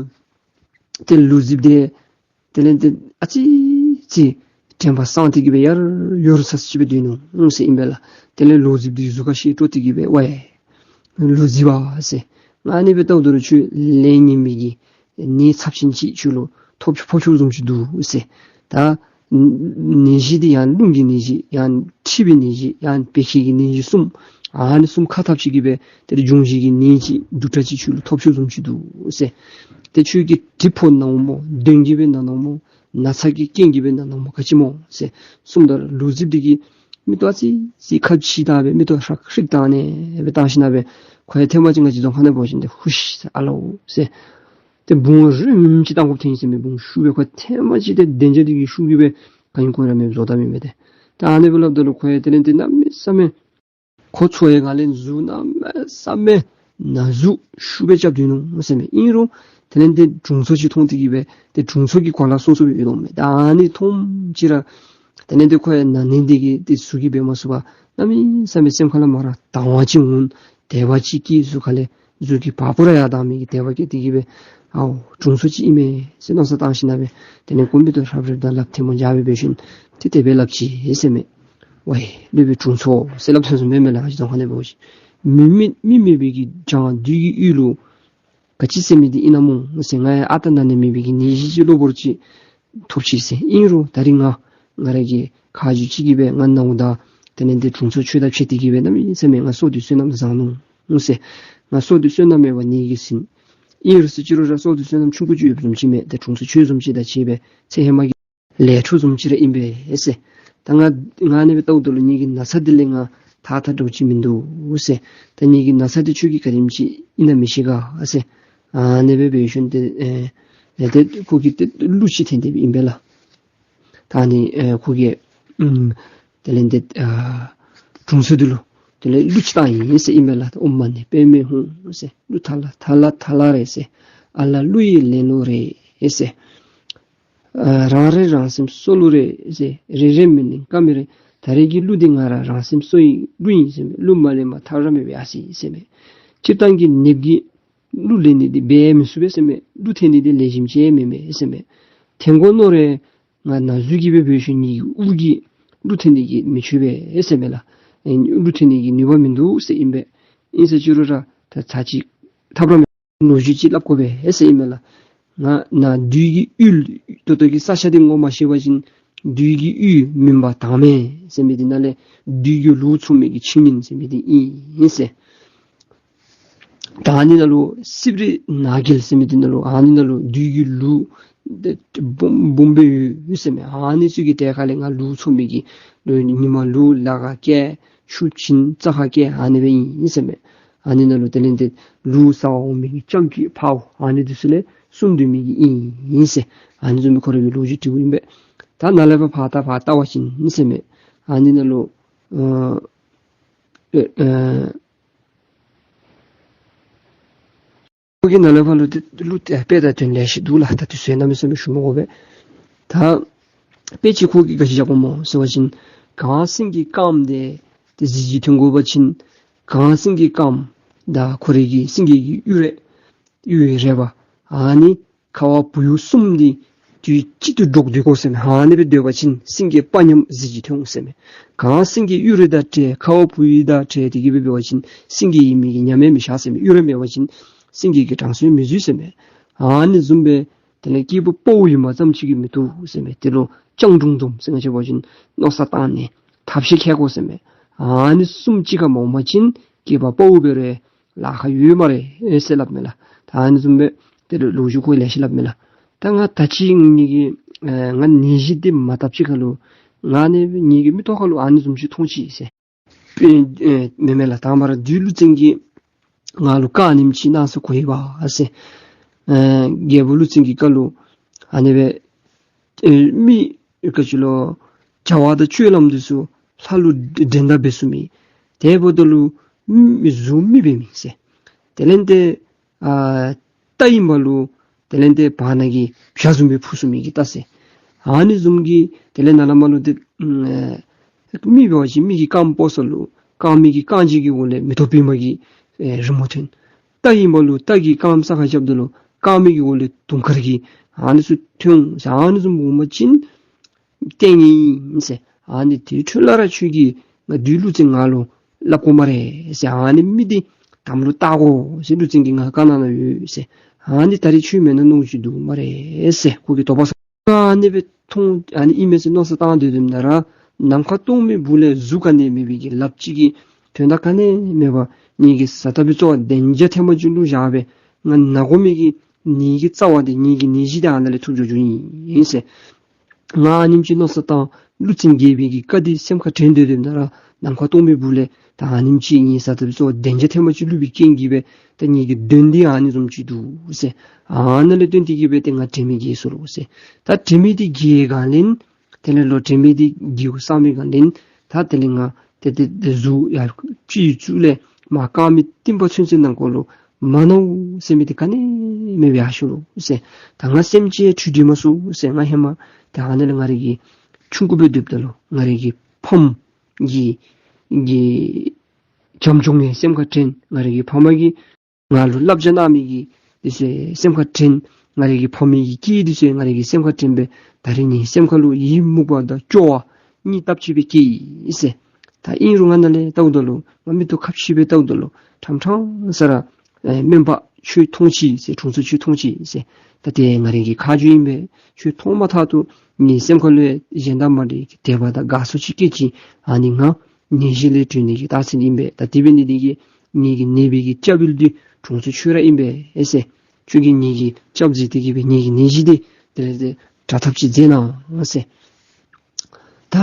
ཏེ་ལུག་རྫིཔ་འདི་དེ་ལས་ཏེ་ཨ་ཙི་ཙི་དྲན་པ་སངས་ཏེ་གི་སྦེ་ཡར་ཡོར་ཚ་ཚ་ཅིག་སྦེ་སྡོད་ནུག་ཟེར་ཨིན་པས་ལགས། དེ་ལས་ལུག་རྫིཔ་འདི་གཟུགས་ཁ་ཤས་སྤྲོ་སྟེ་གི་སྦེ་ཝའེ་ལུག་རྫིཔ་ཟེར། ང་ཨ་ནི་སྦེ་བལྟཝ་ད་ལུ་ཁྱོད་ལས་ངན་མི་གི་ནད་ཚབས་ཆེན་ཅིག་ཁྱོད་ལུ་ཐོབ་ཕོག་ཚུགསཔ་བཟུམ་ཅིག་འདུག་ཟེར། ད་ནད་གཞི་འདི་ཡང་རླུང་གི་ནད་གཞི་ཡང་མཁྲིས་པའི་ནད་གཞི་ཡང་བད་ཀན་གྱི་ནད་གཞི་གསུམ་ཨ་ནི་གསུམ་ཁ་འཐབ་ཅིག་གི་སྦེ་དེ་ལས་འབྱུང་བཞི་གི་ནད་ཅིག་སྡུག་དྲགས་ཅིག་ཁྱོད་ལུ་ཐོབ་ཚུགསཔ་བཟུམ་ཅིག་འདུག་ཟེར། ཏེ་ཁྱོད་ཀྱིས་གྲིབ་ཕོག་ནཝ་སྨོ། གདོན་གྱིས་སྦེ་ན་ནཝ་སྨོ། ན་ཚ་གི་རྐྱེན་གྱིས་སྦེ་ན་ནཝ་སྨོ་ག་ཅི་སྨོ་ཟེར་གསུངམ་ད་ལུག་རྫིཔ་འདི་གིས་མིག་ཏོ་ཨ་ཙི་ཙི་ཁ་ཕྱེ་བཏང་སྦེ་མིག་ཏོ་ཧྲིག་ཧྲིག་བཏང་ནི་སྦེ་བཏང་ཞིནམ་སྦེ་ཁོ་ཡང་ཐེངས་མ་གཅིག་ང་བཅས་རྫོང་ཁ་ནང་འབད་བ་ཅིན་ཏེ་ཧུཤ་ཟེར་ཨ་ལོ་ཟེར། ཏེ་བུང་རིམ་ཅིག་བཏང་དགོཔ་ཐོན་ཡི་ཟེར་མས། བུང་ཤུགས་སྦེ་ཁོ་ཐེངས་མ་གཅིག་ཏེ་གདན་འཇགས་འདི་གིས་ཤུགས་ཀྱིས་སྦེ་ག་ཨིན་གོ་ར་མེད་བཟོ་ལྟ་མེད་མས་ཏེ། ད་ཨ་ནི་སྦེ་སླབ་ད་ལུ་ཁོ་ཡང་དེ་ལས་ཏེ་གནམ་མེད་ས་མེད་ཁོ་ཚུ་ཡང་ང་ལས་གཟུགས་གནམ་མེད་ས་མེད་ན་ཟུག་ཤུགས་སྦེ་རྐྱབ་སྡོད་ནུག་ཟེར་མས། ཨིན་རུང་དེ་ལས་ཏེ་དྲུང་འཚོ་ཅིག་མཐོང་སྟེ་གི་སྦེ་ཏེ་དྲུང་འཚོ་གི་གོ་ལ་སོང་སོང་སྦེ་ཡོད་དོ་མས། ད་ཨ་ནི་མཐོངམ་ཅིག་ར་དེ་ལས་ཏེ་ཁོ་ཡང་ན་ནི་འདི་གིས་ཏེ་ཟུག་གིས་འབད་མ་ཚུགས་པར་གནམ་མེད་ས་མེད་སེམས་ཁ་ལས་མར་དང་བ་ཅིག་འོང་། དད་པ་ཅིག་སྐྱེས། གཟུགས་ཁ་ལས་གཟུགས་ཀྱི་བ་སྤུ་ར་ཡར་ལྡང་མི་གི་དད་པ་སྐྱེས་ཏེ་གི་སྦེ་ཨའོ་དྲུང་འཚོ་ཅིག་ཨིན་མས་ཟེར་མནོ་བསམ་བཏང་ཞིནམ་སྦེ་དེ་ལས་ཀུན་མིག་ཏོ་ཧྲབ་ཧྲབ་དང་ལགཔ་ཐལ་མོ་སྦྱར་སྦེ་འབད་ཞིནམ་ཏེ་དེ་སྦེ་སླབ་ཅི་ཟེར་མས། ཝའེ་སློབ་དཔོན་དྲུང་འཚོ་ཟེར་སླབ་ཐོན་སོང་མས་མེན་ལགས། ང་བཅས་རྫོང་ཁ་ནང་འབད་བ་ཅིན་མི་མེད་མི་མེད་པའི་གི་བྱང་བདུད་ཀྱི་ཡུལ་ལུ་ག་ཅི་ཟེར་མི་འདི་ཨིན་ན་སྨོ་ཟེར། ང་ཡང་ཨ་རྟག་ན་ནི་མེད་པའི་གི་ནད་གཞི་ཅིག་གློ་བུར་ཅིག་ཐོབ་ཅི་ཟེར། ཨིན་རུང་ད་རིས་ང་ང་ར་གི་ཁ་རྗེ་ཅིག་གིས་སྦེ་ང་ནཝ་ད་དེ་ལས་ཏེ་དྲུང་འཚོ་ཁྱོད་དང་ཕྱད་དེ་གི་སྦེ་གནམ་མེད་ས་མེད་ང་སྲོག་འདི་བསོད་ནམས་བཟང་ནུག་ཟེར། ང་སྲོག་འདི་བསོད་ནམས་མེད་པར་ནད་ཀྱིས་ཟིན། ཨིན་རུང་ཟེར་ཅི་རུང་ར་སྲོག་འདི་བསོད་ནམས་ཆུང་ཀུ་ཅིག་ཡོདཔ་བཟུམ་ཅིག་མས། ཏེ་དྲུང་འཚོ་ཁྱོད་བཟུམ་ཅིག་དང་ཕྱད་སྦེ་ཚེ་ཧེ་མ་གི་ལས་འཕྲོ་བཟུམ་ཅིག་ར་ཨིན་པས་ཟེར། ད་ང་ང་ཨ་ནི་སྦེ་བལྟཝ་ད་ལུ་ངེ་གི་ན་ཚ་འདི་ལས་ང་ཐར་ཐར་འགྱོ་ཅིག་མིན་འདུག་ཟེར། ད་ངེ་གི་ན་ཚ་འདི་ཁྱོད་ཀྱིས་ག་དེམ་ཅིག་ཨིན་ན་མི་ཤེས་ག་ཟེར། ཨ་ནི་སྦེ་འབད་ཞིནམ་ཏེ་ཨེ་ལས་ཏེ་ཁོ་གིས་ཏེ་གླུ་ཅིག་འཐེན་ཏེ་སྦེ་ཨིན་པས་ལགས། ད་ཨ་ནི་ཨེ་ཁོ་གིས་ཨམ་དེ་ལས་ཏེ་ཨ་དྲུང་འཚོ་འདི་ལུ་དེ་ལས་གླུ་ཅིག་བཏང་ཡི་ཟེར་ཨིན་པས་ལགས། ཨོཾ་མ་ཎི་པདྨེ་ཧཱུྃ་ཟེར། གླུ་ཐ་ལ་ཐ་ལ་ཐ་ལ་རེད་ཟེར། ཨ་ལ་གླུ་ཡི་ལེན་ལུགས་རེད་ཟེར། ཨ་རང་རེད་རང་སེམས་གསོ་ལུགས་རེད་ཟེར། རེད་རེད་མིན་ནི་ཀ་མེད་རེད། ད་རེས་ཀྱི་གླུ་འདི་ང་ར་རང་སེམས་གསོ་ཡི་གླུ་ཨིན་ཟེར་མས། གླུ་མ་ལེན་པར་ཐབས་ར་མེད་པའི་ཨ་ཙི་ཟེར་མས། སྤྱིར་བཏང་གི་ནདཔ་གིས་གླུ་ལེན་ནི་འདི་འབད་མི་ཚུགས་པས་ཟེར་མས། གླུ་འཐེན་ནི་འདི་ལེགས་ཤོམ་ཅིག་མེན་མས་ཟེར་མས། འཐེན་དགོ་མནོ་རུང་ང་ན་ཟུག་གིས་སྦེ་འབད་ཞིནམ་ངེ་གི་དབུགས་ཀྱིས་གླུ་འཐེན་ནི་གིས་མི་ཆོད་པས་ཟེར་མས་ལགས། ཨེ་གླུ་འཐེན་ནི་གི་ནུས་པ་མིན་འདུག་ཟེར་ཨིན་པས། ཨིན་ཟེར་ཅི་རུང་ར་ད་ཚར་གཅིག་ཐབས་ར་མེད། ལོ་རྒྱུས་ཅིག་སླབ་དགོ་པས་ཟེར་ཨིན་མས་ལགས། ང་ནཱ་བདུད་ཀྱི་ཡུལ་ད་ལྟོ་གི་ས་ཆ་འདི་ངོ་མ་ཤེས་པ་ཅིན་བདུད་ཀྱི་ཡུལ་མུན་པ་དྭངས་མེད་ཟེར་མི་འདི་ནང་ལས་བདུད་ཀྱི་ལུག་འཚོ་མི་གི་ཆིངས་ཡིག་ཟེར་མི་འདི་ཨིན་ཟེར། ད་ཨ་ནི་ནང་ལུ་སིབ་རི་ནགས་ཀྱི་ཟེར་མི་འདི་ནང་ལུ་ཨ་ནི་ནང་ལུ་བདུད་ཀྱི་ལུག་འབུམ་འབུམ་སྦེ་ཡོད་ཟེར་མས། ཨ་ནི་ཚུ་གི་གྲལ་ཁ་ལས་ང་ལུག་འཚོ་མི་གི་ལུག་ཉིན་མ་ལུག་ལ་ཁར་བསྐྱལ་ཆུ་བྱིན་རྩྭ་ཁར་བསྐྱལ་ཨ་ནི་སྦེ་ཨིན་ཟེར་མས། ཨ་ནི་ནང་ལུ་དེ་ལས་ཏེ་ལུག་ཟ་འོང་མི་གི་སྤྱང་ཀི་ཕརཝ་ཨ་ནི་འདི་ཚུ་ལས་སྲུང་སྡོད་མི་གི་ཨིན་ཟེར། ཨ་ནི་བཟུམ་མའི་ཁོ་ར་གི་ལོ་རྒྱུས་འདྲིཝ་ཨིན་པས། ད་ནཱ་ལས་ཕར་ཕར་ད་ཕར་བལྟ་བ་ཅིན་ཟེར་མས། ཨ་ནི་ནང་ལུ་ཨ་ཨེ་ཨེ་ཁོ་གིས་ནཱ་ལས་ཕར་ལུ་ཏེ་གླུ་ཏེ་དཔེ་དང་དོན་ལེ་ཤ་འདུག་ལགས། ད་དུས་ཚོད་གནམ་མེད་ས་མེད་ཞུ་མི་དགོ་པས། ད་དཔེ་ཅིག་ཁོ་གིས་ག་ཅི་བཞག་པ་སྨོ་ཟེར་བ་ཅིན་གངས་སེང་གེ་དཀརམོ་འདི་ཏེ་གཟི་བརྗིད་ཐོན་དགོ་པ་ཅིན་གངས་སེང་གེ་དཀརམོ་དང་ཁོ་རའི་གི་སེང་གེ་གི་གཡུ་རལ་གཡུ་ཡི་རལ་པ་ཨ་ནི་ཁ་བ་བུ་ཡུག་གསུམ་འདི་དུས་གཅིག་ཏུ་འགྲོགས་སྡོད་དགོ་ཟེར་མས། ཨ་ནི་སྦེ་སྡོད་པ་ཅིན་སེང་གེ་དཔའ་ཉམས་གཟི་བརྗིད་ཐོན་འོང་ཟེར་མས། གངས་སེང་གེ་གཡུ་རལ་དང་བྲལ་ཁ་བ་བུ་ཡུག་དང་བྲལ་ཏེ་གི་སྦེ་འབད་བ་ཅིན་སེང་གེ་ཨིན་མི་གི་ཉམས་ཡང་མི་ཤར་ཟེར་མས། གཡུ་རལ་མེད་པ་ཅིན་སེང་གེ་གི་གྲངས་སུ་ཡང་མི་འཛུལ་ཟེར་མས། ཨ་ནི་བཟུམ་སྦེ་ དེ་ལས་སྐྱེས་བུ་དཔའ་བོ་ཡིན་པ་ཙམ་ཅིག་གིས་མི་བཏུབ་ཟེར་མས། དེ་ལུ་སྤྱང་གྲུང་འཛོམས་ཟེར་ང་བཅས་འབད་བ་ཅིན་མནོ་བསམ་བཏང་ནི་ཐབས་ཤེས་བཀལ་དགོ་ཟེར་མས། ཨ་ནི་གསུམ་གཅིག་ཁར་མ་འོང་པ་ཅིན་སྐྱེས་པ་དཔའ་བོ་འབད་རུང་ལཱ་ཁག་ཡོད་སྨ་རེ་ཟེར་སླབ་མས་ལགས། ད་ཨ་ནི་བཟུམ་སྦེ་དེ་ལུ་ལོ་རྒྱུས་ཁོ་ལེ་ཤ་སླབ་མས་ལགས། ད་ང་ད་ཅི་ངེ་གི་ཨེ་ང་ནད་གཞི་འདི་མ་བཏབ་ཅིག་ཁར་ལུ་ང་ནི་ངེ་གི་མིག་ཏོ་ཁར་ལུ་ཨ་ནི་བཟུམ་ཅིག་མཐོང་ཅི་ཟེར། ཨེ་ཨེ་མེན་མེན་ལགས། དང་པ་ར་བདུད་ཀླུ་བཙན་གྱིས་ང་ལུ་བཀའ་ཨ་ནེམ་ཅིག་གནང་སོང་གོ་ཡི་པ་ཟེར། ཨེ་རྒྱལ་པོ་ཀླུ་བཙན་གྱི་བཀའ་ལུ་ཨ་ནི་སྦེ་ཨེ་མི་ག་ཅི་ལོ་བྱ་བ་དང་སྤྱོད་ལམ་འདི་ཚུ་ལྷ་ལུ་འགྲན་ཟླ་འབད་ཚུགས་མི། དེ་འབདཝ་ད་ལུ་མི་གཟུགས་མི་འབད་མི་ཟེར། དེ་ལས་ཏེ་ཨ་རྟ་ཨིན་པ་ལུ་དེ་ལས་ཏེ་བར་ན་གི་བྱ་བཟུམ་སྦེ་འཕུར་ཚུགས་མི་གི་རྟ་ཟེར། ཨ་ནི་བཟུམ་གྱི་དེ་ལས་ནཱ་ལས་མར་ལུ་ཏེ་ཨེ་མི་འབད་བ་ཅིན་མི་གི་རྐངམ་སྤོ་ས་ལུ་རྐང་མི་གི་རྐང་རྗེས་ཀྱི་འོག་ལས་མེ་ཏོག་པདྨ་གི་ཨེ་རི་མོ་ཐོན། རྟ་ཨིན་པ་ལུ་རྟ་གི་རྐངམ་ས་ཁར་རྐྱབ་ད་ལུ་རྐང་མི་གི་འོག་ལས་དུང་དཀར་གྱི་ཨ་ནི་ཚུ་ཐོན་ཟེར། ཨ་ནི་བཟུམ་འོང་པ་ཅིན་ལྟས་ངན་ཨིན་ཟེར། ཨ་ནི་དེ་འཕྲོ་ལས་ར་ཁྱོད་ཀྱིས་ང་བདུད་ཀླུ་བཙན་ང་ལུ་སླབ་དགོ་སྨ་རེ་ཟེར། ཨ་ནི་མི་འདི་དམ་ལུ་བཏགས་དགོ་ཟེར་ཀླུ་བཙན་གྱིས་ང་བཀའ་གནང་གནངམ་ཡོད་ཟེར། ཨ་ནི་ད་རིས་ཁྱོད་མེན་ན་མནོ་ཅིག་འདུག་སྨ་རེ་ཟེར། ཁོ་གིས་དོགས་པ་ཟ། ཨ་ནི་སྦེ་མཐོང་ཨ་ནི་ཨིན་མས་ཟེར་མནོ་བསམ་བཏང་སྡོད་སྡོདཔ་ད་ར་ནམ་མཁའ་སྟོང་པའི་སྦུག་ལས་གཟུགས་ག་ནི་མེད་པའི་གི་ལགཔ་གཅིག་གིས་དོན་དག་ག་ནི་མེད་པར་ངེ་གི་བཟའ་ཟླ་བའི་རྩ་བར་གདན་ཆ་ཐེངས་མ་གཅིག་བླུགས་བཞག་སྦེ་ང་ན་དགོ་མི་གི་ནད་ཀྱི་རྩ་བ་འདི་ངེ་གི་ནད་གཞི་འདི་ཨ་ནཱ་ལས་ཐུག་འགྱོ་འགྱོཝ་ཨིན་ཟེར། ང་ཨ་ནེམ་ཅིག་མནོ་བསམ་བཏང་ཀླུ་བཙན་རྒྱལ་པོའི་གི་བཀའ་འདི་སེམས་ཁར་དྲན་སྡོད་སྡོདཔ་ད་ར་ནམ་མཁའ་སྟོང་པའི་སྦུག་ལས་ད་ཨ་ནེམ་ཅིག་ངེའི་བཟའ་ཟླ་བའི་རྩ་བར་གདན་ཆ་ཐེངས་མ་གཅིག་བླུགས་པའི་རྐྱེན་གྱིས་སྦེ་ད་ངེ་གི་གདོན་འདི་ཨ་ནི་བཟུམ་ཅིག་འདུག་ཟེར། ཨ་ནཱ་ལས་བརྟེན་ཏེ་གིས་སྦེ་ཏེ་ང་དྲན་མེད་བརྒྱལ་སོ་ལོ་ཟེར། ད་དྲན་མེད་འདི་བརྒྱལ་སྒང་ལས་དེ་ལས་ལོག་དྲན་མེད་འདི་བརྒྱལཝ་སངས་པའི་སྒང་ལས་ད་དེ་ལས་ང་ཏེ་ཏེ་ཏེ་གཟུགས་ཡར་སྤྱི་གཙུག་ལས་མར་རྐང་མའི་རྟིང་པ་ཚུན་ཚོད་ནང་འཁོད་ལུ་མ་ནཝ་ཟེར་མི་འདི་ག་ནི་མེདཔ་སྦེ་ཡར་སོ་ལོ་ཟེར། ད་ང་སེམས་ཅན་འཁྲུལ་འགྲིག་མ་ཚུགས་ཟེར། ང་ཧེ་མ་ད་ཨ་ནཱ་ལས་ང་རའི་གི་ཆུང་ཀུ་སྦེ་སྡོདཔ་ད་ལུ་ང་རའི་གི་ཕམ་གྱི་གི་བྱམས་སྐྱོང་ངེའི་སེམས་ཁར་དྲན། ང་རའི་གི་ཕ་མ་གིས་ང་ལུ་བསླབ་བྱ་གནང་མི་གི་འདི་ཚུ་སེམས་ཁར་དྲན། ང་རའི་གི་ཕ་མའི་གི་སྐད་འདི་ཚུ་ང་རའི་གི་སེམས་ཁར་དྲན་སྦེ་ད་རིས་ངེའི་སེམས་ཁར་ལུ་ཡི་མུག་པ་དང་སྐྱོ་བ་གཉིས་སྟབས་གཅིག་སྦེ་སྐྱེས་ཡི་ཟེར། ད་ཨིན་རུང་ང་ནཱ་ལས་བལྟཝ་ད་ལུ་ང་མིག་ཏོ་ཁ་ཕྱེ་སྦེ་བལྟཝ་ད་ལུ་ཕྲང་ཕྲང་ས་ར་ཨེ་སྨན་པ་ཁྱོད་མཐོང་ཅི་ཟེར། དྲུང་འཚོ་ཁྱོད་མཐོང་ཅི་ཟེར། ད་ཏེ་ང་རའི་གི་ཁ་རྗེ་ཨིན་པས། ཁྱོད་མཐོང་མ་ཐག་ཏུ་ངེའི་སེམས་ཁར་ལུ་གཞན་དང་མ་འདྲ་བའི་དད་པ་དང་དགའ་ཚོར་ཅིག་སྐྱེས་ཅི། ཨ་ནི་ང་ནད་གཞི་ལས་གྲོལ་ནི་གི་རྟགས་མཚན་ཨིན་པས། ད་དེ་འབད་ནི་འདི་གིས་ངེ་གི་ནད་པའི་གི་སྐྱབས་ཡུལ་འདི་དྲུང་འཚོ་ཁྱོད་ར་ཨིན་པས་ཟེར། ཁྱོད་ཀྱིས་ངེ་གི་སྐྱབས་མཛད་དེ་གིས་སྦེ་ངེ་གི་ནད་གཞི་འདི་དེ་ལས་ཏེ་དྲག་ཐབས་ཅིག་མཛད་གནང་ཟེར། ད་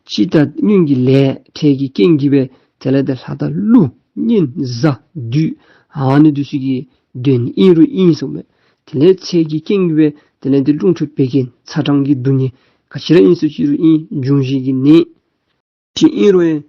སྤྱིར་ད་སྔོན་གྱི་ལས་འཕྲལ་གྱི་རྐྱེན་གྱིས་སྦེ་དེ་ལས་ཏེ་ལྷ་དང་ཀླུ་གཉན་གཟའ་བདུད་ཨ་ནི་འདི་ཚུ་གི་གདོན་ཨིན་རུང་ཨིན་གསུངས་མས། དེ་ལས་ཚེ་གི་རྐྱེན་གྱིས་སྦེ་དེ་ལས་ཏེ་རླུང་མཁྲིས་བད་ཀན་ཚ་གྲང་གི་སྡུག་བསྔལ་ག་ཅི་ར་ཨིན་སུ་ཅིག་རུང་ཨིན། འབྱུང་བཞི་གི་ནད་ཅིག་ཨིན་རུང་ཨིན།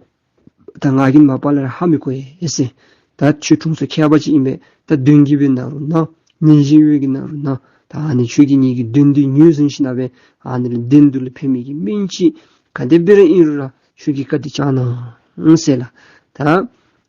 ད་ང་གིས་མ་པ་ལས་ར་ཧ་མི་གོ་ཡི་ཟེར། ད་ཁྱོད་དྲུང་འཚོ་མཁས་པ་ཅིག་ཨིན་པས། ད་གདོན་གྱིས་སྦེ་ན་རུང་ན་ནད་གཞི་ཡོད་ཀྱིས་ན་རུང་ན་ད་ཨ་ནི་ཁྱོད་ཀྱིས་ངེ་གི་གདོན་འདི་ངོས་བཟུང་ཞིནམ་ལས་ཨ་ནི་ལས་གདོན་འདི་ལས་ཕན་མི་གི་སྨན་ཅིག་ག་དེ་སྦེ་ར་ཨིན་རུང་ར་ཁྱོད་ཀྱིས་བཀའ་འདི་བཅག་གནང་ཟེར་ལགས། ད་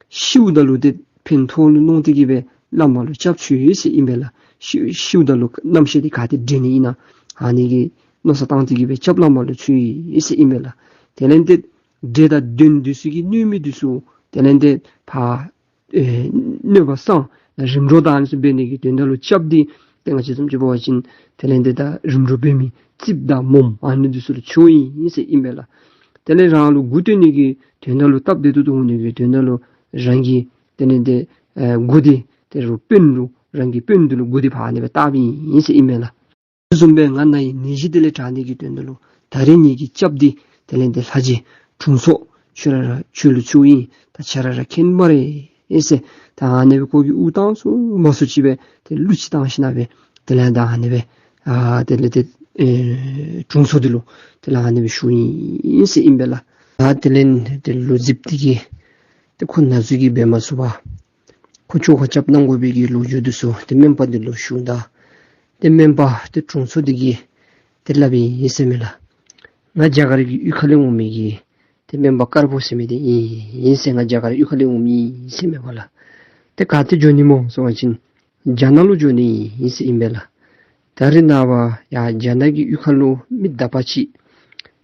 ཤིཝ་ད་ལུ་ཏེ་ཕན་ཐོགས་ལུ་མནོ་སྟེ་གིས་སྦེ་བླ་མ་ལུ་སྐྱབས་བཅོལ་ཡི་ཟེར་ཨིན་པས་ལགས། ཤི་ཤིཝ་ད་ལུ་རྣམ་ཤེས་འདི་ག་ཏེ་འདྲེན་ནི་ཨིན་ན་ཨ་ནི་གི་མནོ་བསམ་བཏང་སྟེ་གིས་སྦེ་སྐྱབས་བླ་མ་ལུ་བཅོལ་ཡི་ཟེར་ཨིན་པས་ལགས། དེ་ལས་ཏེ་འདྲེ་དང་གདོན་འདི་ཚུ་གིས་གནོད་མི་འདི་ཚུ་དེ་ལས་ཏེ་ཕར་ཨེ་གནོད་པ་སངས་རིམ་གྲོ་དང་ཨ་ནི་ཚུ་འབད་ནི་གི་དོན་དག་ལུ་སྐྱབས་འདི་ཏེ་ང་བཅས་བཟུམ་ཅིག་འབད་བ་ཅིན་དེ་ལས་ཏེ་ད་རིམ་གྲོ་འབད་མི་རྩིསཔ་དང་མོམ་ཨ་ནི་འདི་ཚུ་ལུ་བཅོལ་ཡི་ཟེར་ཨིན་པས་ལགས། དེ་ལས་རང་ལུ་མགུ་བཏོན་ནི་གི་དོན་དག་ལུ་སྟབས་བདེ་ཏོག་ཏོ་འོང་ནི་གི་དོན་དག་ལུ་རང་གི་དེ་ལས་ཏེ་ཨེ་མགུ་འདི་དེ་རུ་དཔོན་ལུ་རང་གི་དཔོན་འདི་ལུ་མགུ་འདི་ཕར་ཨ་ནི་སྦེ་བཏགསཔ་ཨིན་ཟེར་ཨིན་པས་ལགས། དེ་བཟུམ་སྦེ་ང་ནཱ་གི་ནད་གཞི་དེ་ལས་དྲག་ནི་གི་དོན་དག་ལུ་ད་རིས་ངེ་གི་སྐྱབས་འདི་དེ་ལས་ཏེ་ལྷ་རྗེ་དྲུང་འཚོ་ཁྱོད་ར་ར་ཁྱོད་ལུ་བཅོལ་ཡི། ད་ཁྱོད་ར་ར་མཁྱེན་སྨ་རེ་ཨེ་ཟེར། ད་ཨ་ནི་སྦེ་ཁོ་གིས་དབུགས་བཏང་ཚུགས་མ་ཚུགས་ཅིག་སྦེ་ཏེ་གླུ་ཅིག་བཏང་ཞིནམ་ལས་དེ་ལས་ད་ཨ་ནི་སྦེ་ཨ་དེ་ལས་ཏེ་ཨེ་དྲུང་འཚོ་འདི་ལུ་དེ་ལས་ཨ་ནི་སྦེ་ཞུ་ཡི་ཟེར་ཨིན་པས་ལགས། ད་དེ་ལས་ཏེ་ལུག་རྫིཔ་འདི་གིས་ཏེ་ཁོ་ན་ཟུག་གིས་འབད་མ་ཚུགས་པར་ཁོ་ཅོག་ཁ་རྐྱབ་གནང་དགོ་པའི་གི་ལོ་རྒྱུས་འདི་ཚུ་ཏེ་སྨན་པ་འདི་ལུ་ཞུཝ་ད་ཏེ་སྨན་པ་ཏེ་དྲུང་འཚོ་འདི་གིས་ཏེ་སླབ་ཨིན་ཟེར་མས་ལགས། ང་རྒྱ་གར་གྱི་གཡུས་ཁ་ལས་འོང་མི་གི་ཏེ་སྨན་པ་དཀར་པོ་ཟེར་མི་འདི་ཨིན་ཟེར། ང་རྒྱ་གར་གཡུས་ཁ་ལས་འོང་མི་ཨིན་ཟེར་མས་པ་ལགས། ཏེ་ག་ཏེ་འགྱོ་ནི་སྨོ་ཟེར་བ་ཅིན་རྒྱ་ནག་ལུ་འགྱོ་ནི་ཨིན་ཟེར་ཨིན་པས་ལགས། ད་རེས་ནངས་པ་ཡར་རྒྱ་ནག་གི་གཡུས་ཁ་ལུ་མི་དག་པ་ཅིག་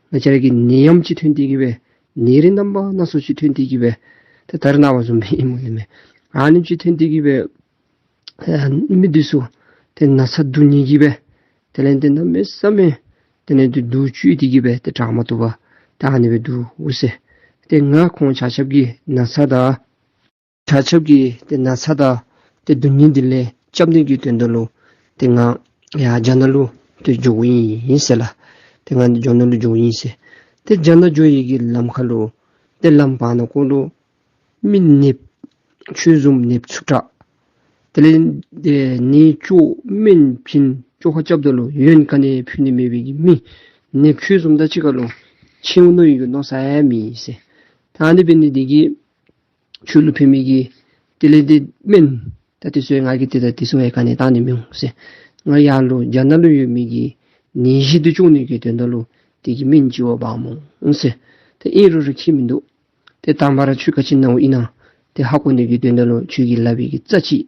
ང་བཅས་ར་གི་ནད་ཡམས་ཅིག་ཐོན་ཏེ་གིས་སྦེ་ནད་རིགས་རྣམ་པ་སྣ་ཚོགས་ཅིག་ཐོན་ཏེ་གིས་སྦེ་ཏེ་ད་རེས་ནངས་པ་བཟུམ་སྦེ་ཨིན་སྨོ་ལགས་མས། ཨ་ནི་ཅིག་ཐོན་ཏེ་གིས་སྦེ་ཨ་མི་འདི་ཚུ་ཏེ་ན་ཚ་སྡུག་བསྔལ་གྱིས་སྦེ་ དེ་ལས་འདི་གནམ་མེད་ས་མེད་དེ་ལས་འདི་སྡུག་བཅུག་སྟེ་གི་སྦེ་ཏེ་དྲག་མ་བཏུབ་པར་ད་ཨ་ནི་སྦེ་འདུག་ཟེར། ཏེ་ང་ཁོང་ཆ་ཁྱབ་ཀྱི་ན་ཚ་དང་ཆ་ཁྱབ་ཀྱི་ཏེ་ན་ཚ་དང་ཏེ་སྡུག་བསྔལ་འདི་ལས་སྐྱབས་ནི་གི་དོན་དག་ལུ་ཏེ་ང་ཡར་རྒྱ་ནག་ལུ་ཏེ་འགྱོཝ་ཨིན་ཟེར་ལགས། ཏེ་ང་རྒྱ་ནག་ལུ་འགྱོཝ་ཨིན་ཟེར། ཏེ་རྒྱ་ནག་འགྱོ་ཡི་གི་ལམ་ཁ་ལུ་ཏེ་ལམ་བར་ན་ཀོ་ལུ་མི་ནདཔ་ཁྱོད་བཟུམ་ནདཔ་ཚུ་དྲག། དེ་ལས་ཏེ་ནད་བཅོས་སྨན་བྱིན་བཅོས་ཁ་རྐྱབ་ད་ལུ་ཡོན་ག་ནི་ཕུལ་ནི་མེད་པའི་གི་མི་ནདཔ་ཁྱོད་བཟུམ་དང་གཅིག་ཁར་ལུ་ཕྱད་འོང་ནི་ཡོད་གི་མནོ་ས་ཡང་མེད་ཟེར། ད་ཨ་ནི་འབད་ནི་འདི་གིས་ཁྱོད་ལུ་ཕན་མི་གི་དེ་ལས་ཏེ་སྨན་ད་དེ་ཚུ་ང་གིས་ཏེ་ད་དེ་ཚུ་ཡང་ག་ནི་བཏང་ནི་མི་འོང་ཟེར། ང་ཡར་ལུ་རྒྱ་ནག་ལུ་ཡོད་མི་གི་ནད་གཞི་འདི་བཅོ་ནི་གི་དོན་དག་ལུ་དེ་གི་སྨན་ཅིག་འབག་འོང་ཟེར། ཏེ་ཨིན་རུང་ར་ཁྱད་མིན་འདུག། ཏེ་དང་པ་ར་ཁྱོད་ག་ཅི་ན་འོང་ཨིན་ན་ཏེ་ཧ་གོ་ནི་གི་དོན་དག་ལུ་ཁྱོད་ཀྱིས་ལག་པའི་གི་རྩ་ཅིག་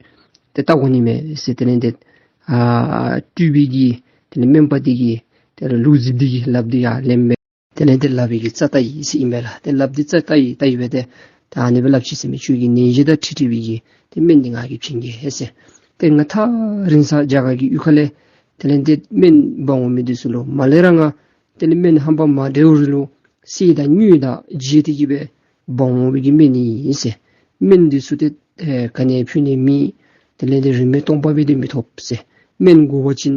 ཏེ་བལྟ་དགོ་ནི་མས་ཟེར། དེ་ལས་ཏེ་ཨ་སྤྲུལ་པའི་གི་དེ་ལས་སྨན་པ་འདི་གིས་དེ་ལས་ལུག་རྫིཔ་འདི་གི་ལགཔ་འདི་ཡར་ལེན་སྦེ་དེ་ལས་ཏེ་ལག་པའི་གི་རྩ་བལྟ་ཡི་ཟེར་ཨིན་པས་ལགས། ཏེ་ལགཔ་འདི་རྩ་བལྟ་ཡི་བལྟ་ཡི་སྦེ་ཏེ་ད་ཨ་ནི་སྦེ་སླབ་ཅི་ཟེར་མས། ཁྱོད་ཀྱི་ནད་གཞི་དང་འཁྲིལ་འཁྲིལ་བའི་གི་ཏེ་སྨན་འདི་ང་གིས་བྱིན་གེ་ཟེར། ཏེ་ང་ཐག་རིང་ས་རྒྱ་གར་གྱི་ཡུལ་ཁ་ལས་དེ་ལས་ཏེ་སྨན་འབག་འོང་མི་འདི་ཚུ་ལུ་མ་ལས་ར་ང་དེ་ལས་སྨན་ཧམ་པ་མ་འདྲཝ་རེ་ལུ་བསིལ་དང་མྱོས་དང་བརྗེ་སྟེ་གི་སྦེ་འབག་འོང་བའི་གི་སྨན་ཨིན་ཟེར། སྨན་འདི་ཚུ་ཏེ་ཨེ་ག་ནི་ཕུལ་ནི་མེད། དེ་ལས་ཏེ་རིན་མེད་སྟོང་པ་སྦེ་ཏེ་མི་ཐོབ་ཟེར། སྨན་དགོ་པ་ཅིན་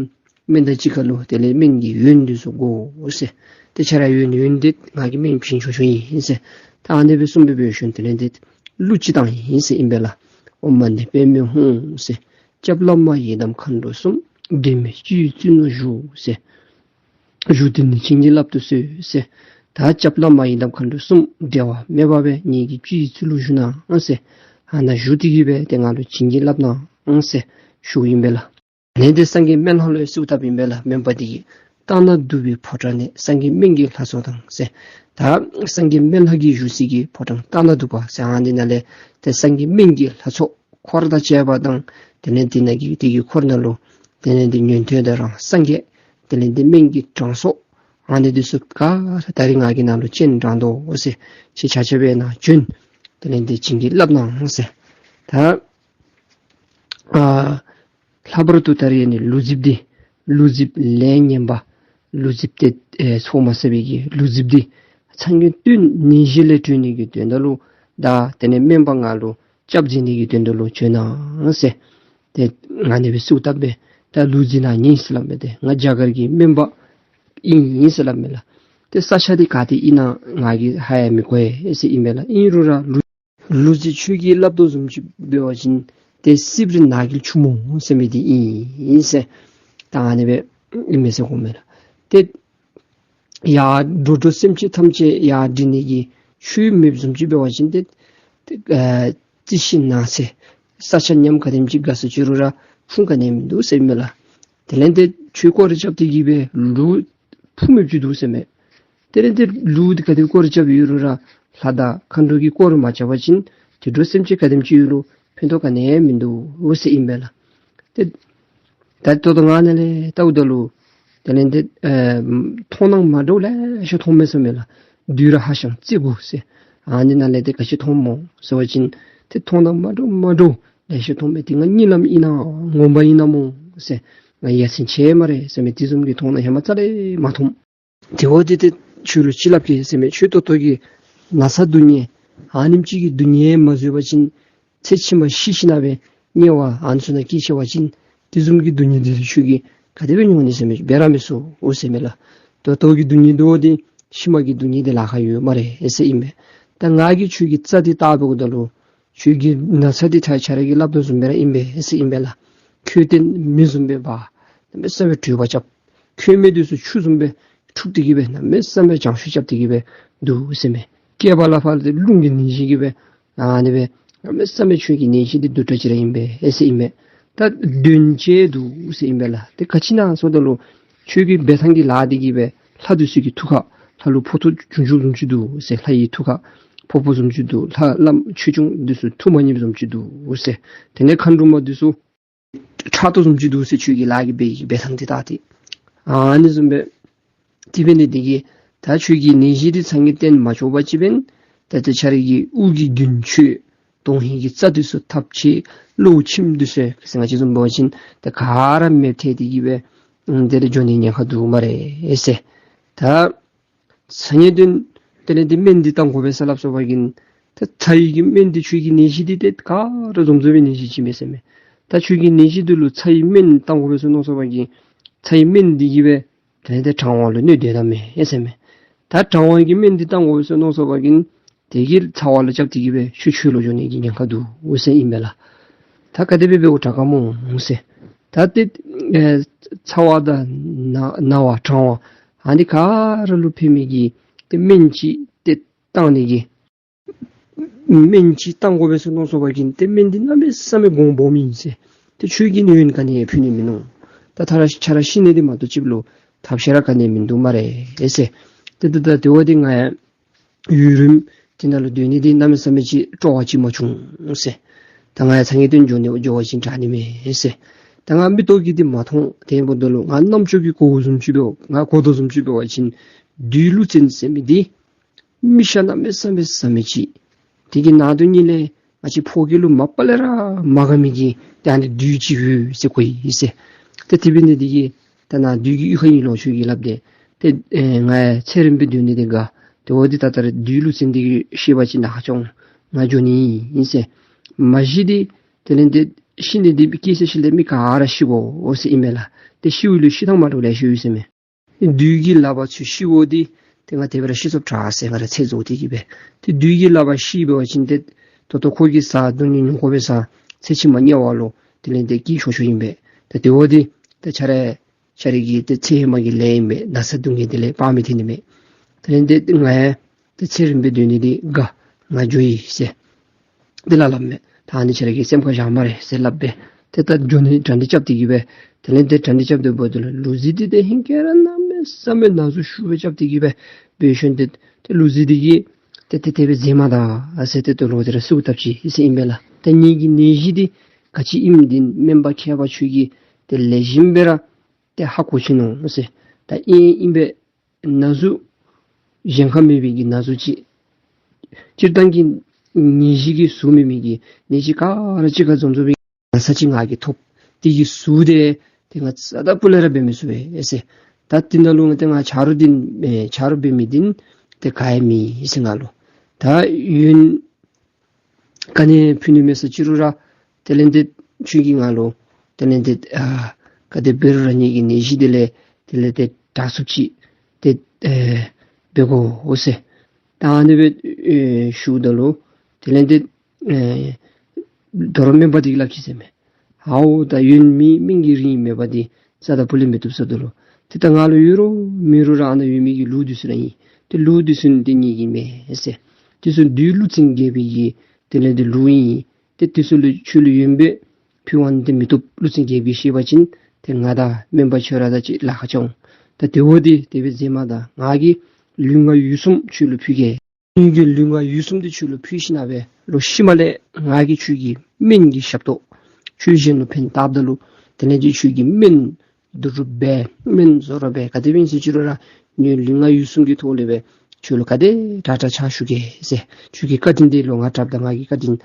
སྨན་དང་གཅིག་ཁར་ལུ་དེ་ལས་སྨན་གྱི་ཡོན་འདི་ཚུ་དགོ་ཟེར། ཏེ་ཁྱོད་ར་ཡོན་ཡོན་འདི་ང་གིས་སྨན་བྱིན་ཆོག་ཆོག་ཨིན་ཟེར། ད་ཨ་ནི་སྦེ་གསུངས་སྦེ་འབད་ཞིནམ་དེ་ལས་ཏེ་གླུ་ཅིག་བཏང་ཡི་ཟེར་ཨིན་པས་ལགས། ཨོཾ་མ་ཎི་པདྨེ་ཧཱུྃ་ཟེར། སྐྱབས་བླ་མ་ཡི་དམ་མཁའ་འགྲོ་གསུམ། འབྲལ་མེད་སྤྱི་བོའི་རྩེ་ནས་ཞུ་ཟེར། ཞུ་འདི་ནི་བྱིན་གྱིས་བརླབ་ཏུ་གསོལ་ཟེར། ད་སྐྱབས་བླ་མ་ཡི་དམ་མཁའ་འགྲོ་གསུམ། འབྲལ་བ་མེད་པ་སྦེ་ངེ་གི་སྤྱི་བོའི་རྩེ་ལུ་བཞུགས་གནང་ཟེར། ཨ་ནཱ་བཞུགས་ཏེ་གི་སྦེ་ཏེ་ང་ལུ་བྱིན་གྱིས་བརླབ་གནང་ཟེར་ཞུཝ་ཨིན་པས་ལགས། ཨ་ནི་འདི་སངས་རྒྱས་སྨན་ལྷ་ལུ་ཡང་གསོལཝ་བཏབ་ཨིན་པས་ལགས། སྨན་པ་འདི་གིས། རྟ་ནག་གདུག་པའི་ཕོ་བྲང་ནས། སངས་རྒྱས་སྨན་གྱི་ལྷ་ཚོགས་དང་ཟེར། ད་སངས་རྒྱས་སྨན་ལྷ་གི་བཞུགས་སའི་གི་ཕོ་བྲང་རྟ་ནག་གདུག་པ་ཟེར་ཨ་ནི་ནང་ལས་ཏེ་སངས་རྒྱས་སྨན་གྱི་ལྷ་ཚོགས་འཁོར་དང་བཅས་པ་དང་དེ་ལས་འདི་ནང་གི་དེ་གི་འཁོར་ནང་ལུ་དེ་ལས་འདི་ཉན་ཐོས་དང་རང་སངས་རྒྱས་དེ་ལས་འདི་སྨན་གྱི་དྲང་སྲོང་ཨ་ནི་འདི་ཚུ་ག་ར་ད་རིས་ང་གིས་ནཱ་ལུ་སྤྱན་དྲངས་དོ་ཟེར། ཁྱེད་ཆ་ཁྱབ་ཡང་ནཱ་བྱོན། དེ་ལས་འདི་བྱིན་གྱིས་བརླབ་གནང་ཟེར། ད་ཨ་ལྷག་པར་དུ་ད་རིས་ཨ་ནི་ལུག་རྫིཔ་འདི་ལུག་རྫིཔ་ལས་ངན་པ་ལུག་རྫིཔ་ཏེ་ཨེ་ཚོགས་མ་བསགས་པའི་གི་ལུག་རྫིཔ་འདི་ཚང་གི་དོན་ནད་གཞི་ལས་གྲོལ་ནི་གི་དོན་དག་ལུ་ད་དེ་ལས་སྨན་པ་ང་ལུ་སྐྱབས་མཛད་ནི་གི་དོན་དག་ལུ་བྱོན་གནང་ཟེར། ཏེ་ང་ཨ་ནི་སྦེ་གསོལཝ་བཏབ་སྦེ་ད་ལུག་རྫིཔ་ནཱ་ཉན་ཟེར་སླབ་མས། ཏེ་ང་རྒྱ་གར་གྱི་སྨན་པ་ཨིན་ཨིན་ཟེར་སླབ་མས་ལགས། ཏེ་ས་ཆ་འདི་ག་ཏེ་ཨིན་ན་ང་གིས་ཧ་ཡང་མི་གོ་ཡི་ཟེར་ཨིན་པས་ལགས། ཨིན་རུང་ར་ལུག་ལུག་རྫིཔ་ཁྱོད་ཀྱིས་སླབ་དོ་བཟུམ་ཅིག་འབད་བ་ཅིན་ཏེ་སྲིབ་རི་ནགས་ཀྱི་ཕྱུག་མོ་ཟེར་མི་འདི་ཨིན་ཟེར། ད་ཨ་ནི་སྦེ་ཨིན་མས་ཟེར་གོ་མས་ལགས། ཏེ་ཡར་འགྲོ་འགྲོ་སེམས་ཅན་ཐམས་ཅད་ཡར་འདྲེན་ནི་གི་ཆོས་མེདཔ་བཟུམ་ཅིག་འབད་བ་ཅིན་ཏེ་ཏེ་ཨ་རྩི་ཤིང་ནགས་ཚལ་ས་ཆ་ཉམས་ག་དེམ་ཅིག་དགའ་སུ་ཅིག་རུང་ར་ཁུངས་ག་ནི་མིན་འདུག་ཟེར་མས་ལགས། དེ་ལས་ཏེ་ཆོས་སྐོར་ར་རྐྱབ་སྟེ་གི་སྦེ་ལུག་ཕུང་མེདཔ་ཅིག་འདུག་ཟེར་མས། དེ་ལས་ཏེ་ལུག་འདི་ག་དེ་སྐོར་ར་རྐྱབ་ཡོད་རུང་ར་ལྷ་དང་མཁའ་འགྲོ་གི་སྐོར་ར་མ་རྐྱབ་པ་ཅིན་དུད་འགྲོ་སེམས་ཅན་ག་དེམ་ཅིག་ཡོད་རུང་ཕན་ཐོགས་ག་ནི་ཡང་མིན་འདུག་ཟེར་ཨིན་པས་ལགས། ཏེ་ད་ལྟོ་ད་ང་ནཱ་ལས་བལྟཝ་ད་ལུ་དེ་ལས་ཏེ་ཨེ་མཐོང་སྣང་མ་འདྲཝ་ལེ་ཤ་མཐོངམ་མས་ཟེར་མས་ལགས། བདུད་ར་ཧ་ཤང་རྩེ་དགུ་ཟེར། ཨ་ནི་ནང་ལས་ཏེ་ག་ཅི་མཐོངམ་སྨོ་ཟེར་བ་ཅིན་ཏེ་མཐོང་སྣང་མ་འདྲཝ་མ་འདྲཝ་ལེ་ཤ་མཐོངམ་མས། ཏེ་ང་གཉིད་ལམ་ཨིན་ན་ངོ་མ་ཨིན་ན་སྨོ་ཟེར། ང་ཡ་མཚན་ཆེ་སྨ་རེ་ཟེར་མས། དེ་བཟུམ་གྱི་མཐོང་སྣང་ཧེ་མ་རྩ་ལས་མ་མཐོངམ། དེ་འབདཝ་ད་ཏེ་ཁྱོད་ལུ་ཅིག་སླབ་གེ་ཟེར་མས། ཁྱོད་ད་ལྟོ་གི་ན་ཚ་སྡུག་བསྔལ་ཨ་ནེམ་ཅིག་གི་སྡུག་བསྔལ་མ་བཟོད་པ་ཅིན་ཚེ་ཕྱི་མ་ཤི་ཞིནམ་ལས་དམྱལ་བ་ཨ་ནི་ཚུ་ནང་སྐྱེ་ཤི་བ་ཅིན་དེ་བཟུམ་གྱི་སྡུག་བསྔལ་འདི་ཁྱོད་ཀྱིས་ག་དེ་སྦེ་མྱོང་ནི་ཟེར་མས། འབད་ར་མི་ཚུགས་འོ་ཟེར་མས་ལགས། ད་ལྟོ་གི་སྡུག་བསྔལ་འདི་འོ་དེ་ཕྱི་མ་གི་སྡུག་བསྔལ་འདི་ལཱ་ཁག་ཡོད་སྨ་རེ་ཟེར་ཨིན་མས། ད་ང་གིས་ཁྱོད་ཀྱི་རྩ་འདི་བལྟ་འབདཝ་ད་ལུ་ཁྱོད་ཀྱི་ན་ཚ་འདི་ད་ཁྱོད་ར་གིས་སླབ་དོ་བཟུམ་སྦེ་ར་ཨིན་པས་ཟེར་ཨིན་པས་ལགས། ཁྱོད་ཏེ་མེ་བཟུམ་སྦེ་འབར་གནམ་མེད་ས་མེད་དྲོད་འབར་རྐྱབ། ཁྱོད་མེ་འདི་ཚུ་ཆུ་བཟུམ་སྦེ་འཁྲུགས་ཏེ་གི་སྦེ་གནམ་མེད་ས་མེད་སྦེ་བྱང་ཤུགས་རྐྱབ་སྟེ་གི་སྦེ་འདུག་ཟེར་མས། བསྐལ་པ་ལ་ཕར་ཏེ་རླུང་གི་ནད་གཞི་གིས་སྦེ་ཨ་ནི་སྦེ་གནམ་མེད་ས་མེད་ཁྱོད་ཀྱི་ནད་གཞི་འདི་སྡུག་དྲགས་ཅིག་ར་ཨིན་པས་ཟེར་ཨིན་མས། ད་གདོན་བྱེད་འདུག་ཟེར་ཨིན་པས་ལགས། ཏེ་ག་ཅི་ཨིན་ན་ཟེརཝ་ད་ལུ་ཁྱོད་ཀྱི་འབད་ཐངས་ཀྱི་ལཱ་འདི་གིས་སྦེ་ལྷ་འདི་ཚུ་གི་ཐུགས་ཁར་ལྷ་ལུ་ཕོག་ཐུག་བྱུང་བྱུངམ་བཟུམ་ཅིག་འདུག་ཟེར། ལྷ་ཡི་ཐུགས་ཁར་ཕོག་ཕོགཔ་བཟུམ་ཅིག་འདུག། ལྷ་བླམ་ཆོས་སྐྱོང་འདི་ཚུ་ཐུགས་མ་མཉེསཔ་བཟུམ་ཅིག་འདུག་ཟེར། དེ་ལས་མཁའ་འགྲོ་མ་འདི་ཚུ་ཁྲག་འཐུང་བཟུམ་ཅིག་འདུག་ཟེར། ཁྱོད་ཀྱི་ལཱ་གི་འབད་འབད་ཐངས་འདི་ད་ཏེ་ཨ་ནི་བཟུམ་སྦེ་དེ་འབད་ནི་འདི་གིས་ད་ཁྱོད་ཀྱི་ནད་གཞི་འདི་ཚང་གི་བརྟན་མ་ཆོག་པ་ཅིན་འབདན་ད་ཏེ་ཁྱོད་ར་གི་དབུགས་ཀྱི་རྒྱུན་ཆད། དོན་ཧིང་གི་རྩ་འདི་ཚུ་འཐབ་ཆད། གློ་མཆིནམ་འདི་ཚུ་ཟེར་ང་བཅས་བཟུམ་འབད་བ་ཅིན་ད་ག་ར་མེདཔ་ཐལ་ཏེ་གི་སྦེ་ ཨུམ་དེ་ལས་འགྱོ་ནི་ཉེན་ཁ་འདུག་སྨ་རེ་ཟེར། ད་ཚ་ངེས་དོན་དེ་ལས་འདི་སྨན་འདི་བཏང་དགོ་པས་ཟེར་སླབ་སོང་པ་གིན། ད་ཚ་བའི་གི་སྨན་འདི་ཁྱོད་ཀྱི་ནད་གཞི་འདི་ཏེ་ག་ར་འཛོམས་འཛོམས་སྦེ་ནད་གཞི་ཅིག་མས་ཟེར་མས། ད་ཁྱོད་ཀྱི་ནད་གཞི་འདི་ལུ་ཚ་བའི་སྨན་བཏང་དགོ་པས་ཟེར་མནོ་སོང་པ་གིན། ཚ་བའི་སྨན་འདི་གིས་སྦེ་དེ་ལས་ཏེ་གྲང་བ་ལུ་གནོད་དེ་ད་མེན་ཟེར་མས། ད་གྲང་བ་གི་སྨན་འདི་བཏང་དགོ་པས་ཟེར་མནོ་སོང་པ་གིན། དེ་གིས་ཚ་བ་ལུ་རྐྱབ་སྟེ་གིས་སྦེ་ཤུལ་ཤུལ་ལུ་འགྱོ་ནི་གི་ཉེན་ཁ་འདུག་ཟེར་ཨིན་མས་ལགས། ད་ག་དེ་སྦེ་འབདཝ་དྲག་ག་སྨོ་ཟེར། ད་ཏེ་ཨེ་ཚ་བ་དང་ན་ན་བ་གྲང་བ་ཨ་ནི་ག་ར་ལུ་ཕན་མི་གི་ཏེ་སྨན་ཅིག་ཏེ་བཏང་ནི་གི་སྨན་ཅིག་བཏང་དགོ་པས་ཟེར་མནོ་སོང་པ་གིན་ཏེ་སྨན་འདི་གནམ་མེད་ས་མེད་གོང་སྦོམ་ཨིན་ཟེར། ཏེ་ཁྱོད་ཀྱིས་ནི་ཡོན་ག་ནི་ཕུལ་ནི་མིན་ནུག། ད་ཐ་ར་ཁྱོད་ར་ཤི་ནི་འདི་མ་གཏོགས་ཅིག་ལུ་ཐབས་ཤེས་ར་ག་ནི་མིན་འདུག་སྨ་རེ་ཟེར། ཏེ་ད་ད་དེ་བ་འདི་ང་ཡང་ཡུན་རིངམོ་དེ་ནང་ལུ་སྡོད་ནི་འདི་གནམ་མེད་ས་མེད་ཅིག་སྤྲོ་བ་ཅིག་མ་བྱུང་ཟེར། ད་ང་ཡང་ཚ་ངེས་དོན་འགྱོ་ནི་འགྱོ་བ་ཅིན་དྲག་ནི་མས་ཟེར། ད་ང་མིག་ཏོ་གིས་འདི་མ་མཐོང་། དེ་འབདཝ་ད་ལུ་ང་རྣམ་ཅོ་གིས་གོ་བཟུམ་ཅིག་འབད་ང་གོ་དོ་བཟུམ་ཅིག་འབད་བ་ཅིན་བདུད་ཀླུ་བཙན་ཟེར་མི་འདི་མི་ཤ་གནམ་མེད་ས་མེད་ཟ་མི་ཅིག། དེ་གི་ནང་དོན་ཉིད་ལས་ང་བཅས་ཕོ་སྐྱེས་ལུ་མ་པ་ལས་ར་མ་དགའ་མི་གི་ཏེ་ཨ་ནི་བདུད་ཅིག་ཡོད་ཟེར་གོ་ཡི་ཟེར། ཏེ་དེ་འབད་ནི་འདི་གིས་ད་ནཱ་བདུད་ཀྱི་གཡུས་ཁ་ཨིན་ལོ་ཁྱོད་ཀྱིས་སླབ་སྟེ། ཏེ་ཨེ་ང་ཡང་ཚེ་རིངམོ་སྦེ་སྡོད་ནི་འདི་དགའ། དེ་བ་འདི་ད་ལྟོ་ར་བདུད་ཀླུ་བཙན་འདི་གིས་ཤེས་པ་ཅིན་ད་ཧ་ཅང་ང་འགྱོ་ནི་ཨིན་ཟེར། མ་གཞི་འདི་དེ་ལས་འདི་ཤི་ནི་འདི་སྐྱེ་ས་ཤི་ལས་མི་ག་ར་ཤི་དགོ་ཟེར་ཨིན་མས་ལགས། ཏེ་ཤིཝ་ལུ་ཤི་ཐངས་མ་འདྲཝ་ལེ་ཤ་ཡོད་ཟེར་མས། བདུད་ཀྱི་ལག་པར་ཚུར་ཤི་བ་འདི་ཏེ་ང་དེ་སྦེ་ར་ཤི་སོཔ་དྲག་ཟེར། ང་ར་ཚེ་རྫོགས་ཏེ་གིས་སྦེ་ཏེ་བདུད་ཀྱི་ལག་པར་ཤི་འབད་བ་ཅིན་ཏེ་ད་ལྟོ་ཁོ་གིས་བཟའ་སྡོད་ནི་མྱོང་དགོ་པས་ཟེར། ཚེ་ཕྱི་མ་དམྱལ་བ་ལུ་དེ་ལས་ཏེ་སྐྱེ་ཆོག་ཆོག་ཨིན་པས། ཏེ་དེ་བ་འདི་ཏེ་ཁྱོད་ར་ཁྱོད་ར་གི་ཏེ་ཚེ་ཧེ་མ་གི་ལས་ཨིན་པས། ན་ཚ་སྡུག་བསྔལ་དེ་ལས་སྤང་མི་ཐོན་ནི་མས། དེ་ལས་ཏེ་ང་ཡང་ཏེ་ཚེ་རིངམོ་སྦེ་སྡོད་ནི་འདི་དགའ། ང་འགྱོ་ཡི་ཟེར། དེ་ལས་སླབ་མས། ད་ཨ་ནི་ཁྱོད་ར་གིས་སེམས་ཁར་བཞག་སྨ་རེ་ཟེར་སླབ་སྦེ། ཏེ་ད་འགྱོ་ནི་གྲ་སྒྲིག་རྐྱབ་སྟེ་གིས་སྦེ། དེ་ལས་ཏེ་གྲ་སྒྲིག་རྐྱབ་སྡོད་པ་ད་ལུ་ལུག་རྫི་འདི་ཏེ་ཧིང་གིས་ར་གནམ་མེད་ས་མེད་ན་ཟུག་ཤུགས་སྦེ་རྐྱབ་སྟེ་གིས་སྦེ་འབད་ཞིནམ་ཏེ་ཏེ་ལུག་རྫི་འདི་གིས་ཏེ་ཏེ་དེ་སྦེ་མཛད་མ་ད་ཟེར། ཏེ་ད་ལོག་སྟེ་ར་བསུ་བཏབ་ཅི་ཟེར་ཨིན་པས་ལགས། ད་ངེ་གི་ནད་གཞི་འདི་ག་ཅི་ཨིནམ་འདི་སྨན་པ་མཁས་པ་ཁྱོད་ཀྱིས་ཏེ་ལེགས་ཤོམ་སྦེ་ར་ཏེ་ཧ་གོ་ཅི་ནུག་ཟེར། ད་ཨིན་ཨིན་པས། ན་ཟུག་གཞན་ཁར་མེད་པའི་གི་ན་ཟུག་ཅིག། སྤྱིར་བཏང་གི་ནད་གཞི་གི་ཟུག་མེད་མི་གི་ནད་གཞི་ག་ར་གཅིག་ཁར་འཛོམས་འཛོམས་པའི་ན་ཚ་ཅིག་ང་གིས་ཐོབ། དེ་གི་ཟུག་དེ་ཏེ་ང་རྩ་དང་སྤུ་ལས་ར་འབད་མི་ཚུགས་པས་ཟེར། ད་དེ་ནང་ལུ་ང་ཏེ་ང་ཆ་རོགས་འདི་ཨེ་ཆ་རོགས་འབད་མི་འདི་ཏེ་ག་ཡང་མེད་ཟེར་ང་ལུ། ད་ཡོན་ག་ནི་ཕུལ་ནི་མེད་ཟེར་ཅི་རུང་ར་དེ་ལས་ཏེ་ཁྱོད་ཀྱིས་ང་ལུ་དེ་ལས་ཏེ་ཨ་ག་དེ་འབད་རུང་ར་ངེ་གི་ནད་གཞི་དེ་ལས་དེ་ལས་ཏེ་དྲག་ཚུགསཔ་ཅིག་ཏེ་ཨེ་འབད་དགོ་འོང་ཟེར། ད་ཨ་ནི་སྦེ་ཨེ་ཞུཝ་ད་ལུ་དེ་ལས་ཏེ་ཨེ་དོ་རུང་སྨན་པ་འདི་གིས་སླབ་ཅི་ཟེར་མས། ཧའོ་ད་ཡོན་མེད་སྨན་གྱི་རིན་མེད་པ་འདི་རྩ་དང་སྤུ་ལས་མི་བཏུབ་ཟེརཝ་ད་ལུ། ཏེ་ད་ང་ལུ་ཡོད་རུང་མེད་རུང་ར་ཨ་ནཱ་ཡོད་མི་གི་ལུག་འདི་ཚུ་ར་ཨིན། ཏེ་ལུག་འདི་ཚུ་ནི་ཏེ་ངེ་གི་མེན་ཟེར། འདི་ཚུ་བདུད་ཀླུ་བཙན་རྒྱལ་པོའི་གི་དེ་ལས་ཏེ་ལུག་ཨིན། ཏེ་འདི་ཚུ་ལུ་ཁྱོད་ལུ་ཡོན་སྦེ་ཕུལ་བ་ནི་ཏེ་མི་བཏུབ། ཀླུ་བཙན་རྒྱལ་པོ་གིས་ཤེས་པ་ཅིན་ཏེ་ང་དང་སྨན་པ་ཁྱོད་ར་དང་གཅིག་ལཱ་ཁག་འགྱོ་འོང་། ད་དེ་བ་འདི་དེ་སྦེ་མཛད་མ་ད། ང་གིས་ལུས་ངག་ཡིད་གསུམ་ཁྱོད་ལུ་ཕུལ་གེ། ངེ་གི་ལུས་ངག་ཡིད་གསུམ་འདི་ཁྱོད་ལུ་ཕུལ་ཞིནམ་ལས་ལོག་ཤུལ་མ་ལས་ང་གིས་ཁྱོད་ཀྱི་སྨན་གྱི་ཞབས་ཏོག་ཁྱོད་གཞན་ལུ་ཕན་བཏགས་ད་ལུ་དེ་ལས་ཏེ་ཁྱོད་ཀྱི་སྨན་བསྡུ་རུབ་འབད་སྨན་བཟོ་རུབ་འབད་ག་དེ་སྦེ་ཨིན་ཟེར་ཅི་རུང་ར་ངེའི་ལུས་ངག་ཡིད་གསུམ་གྱི་ཐོག་ལས་སྦེ་ཁྱོད་ལུ་ག་དེ་དྲག་དྲག་ཕྱག་ཞུ་གེ་ཟེར། ཁྱོད་ཀྱི་བཀའ་དྲིན་འདི་ལུ་ང་དྲགཔ་ད་ང་གིས་བཀའ་དྲིན་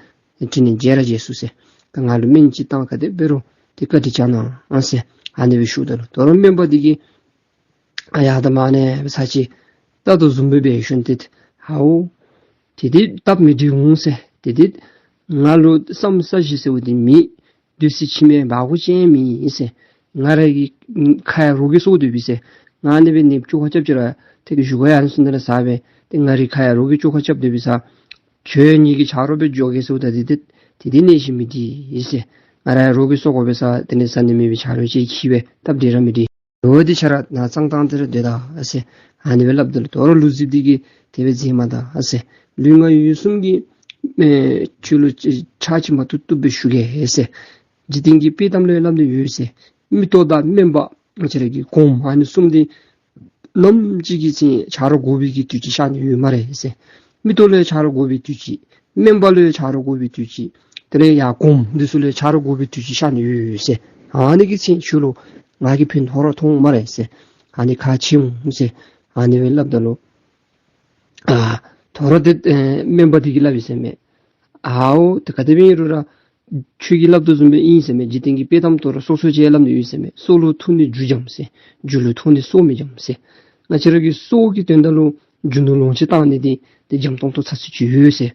དྲིན་ལན་འཇལ་ར་འཇལ་ཚུགས་ཟེར། ད་ང་ལུ་སྨན་ཅིག་བཏང་ག་དེ་འབད་རུང་ཏེ་བཀའ་དྲིན་བསྐྱང་གནང་ཟེར་ཨ་ནི་སྦེ་ཞུཝ་ད་ལུ་དོ་རུང་སྨན་པ་འདི་གིས་ཨ་ཡ་ད་མ་ནེ་ཚར་ཅིག་ད་ལྟོ་བཟུམ་སྦེ་འབད་ཞིནམ་ཏེ་ཧའོ་ཏེ་འདི་སྟབས་མི་བདེ་འོང་ཟེར། ཏེ་འདི་ང་ལུ་བསམ་ས་གཞི་ཟེར་བ་འདི་མེད། སྡོད་ས་ཁྱིམ་མེད་སྦ་གུ་ཅིག་མེད་ཟེར། ང་ར་གི་ཁ་ཡང་རོགས་ཀྱིས་སོར་སྡོད་པས་ཟེར། ང་ཨ་ནི་སྦེ་ནདཔ་བཅོ་ཁ་རྐྱབ་ཅི་ར་ཏེ་གི་བཞུགས་ཁར་ཡང་ཨ་ནི་ཚུ་ནང་ལུ་ཟ་སྦེ་ཏེ་ང་རའི་ཁ་ཡང་རོགས་ཀྱིས་བཅོ་ཁ་རྐྱབ་སྡོད་པས་ཟེར། ཁྱོད་ངེ་གི་ཆ་རོགས་སྦེ་འགྱོ་གེ་ཟེརཝ་ད་ཏེ་འདི་ཏེ་འདི་ནད་གཞི་མི་བདེ་ཟེར། ང་ར་ཡང་རོགས་ཀྱིས་སོར་དགོ་པས་ཟེར། དེ་ལས་ཟ་ནི་མེད་པའི་ཆ་རོགས་ཅིག་འཁྱིད་སྦེ་སྟབས་བདེ་ར་མི་བདེ། ལོག་སྟེ་ཁྱོད་ར་ནཱ་གཙང་ཏང་སྟེ་ར་སྡོད་ད་ཟེར་ཨ་ནི་སྦེ་སླབ་ད་ལུ་དོ་རུང་ལུག་རྫི་འདི་གིས་དེ་སྦེ་མཛད་མ་ད་ཟེར། ལུས་ངག་ཡིད་གསུམ་གྱི་ཨེ་ཁྱོད་ལུ་ཕྱག་ཅིག་མ་བཏུབ་བཏུབ་སྦེ་ཞུ་གེ་ཟེར། འཇིག་རྟེན་གྱི་དཔྱེ་གཏམ་ལུ་ཡང་སླབ་ནི་ཡོད་ཟེར། མིག་ཏོ་དང་སྨན་པ་ཁྱོད་ར་གི་གོམ་ཨ་ནི་གསུམ་འདི་ནམ་ཅིག་གི་ཚེ་ཆ་རོགས་དགོ་པའི་གི་དུས་ཅིག་ཤར་ནི་ཡོད་སྨ་རེ་ཟེར། མིག་ཏོ་ལུ་ཡང་ཆ་རོགས་དགོ་པའི་དུས་ཅིག། སྨན་པ་ལུ་ཡང་ཆ་རོགས་དགོ་པའི་དུས་ཅིག། དེ་ལས་ཡང་གོམ་འདི་ཚུ་ལུ་ཡང་ཆ་རོགས་དགོ་པའི་དུས་ཅིག་ཤར་ནི་ཡོད་ཟེར། ཨ་ནི་གི་ཚེ་ཁྱོད་ལུ་ང་གིས་ཕན་ཐོགས་ར་ཐོགས་འོང་སྨ་རེ་ཟེར། ཨ་ནི་ཁག་ཆེ་འོང་ཟེར། ཨ་ནི་སྦེ་སླབ་ད་ལུ་ཨ་དོ་རུང་ཏེ་ཨེ་སྨན་པ་འདི་གིས་སླབ་ཡི་ཟེར་མས། ཨའོ་ཏེ་ག་དེ་སྦེ་ཨིན་རུང་ར་ ཁྱོད་ཀྱིས་སླབ་དོ་བཟུམ་སྦེ་ཨིན་ཟེར་མས། འཇིག་རྟེན་གྱི་དཔེ་གཏམ་དོ་རུང་སོ་སོ་ཅིག་སླབ་ནི་ཡོད་ཟེར་མས། སྲོག་ལུ་ཐུག་ནི་རྒྱུ་འཇམ་ཟེར། རྒྱུ་ལུ་ཐུག་ནི་སྲོག་མི་འཇམ་ཟེར། ང་བཅས་ར་གི་སྲོག་གི་དོན་དག་ལུ་རྒྱུ་ནོར་ལོངས་སྤྱོད་བཏང་ནི་འདི་ཏེ་འཇམ་ཏོང་ཏོ་ཚ་ཚུད་ཅིག་ཡོད་ཟེར།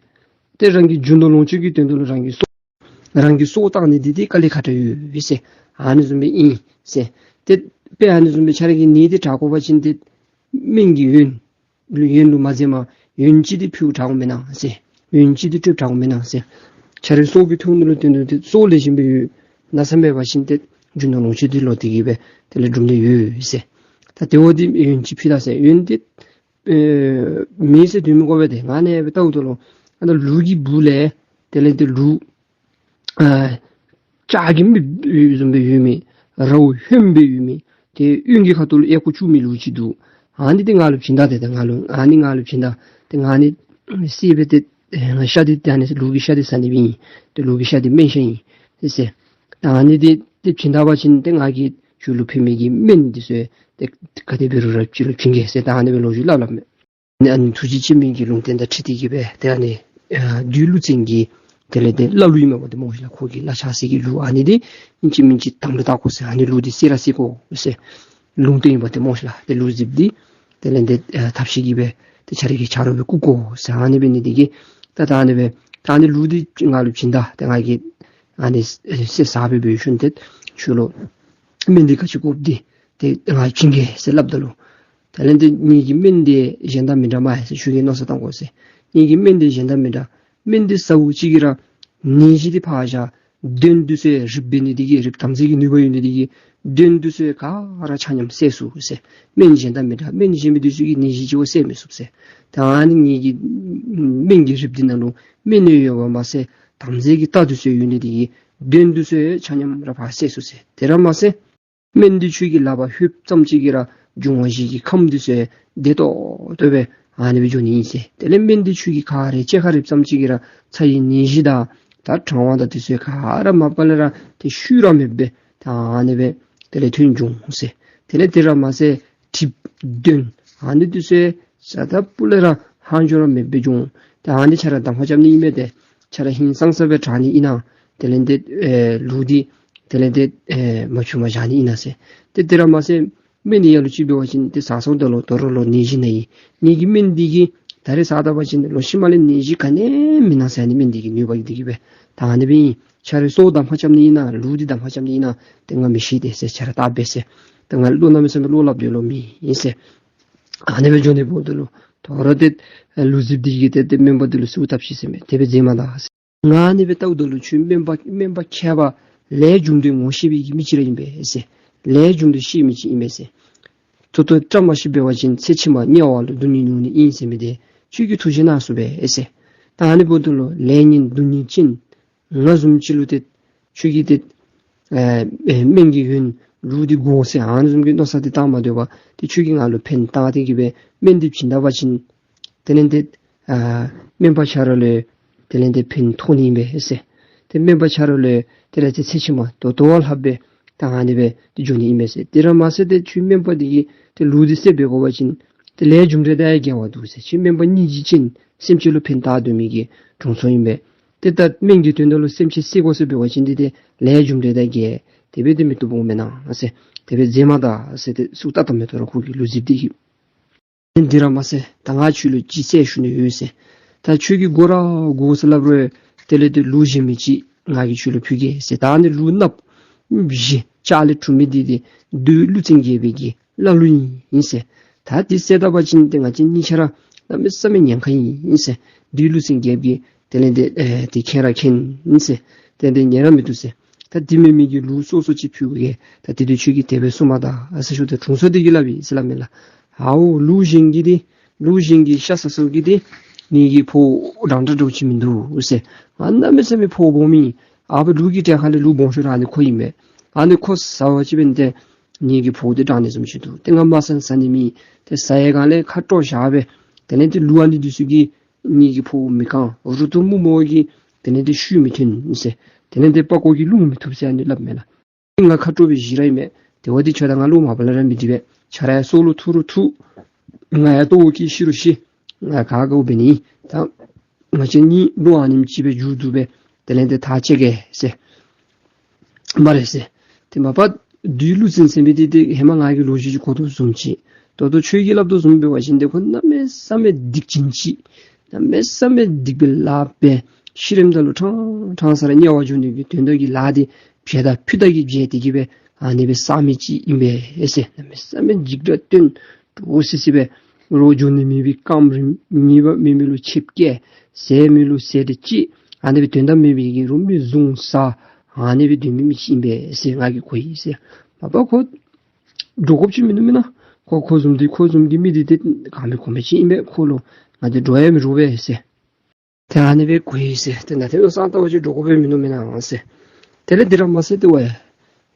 ཏེ་རང་གི་རྒྱུ་ནོར་ལོངས་སྤྱོད་ཀྱི་དོན་དག་ལུ་རང་གི་སྲོག་རང་གི་སྲོག་བཏང་ནི་འདི་ཏེ་དཀའ་ལས་ཁག་དྲགས་ཡོད་ཟེར། ཨ་ནི་བཟུམ་སྦེ་ཨིན་ཟེར། ཏེ་དཔེ་ཨ་ནི་བཟུམ་སྦེ་ཁྱོད་ར་གི་ནད་འདི་དྲག་དགོ་པ་ཅིན་ཏེ་སྨན་གྱི་ཡོན་ལུ་ཡོན་ལུ་མ་འཛེམ་པར་ཡོན་ཅིག་འདི་ཕུལ་དྲག་དགོ་མེན་ན་ཟེར། ཡོན་ཅིག་འདི་སྤྲོད་དྲག་དགོ་མེན་ན་ཟེར། ཁྱོད་རའི་སྲོག་གི་ཐོག་ནང་ལུ་བརྟེན་ཏེ་སྲོག་ལེགས་ཤོམ་སྦེ་ཡོད། ན་ཚ་མེད་པ་ཅིན་ཏེ་རྒྱུ་ནོར་ལོངས་སྤྱོད་འདི་ལོག་སྟེ་གི་སྦེ་དེ་ལས་འགྲུབ་ནི་ཡོད་ཟེར། ད་དེ་འབདཝ་ད་ཡོན་ཅིག་ཕུལ་ད་ཟེར། ཡོན་འདི་ཨེ་མེད་ཟེར་སྡོད་མི་དགོ་པས། ཏེ་ང་ནི་སྦེ་བལྟཝ་ད་ལུ་ཨ་ནཱ་ལུག་གི་སྦུག་ལས་དེ་ལས་ཏེ་ལུག་ཨ་ལྕགས་ཀྱི་མི་བཟུམ་སྦེ་ཡོད་མི་རཝ་ཧོནམ་སྦེ་ཡོད་མི་ཏེ་གཡོན་གྱི་ཁ་ཐུག་ལུ་ཨེ་ཀོ་བཅུག་མི་ལུག་ཅིག་འདུག། ཨ་ནི་འདི་ང་ལུ་བྱིན་ད་ཏེ། ཏེ་ང་ལུ་ཨ་ནི་ང་ལུ་བྱིན་ད། ཏེ་ང་ནི་བསད་སྦེ་ཏེ་ཨེ་ང་ཤ་འདི་ཏེ་ཨ་ནི་ལུག་གི་ཤ་འདི་ཟ་ནི་སྦེ་ཨིན། ཏེ་ལུག་གི་ཤ་འདི་སྨན་ཤ་ཨིན་ཟེར། ད་ཨ་ནི་འདི་ཏེ་བྱིན་ད་པ་ཅིན་ཏེ་ང་གིས་ཁྱོད་ལུ་ཕུལ་མི་གི་སྨན་འདི་ཚུ་ཏེ་ག་དེ་འབད་རུང་ར་ཁྱོད་ལུ་བྱིན་གེ་ཟེར། ད་ཨ་ནི་སྦེ་ལོ་རྒྱུས་སླབ་སླབ་མས། ཨ་ནི་ཐུགས་རྗེ་ཆེན་པོའི་གི་ལུང་བསྟན་དང་འཁྲིལ་ཏེ་གི་སྦེ་ཏེ་ཨ་ནི་ཨ་བདུད་ཀླུ་བཙན་གྱི་དེ་ལས་ཏེ་བླ་ཀླུ་ཨིན་མས་པ་ཏེ་སྨོ་ཤིག་ལགས། ཁོ་གི་བླ་ཆགས་སའི་གི་ལུག་ཨ་ནི་འདི་ཨིན་ཅི་མིན་ཅི་དམ་ལུ་བཏགས་དགོ་ཟེར། ཨ་ནི་ལུག་འདི་བསད་ར་བསད་དགོ་ཟེར་ལུང་བསྟན་ཡི་པ་ཏེ་སྨོ་ཤིག་ལགས། ཏེ་ལུག་རྫིཔ་འདི་དེ་ལས་ཏེ་ཨ་ཐབས་ཤེས་ཀྱིས་སྦེ་ཏེ་ཁྱོད་རའི་གི་ཆ་རོགས་སྦེ་བཀུག་དགོ་ཟེར། ཨ་ནི་འབད་ནི་འདི་གིས་ད་ད་ཨ་ནི་སྦེ་ད་ཨ་ནི་ལུག་འདི་ང་ལུ་བྱིན་ད། ཏེ་ང་གིས་ཨ་ནི་བསད་བསད་ཟ་སྦེ་འབད་ཞིནམ་ཏེ་ཁྱོད་ལུ་སྨན་འདི་ག་ཅི་དགོཔ་འདི་ཏེ་ང་བྱིན་གེ་ཟེར་སླབ་ད་ལུ། དེ་ལས་ཏེ་ངེ་གི་སྨན་འདི་གཞན་དང་མི་འདྲ་མས་ཟེར། ཁྱོད་ཀྱིས་མནོ་བསམ་བཏང་དགོ་ཟེར། ངེ་གི་སྨན་འདི་གཞན་དང་མི་འདྲ། སྨན་འདི་ཟཝ་ཅིག་གིས་ར་ནད་གཞི་འདི་ཕར་བཞག། གདོན་འདི་ཚུ་རིགཔ་འབད་ནི་འདི་གིས་རིགཔ་དམ་རྫས་ཀྱི་ནུས་པ་ཡོད་ནི་འདི་གིས་གདོན་འདི་ཚུ་ག་ར་ཆ་མཉམ་བསལ་ཚུགས་ཟེར། སྨན་གཞན་དང་མི་འདྲ། སྨན་གཞན་མི་འདི་ཚུ་གིས་ནད་གཞི་གཅིག་བ་བསལ་མི་ཚུགས་ཟེར། ད་ཨ་ནི་ངེ་གི་སྨན་གྱི་རིགཔ་འདི་ནང་ལུ་སྨན་ཡོད་པ་མ་ཟད་དམ་རྫས་ཀྱི་རྟགས་འདི་ཚུ་ཡོད་ནི་འདི་གིས་གདོན་འདི་ཚུ་ཆ་མཉམ་ར་ཕར་བསལ་ཚུགས་ཟེར། དེ་ར་མ་ཟད་སྨན་འདི་ཁྱོད་ཀྱི་ལག་པར་ལྷོདཔ་ཙམ་ཅིག་གིས་ར་འབྱུང་བ་བཞི་གི་ཁམས་འདི་ཚུ་བདེ་ཏོག་ཏོ་སྦེ་ཨ་ནི་སྦེ་འགྱོ་ནི་ཨིན་ཟེར། དེ་ལས་སྨན་འདི་ཁྱོད་ཀྱིས་ག་ར་ལྕེ་ཁར་རེགཔ་ཙམ་ཅིག་གིས་ར་ཚ་བའི་ནད་གཞི་དང་ད་གྲང་བ་དང་འདི་ཚུ་ག་ར་མ་པ་ལས་ར་ཏེ་ཤུལ་ར་མེདཔ་སྦེ་ད་ཨ་ནི་སྦེ་དེ་ལས་ཐོན་འགྱོ་འོང་ཟེར། དེ་ལས་དེ་ར་མ་ཟད་གྲིབ་གདོན་ཨ་ནི་འདི་ཚུ་ས་ད་སྤུ་ལས་ར་ཧང་འགྱོ་ར་མེདཔ་སྦེ་འགྱོ་འོང་། ད་ཨ་ནི་ཁྱོད་ར་གདམ་ཁ་རྐྱབ་ནི་ཨིན་མས། ཏེ་ཁྱོད་ར་ཧིང་སངས་ས་སྦེ་དྲག་ནི་ཨིན་ན། དེ་ལས་ཏེ་ཨེ་ལུག་འདི་དེ་ལས་ཏེ་ཨེ་མ་ཕྱུང་པར་བཞག་ནི་ཨིན་ན་ཟེར། ཏེ་དེ་ར་མ་ཟད་སྨན་འདི་ཡ་ལུ་ཅིག་འབད་བ་ཅིན་ཏེ་ཟ་སོངམ་ད་ལུ་དོ་རུང་ལོག་ནད་གཞི་ན་ཡི། ངེ་གི་སྨན་འདི་གིས་ད་རེས་ཟ་ད་པ་ཅིན་ལོག་ཤུལ་མ་ལས་ནད་གཞི་ག་ནི་མི་ན་ཟེར། ཨ་ནི་སྨན་འདི་གི་ནུས་པ་འདི་གིས་སྦེ་ད་ཨ་ནི་སྦེ་ཨིན། ཁྱོད་རའི་སྲོག་གདམ་ཁ་རྐྱབ་ནི་ཨིན་ན་ལུག་འདི་གདམ་ཁ་རྐྱབ་ནི་ཨིན་ན་ཏེ་ང་མི་ཤེས་ཏེ་ཟེར། ཁྱོད་ར་བལྟ་སྦེ་ཟེར། ཏེ་ང་བློ་གནམ་མེད་ས་མེད་བློ་སླབ་སྟེ་ལོ་མི་ཨིན་ཟེར། ཨ་ནི་སྦེ་འགྱོ་ནི་འབདཝ་ད་ལུ་དོ་རུང་ཏེ་ལུག་རྫིཔ་འདི་གིས་ཏེ་ཏེ་སྨན་པ་འདི་ལུ་གསོལཝ་བཏབ་ཅི་ཟེར་མས། དེ་སྦེ་མཛད་མ་ད་ཟེར། ང་ཨ་ནི་སྦེ་བལྟཝ་ད་ལུ་ཁྱོད་སྨན་པ་སྨན་པ་མཁས་པ་ལས་རྒྱུ་འབྲས་ངོ་ཤེས་པའི་གི་མི་ཅིག་ར་ཨིན་པས་ཟེར། ལས་རྒྱུ་འབྲས་ཤེས་མི་ཅིག་ཨིན་པས་ཟེར། ད་ལྟོ་བཀྲ་མ་ཤིསཔ་འབད་བ་ཅིན་ཚེ་ཕྱི་མ་དམྱལ་བ་ལུ་སྡུག་བསྔལ་མྱོང་ནི་ཨིན་ཟེར་མི་འདི་ཁྱོད་ཀྱིས་ཐུགས་བཞེད་གནང་ཚུགས་པས་ཟེར། ད་ཨ་ནི་འབདཝ་ད་ལུ་ལས་ངན་སྡུག་བསྔལ་ཅན་ང་བཟུམ་ཅིག་ལུ་ཏེ་ཁྱོད་ཀྱིས་ཏེ་ཨེ་ཨེ་སྨན་གྱི་ཡོན་ལུག་འདི་དགོ་ཟེར་ཨ་ནི་བཟུམ་གྱི་མནོ་བསམ་འདི་བཏང་མ་སྡོད་པར་ཏེ་ཁྱོད་ཀྱིས་ང་ལུ་ཕན་བཏགས་ཏེ་གི་སྦེ་སྨན་འདི་བྱིན་ད་པ་ཅིན་དེ་ལས་ཏེ་ཨ་སྨན་པ་ཁྱོད་ར་ལུ་དེ་ལས་ཏེ་ཕན་ཐོགས་ནི་ཨིན་པས་ཟེར། ཏེ་སྨན་པ་ཁྱོད་ར་ལུ་དེ་ལས་ཏེ་ཚེ་ཕྱི་མ་དོ་དོ་བ་ལྷགཔ་སྦེ་ད་ཨ་ནི་སྦེ་ཏེ་འགྱོ་ནི་ཨིན་པས་ཟེར། དེ་ར་མ་ཟད་ཏེ་ཁྱོད་སྨན་པ་འདི་གིས་ཏེ་ལུག་འདི་བསད་འབད་དགོ་པ་ཅིན་ཏེ་ལས་རྒྱུ་འབྲས་དང་ཡང་འགལ་བ་འདུག་ཟེར། ཁྱོད་སྨན་པ་སྙིང་རྗེ་ཅན་སེམས་ཅན་ལུ་ཕན་བཏགས་སྡོད་མི་གི་དྲུང་འཚོ་ཨིན་པས། ཏེ་ད་སྨན་གྱི་དོན་དག་ལུ་སེམས་ཅན་བསད་དགོ་ཟེར་འབད་བ་ཅིན་འདི་ཏེ་ལས་རྒྱུ་འབྲས་དང་འགལ། དེ་སྦེ་ཏེ་མི་བཏུབ་འོང་མེན་ན་ཟེར། དེ་སྦེ་མཛད་མ་ད་ཟེར་ཏེ་གསོལཝ་བཏབ་བཏབ་མས། དོ་རུང་ཁོ་གིས་ལུག་རྫིཔ་འདི་གིས། འདི་ར་མ་ཟད་ད་ང་ཁྱོད་ལུ་ཅིག་ཟེར་ཞུ་ནི་ཡོད་ཟེར། ད་ཁྱོད་ཀྱིས་དགོ་ར་དགོ་ཟེར་སླབ་རུང་དེ་ལས་ཏེ་ལུག་གཞན་མི་ཅིག་ང་གིས་ཁྱོད་ལུ་ཕུལ་གེ་ཟེར། ད་ཨ་ནི་ལུག་གནགཔོ་བཞི་ལྕགས་ལས་གྲུབ་མི་འདི་ཏེ་བདུད་ཀླུ་བཙན་རྒྱལ་པོའི་གི་བླ་ཀླུ་ཨིན་ཟེར། ད་འདི་བསད་ད་པ་ཅིན་ཏེ་ང་བཅས་གཉིས་ཆ་ར་གནམ་མེད་ས་མེད་ཉེན་ཁ་ཨིན་ཟེར། བདུད་ཀླུ་བཙན་རྒྱལཔོ་གིས་དེ་ལས་ཏེ་ཨེ་ཏེ་མཁྱེན་ར་མཁྱེན་ཟེར། ཏེ་ཏེ་ཉན་ར་མི་བཏུབ་ཟེར། ད་འདི་མེན་མི་གི་ལུག་སོ་སོ་ཅིག་ཕུལ་གེ། ད་འདི་ཏེ་ཁྱོད་ཀྱིས་དེ་སྦེ་གསུངས་མ་ད་ཨ་ཟེར་ཞུཝ་ད་དྲུང་འཚོ་འདི་གིས་སླབ་ཡི་ཟེར་སླབ་མས་ལགས། ཨའོ་ལུག་གཞན་གྱི་འདི་ལུག་གཞན་གྱི་ཤ་ཟ་ས་གི་འདི་ངེ་གི་ཕོཝ་འགྲང་འདྲ་འདྲཝ་ཅིག་མིན་འདུག་ཟེར། ང་གནམ་མེད་ས་མེད་ཕོཝ་སྦོམ་ཨིན། ཨ་ཕོ་ལུག་གི་གྲལ་ཁ་ལས་ལུག་སྦོམ་ཤོས་ར་ཨ་ནི་ཁོ་ཨིན་པས། ཨ་ནི་ཁོ་ཟ་བ་ཅིན་འབདན་ཏེ་ངེ་གི་ཕོཝ་འདི་འགྲང་ནི་བཟུམ་ཅིག་འདུག། ཏེ་ང་མ་ཟ་ཟ་ནི་མེད། ཏེ་ཟ་ཡི་སྒང་ལས་ཁ་དྲོ་བཞག་སྦེ་དེ་ལས་ཏེ་ལུག་ཨ་ནི་འདི་ཚུ་གིས་ངེ་གི་ཕོཝ་མི་གང་། རུ་ཏོ་སྨུག་མོ་གིས་དེ་ལས་ཏེ་ཤུལ་མི་ཐོན་ཟེར། དེ་ལས་ཏེ་པགས་ཀོ་གིས་རླུང་མི་ཐུབ་ཟེར་ཨ་ནི་སླབ་མས་ལགས། ང་ཁ་དྲོ་སྦེ་བཞེས་ར་ཨིན་མས། དེ་བ་འདི་ཁྱོད་དང་ང་ལུ་མ་པ་ལས་ར་མི་འགྲིག་པས། ཁྱོད་ར་ཡང་སྲོག་ལུ་ཐུག་རུང་ཐུག། ང་ཡང་ལྟོཝ་བཀྱེས་ཤི་རུང་ཤི། ང་ག་དགའཝ་འབད་ནི། ད་ང་བཅས་གཉིས་ལུག་ཨ་ནེམ་ཅིག་སྦེ་རྒྱུག་འདུག་པས། དེ་ལས་ཏེ་ཐག་བཅད་གེ་ཟེར། མ་རེད་ཟེར། ཏེ་མ་པ་བདུད་ཀླུ་བཙན་ཟེར་མི་འདི་ཏེ་ཧེ་མ་ང་གིས་ལོ་རྒྱུས་ཅིག་གོ་དོ་བཟུམ་ཅིག། ད་ལྟོ་ཁྱོད་ཀྱིས་སླབ་དོ་བཟུམ་འབད་བ་ཅིན་ཏེ་ཁོ་གནམ་མེད་ས་མེད་སྡིག་ཅན་ཅིག། གནམ་མེད་ས་མེད་སྡིག་པའི་ལཱ་འབད། ཤི་རནམ་ད་ལུ་ཕྲང་ཕྲང་ས་ར་དམྱལ་བ་འགྱོ་ནི་གི་དོན་དག་གི་ལཱ་འདི་བྱས་ད་ཕུད་ད་གི་བྱས་ཏེ་གི་སྦེ་ཨ་ནི་སྦེ་བསགས་མི་ཅིག་ཨིན་པས་ཟེར། གནམ་མེད་ས་མེད་འཇིགས་སྐྲག་སྟོན། འདྲོག་སི་སི་སྦེ་རོགས་འགྱོ་ནི་མེད་པའི་ཁམས་རིམ། ཉེས་པ་མེད་མི་ལུ་ཆིབས་བསྐྱལ། ཟས་མེད་ལུ་ཟས་དེ་ཅིག། ཨ་ནི་སྦེ་དོན་དག་མེད་པའི་གི་རུང་མི་བཟུང་ཟ། ཨ་ནི་སྦེ་སྡོད་མི་མི་ཅིག་ཨིན་པས་ཟེར་ང་གིས་གོ་ཡི་ཟེར། མ་པ་ཁོ་འདྲོག་དགོཔ་ཅིག་མིན་ནུག་མེན་ན། ཁོ་ཁོ་བཟུམ་འདི་ཁོ་བཟུམ་གྱི་མི་འདི་ཏེ་ག་མི་གོ་མི་ཅིག་ཨིན་པས། ཁོ་ལུ་ང་འདི་འདྲོག་ཡང་མི་འདྲོག་པས་ཟེར། ཏེ་ཨ་ནི་སྦེ་གོ་ཡི་ཟེར། ཏེ་ན་ཏེ་ལོ་སང་ཏ་བ་ཅིག་འདྲོག་དགོ་པའི་མིན་ནུག་མེན་ན་ཟེར། དེ་ལས་འདི་ར་མ་ཟེར་ཏེ་ཝའི་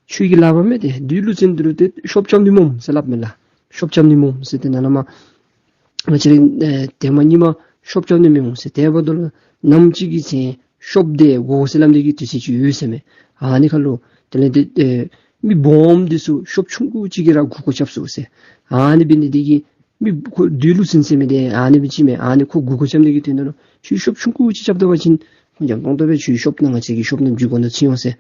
ཁྱོད་ཀྱི་ལག་པར་མེད་དེ། བདུད་ཀླུ་བཙན་འདི་ལུ་ཏེ་ཤོབ་རྐྱབ་ནི་སྨོ་ཟེར་སླབ་མས་ལགས། ཤོབ་རྐྱབ་ནི་སྨོ་ཟེར། ཏེ་ནཱ་ལས་མར་ང་བཅས་ར་ཨེ་ཏེ་མ་ཉི་མ་ཤོབ་རྐྱབ་ནི་མི་འོང་ཟེར། དེ་འབདཝ་ད་ལུ་ནམ་ཅིག་གི་ཚེ་ཤོབ་དེ་དགོ་ཟེར་སླབ་ནི་གི་དུས་ཚོད་ཅིག་ཡོད་ཟེར་མས། ཨ་ནི་ཁར་ལུ་དེ་ལས་ཏེ་ཨེ་མི་སྦོམ་འདི་ཚུ་ཤོབ་ཆུང་ཀུ་ཅིག་གིས་ར་མགུ་སྐོར་རྐྱབ་ཚུགས་ཟེར། ཨ་ནི་འབད་ནི་འདི་གིས་མི་ཁོ་བདུད་ཀླུ་བཙན་ཟེར་མི་འདི་ཨ་ནི་སྦེ་ཅིག་མས། ཨ་ནི་ཁོ་མགུ་སྐོར་རྐྱབ་ནི་གི་དོན་དག་ལུ་ཁྱོད་ཤོབ་ཆུང་ཀུ་ཅིག་རྐྱབ་ད་པ་ཅིན་ཁོ་འཇམ་ཏོང་ཏོ་སྦེ་ཁྱོད་ཤོབ་ནང་ང་བཅས་ཀྱི་ཤོབ་ནང་འཛུལ་དགོ་ནི་ཚུད་འོང་ཟེར།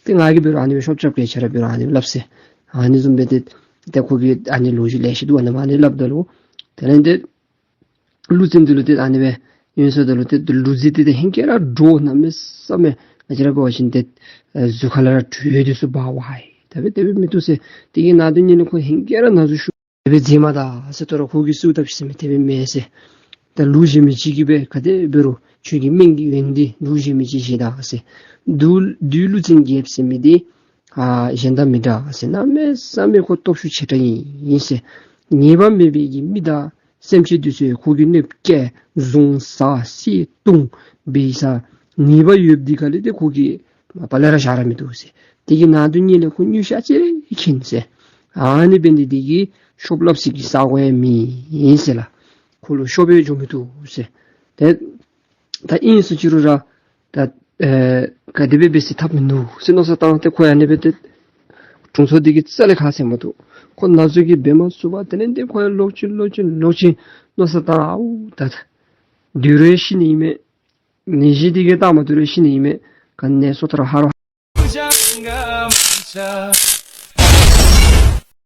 ཏེ་ང་གིས་འབད་རུང་ཨ་ནི་སྦེ་ཤོབ་རྐྱབ་གེ། ཁྱོད་ར་འབད་རུང་ཨ་ནི་སྦེ་སླབ་ཟེར། ཨ་ནི་བཟུམ་སྦེ་ཏེ་ཏེ་ཁོ་གིས་ཨ་ནི་ལོ་རྒྱུས་ལེ་ཤ་འདུག། ཨ་ནི་མ་ཨ་ནི་སླབ་ད་ལུ་དེ་ལས་ཏེ་ཀླུ་བཙན་འདི་ལུ་ཏེ་ཨ་ནི་སྦེ་ཡོད་ཟེརཝ་ད་ལུ་ཏེ་ཀླུ་བཙན་འདི་ཏེ་ཧེང་སྐལ་ར་འདྲོག། གནམ་མེད་ས་མེད་ང་བཅས་ར་འབད་བ་ཅིན་ཏེ་ཨེ་གཟུགས་ཁ་ལས་ར་དྲོད་འདི་ཚུ་འབར་བ་ཨེ་དེ་སྦེ་དེ་སྦེ་མི་བཏུབ་ཟེར། དེ་གི་ནང་དོན་ཉིད་ལས་ཁོ་ཧེང་སྐལ་ར་ན་ཟུག་ཤོར། དེ་སྦེ་མཛད་མ་ད་ཟེར། ད་རུང་ཁོ་གིས་གསོལཝ་བཏབ་ཅི་ཟེར་མི་དེ་སྦེ་མེན་ཟེར། ད་ལུག་བཞོན་མི་ཅིག་གིས་སྦེ་ག་དེ་འབད་རུང་ཁྱོད་ཀྱི་སྨན་གྱི་ཡོན་ཏན་ལུག་བཞོན་མི་ཅིག་བཞེས་ད་ཟེར། བདུད་བདུད་ཀླུ་བཙན་རྒྱལཔོ་ཟེར་མི་འདི་ཨ་གཞན་དང་མི་འདྲ་ཟེར། གནམ་མེད་ས་མེད་ཁོ་སྟོབས་ཤུགས་ཆེ་དྲགས་ཨིན་ཟེར། ཉེས་པ་མེད་པའི་གི་མི་དང་སེམས་ཅན་འདི་ཚུ་ཁོ་གིས་གནོདཔ་བཀལ་བཟུང་ཟ་བསད་བཏུལ་འབད་ས། ཉེས་པ་ཡོདཔ་འདི་ག་ལས་ཏེ་ཁོ་གིས་མ་པ་ལས་ར་བཞག་ར་མི་བཏུབ་ཟེར། དེ་གི་ནང་དོན་ཉིད་ལས་ཁོ་མནོ་ཤེས་ཅིག་ར་མཁྱེན་ཟེར། ཨ་ནི་འབད་ནི་འདི་གིས་ཤོབ་སླབ་ས་གི་ས་གོ་ཡང་མེད་ཟེར་ལགས། ཁོ་ལུ་ཤོབ་ཡང་འགྱོ་མི་བཏུབ་ཟེར། ཏེ་ད་ཨིན་ཟེར་ཅི་རུང་ར་ད་ཨེ་ག་དེ་སྦེ་འབད་ཟེར་ཐབས་མིན་འདུག་ཟེར་མནོ་བསམ་བཏང་སྟེ་ཁོ་ཡང་ཨ་ནི་སྦེ་ཏེ་དྲུང་འཚོ་འདི་གིས་རྩ་ལས་ཁ་བཟེད་མ་བཏུབ། ཁོ་ན་ཟུག་གིས་འབད་མ་ཚུགས་པར་དེ་ལས་ཏེ་ཁོ་ཡང་ལོག་ཅི་ལོག་ཅི་ལོག་ཅི་མནོ་བསམ་བཏང་། ཨའུ་ད་ད་དུས་རེ་ཤི་ནི་ཨིན་མས། ནད་གཞི་འདི་གིས་བཏང་མ་བཏུབ་རུང་ཤི་ནི་ཨིན་མས། ག་ནི་སོ་ཐར་ཧ་རོ།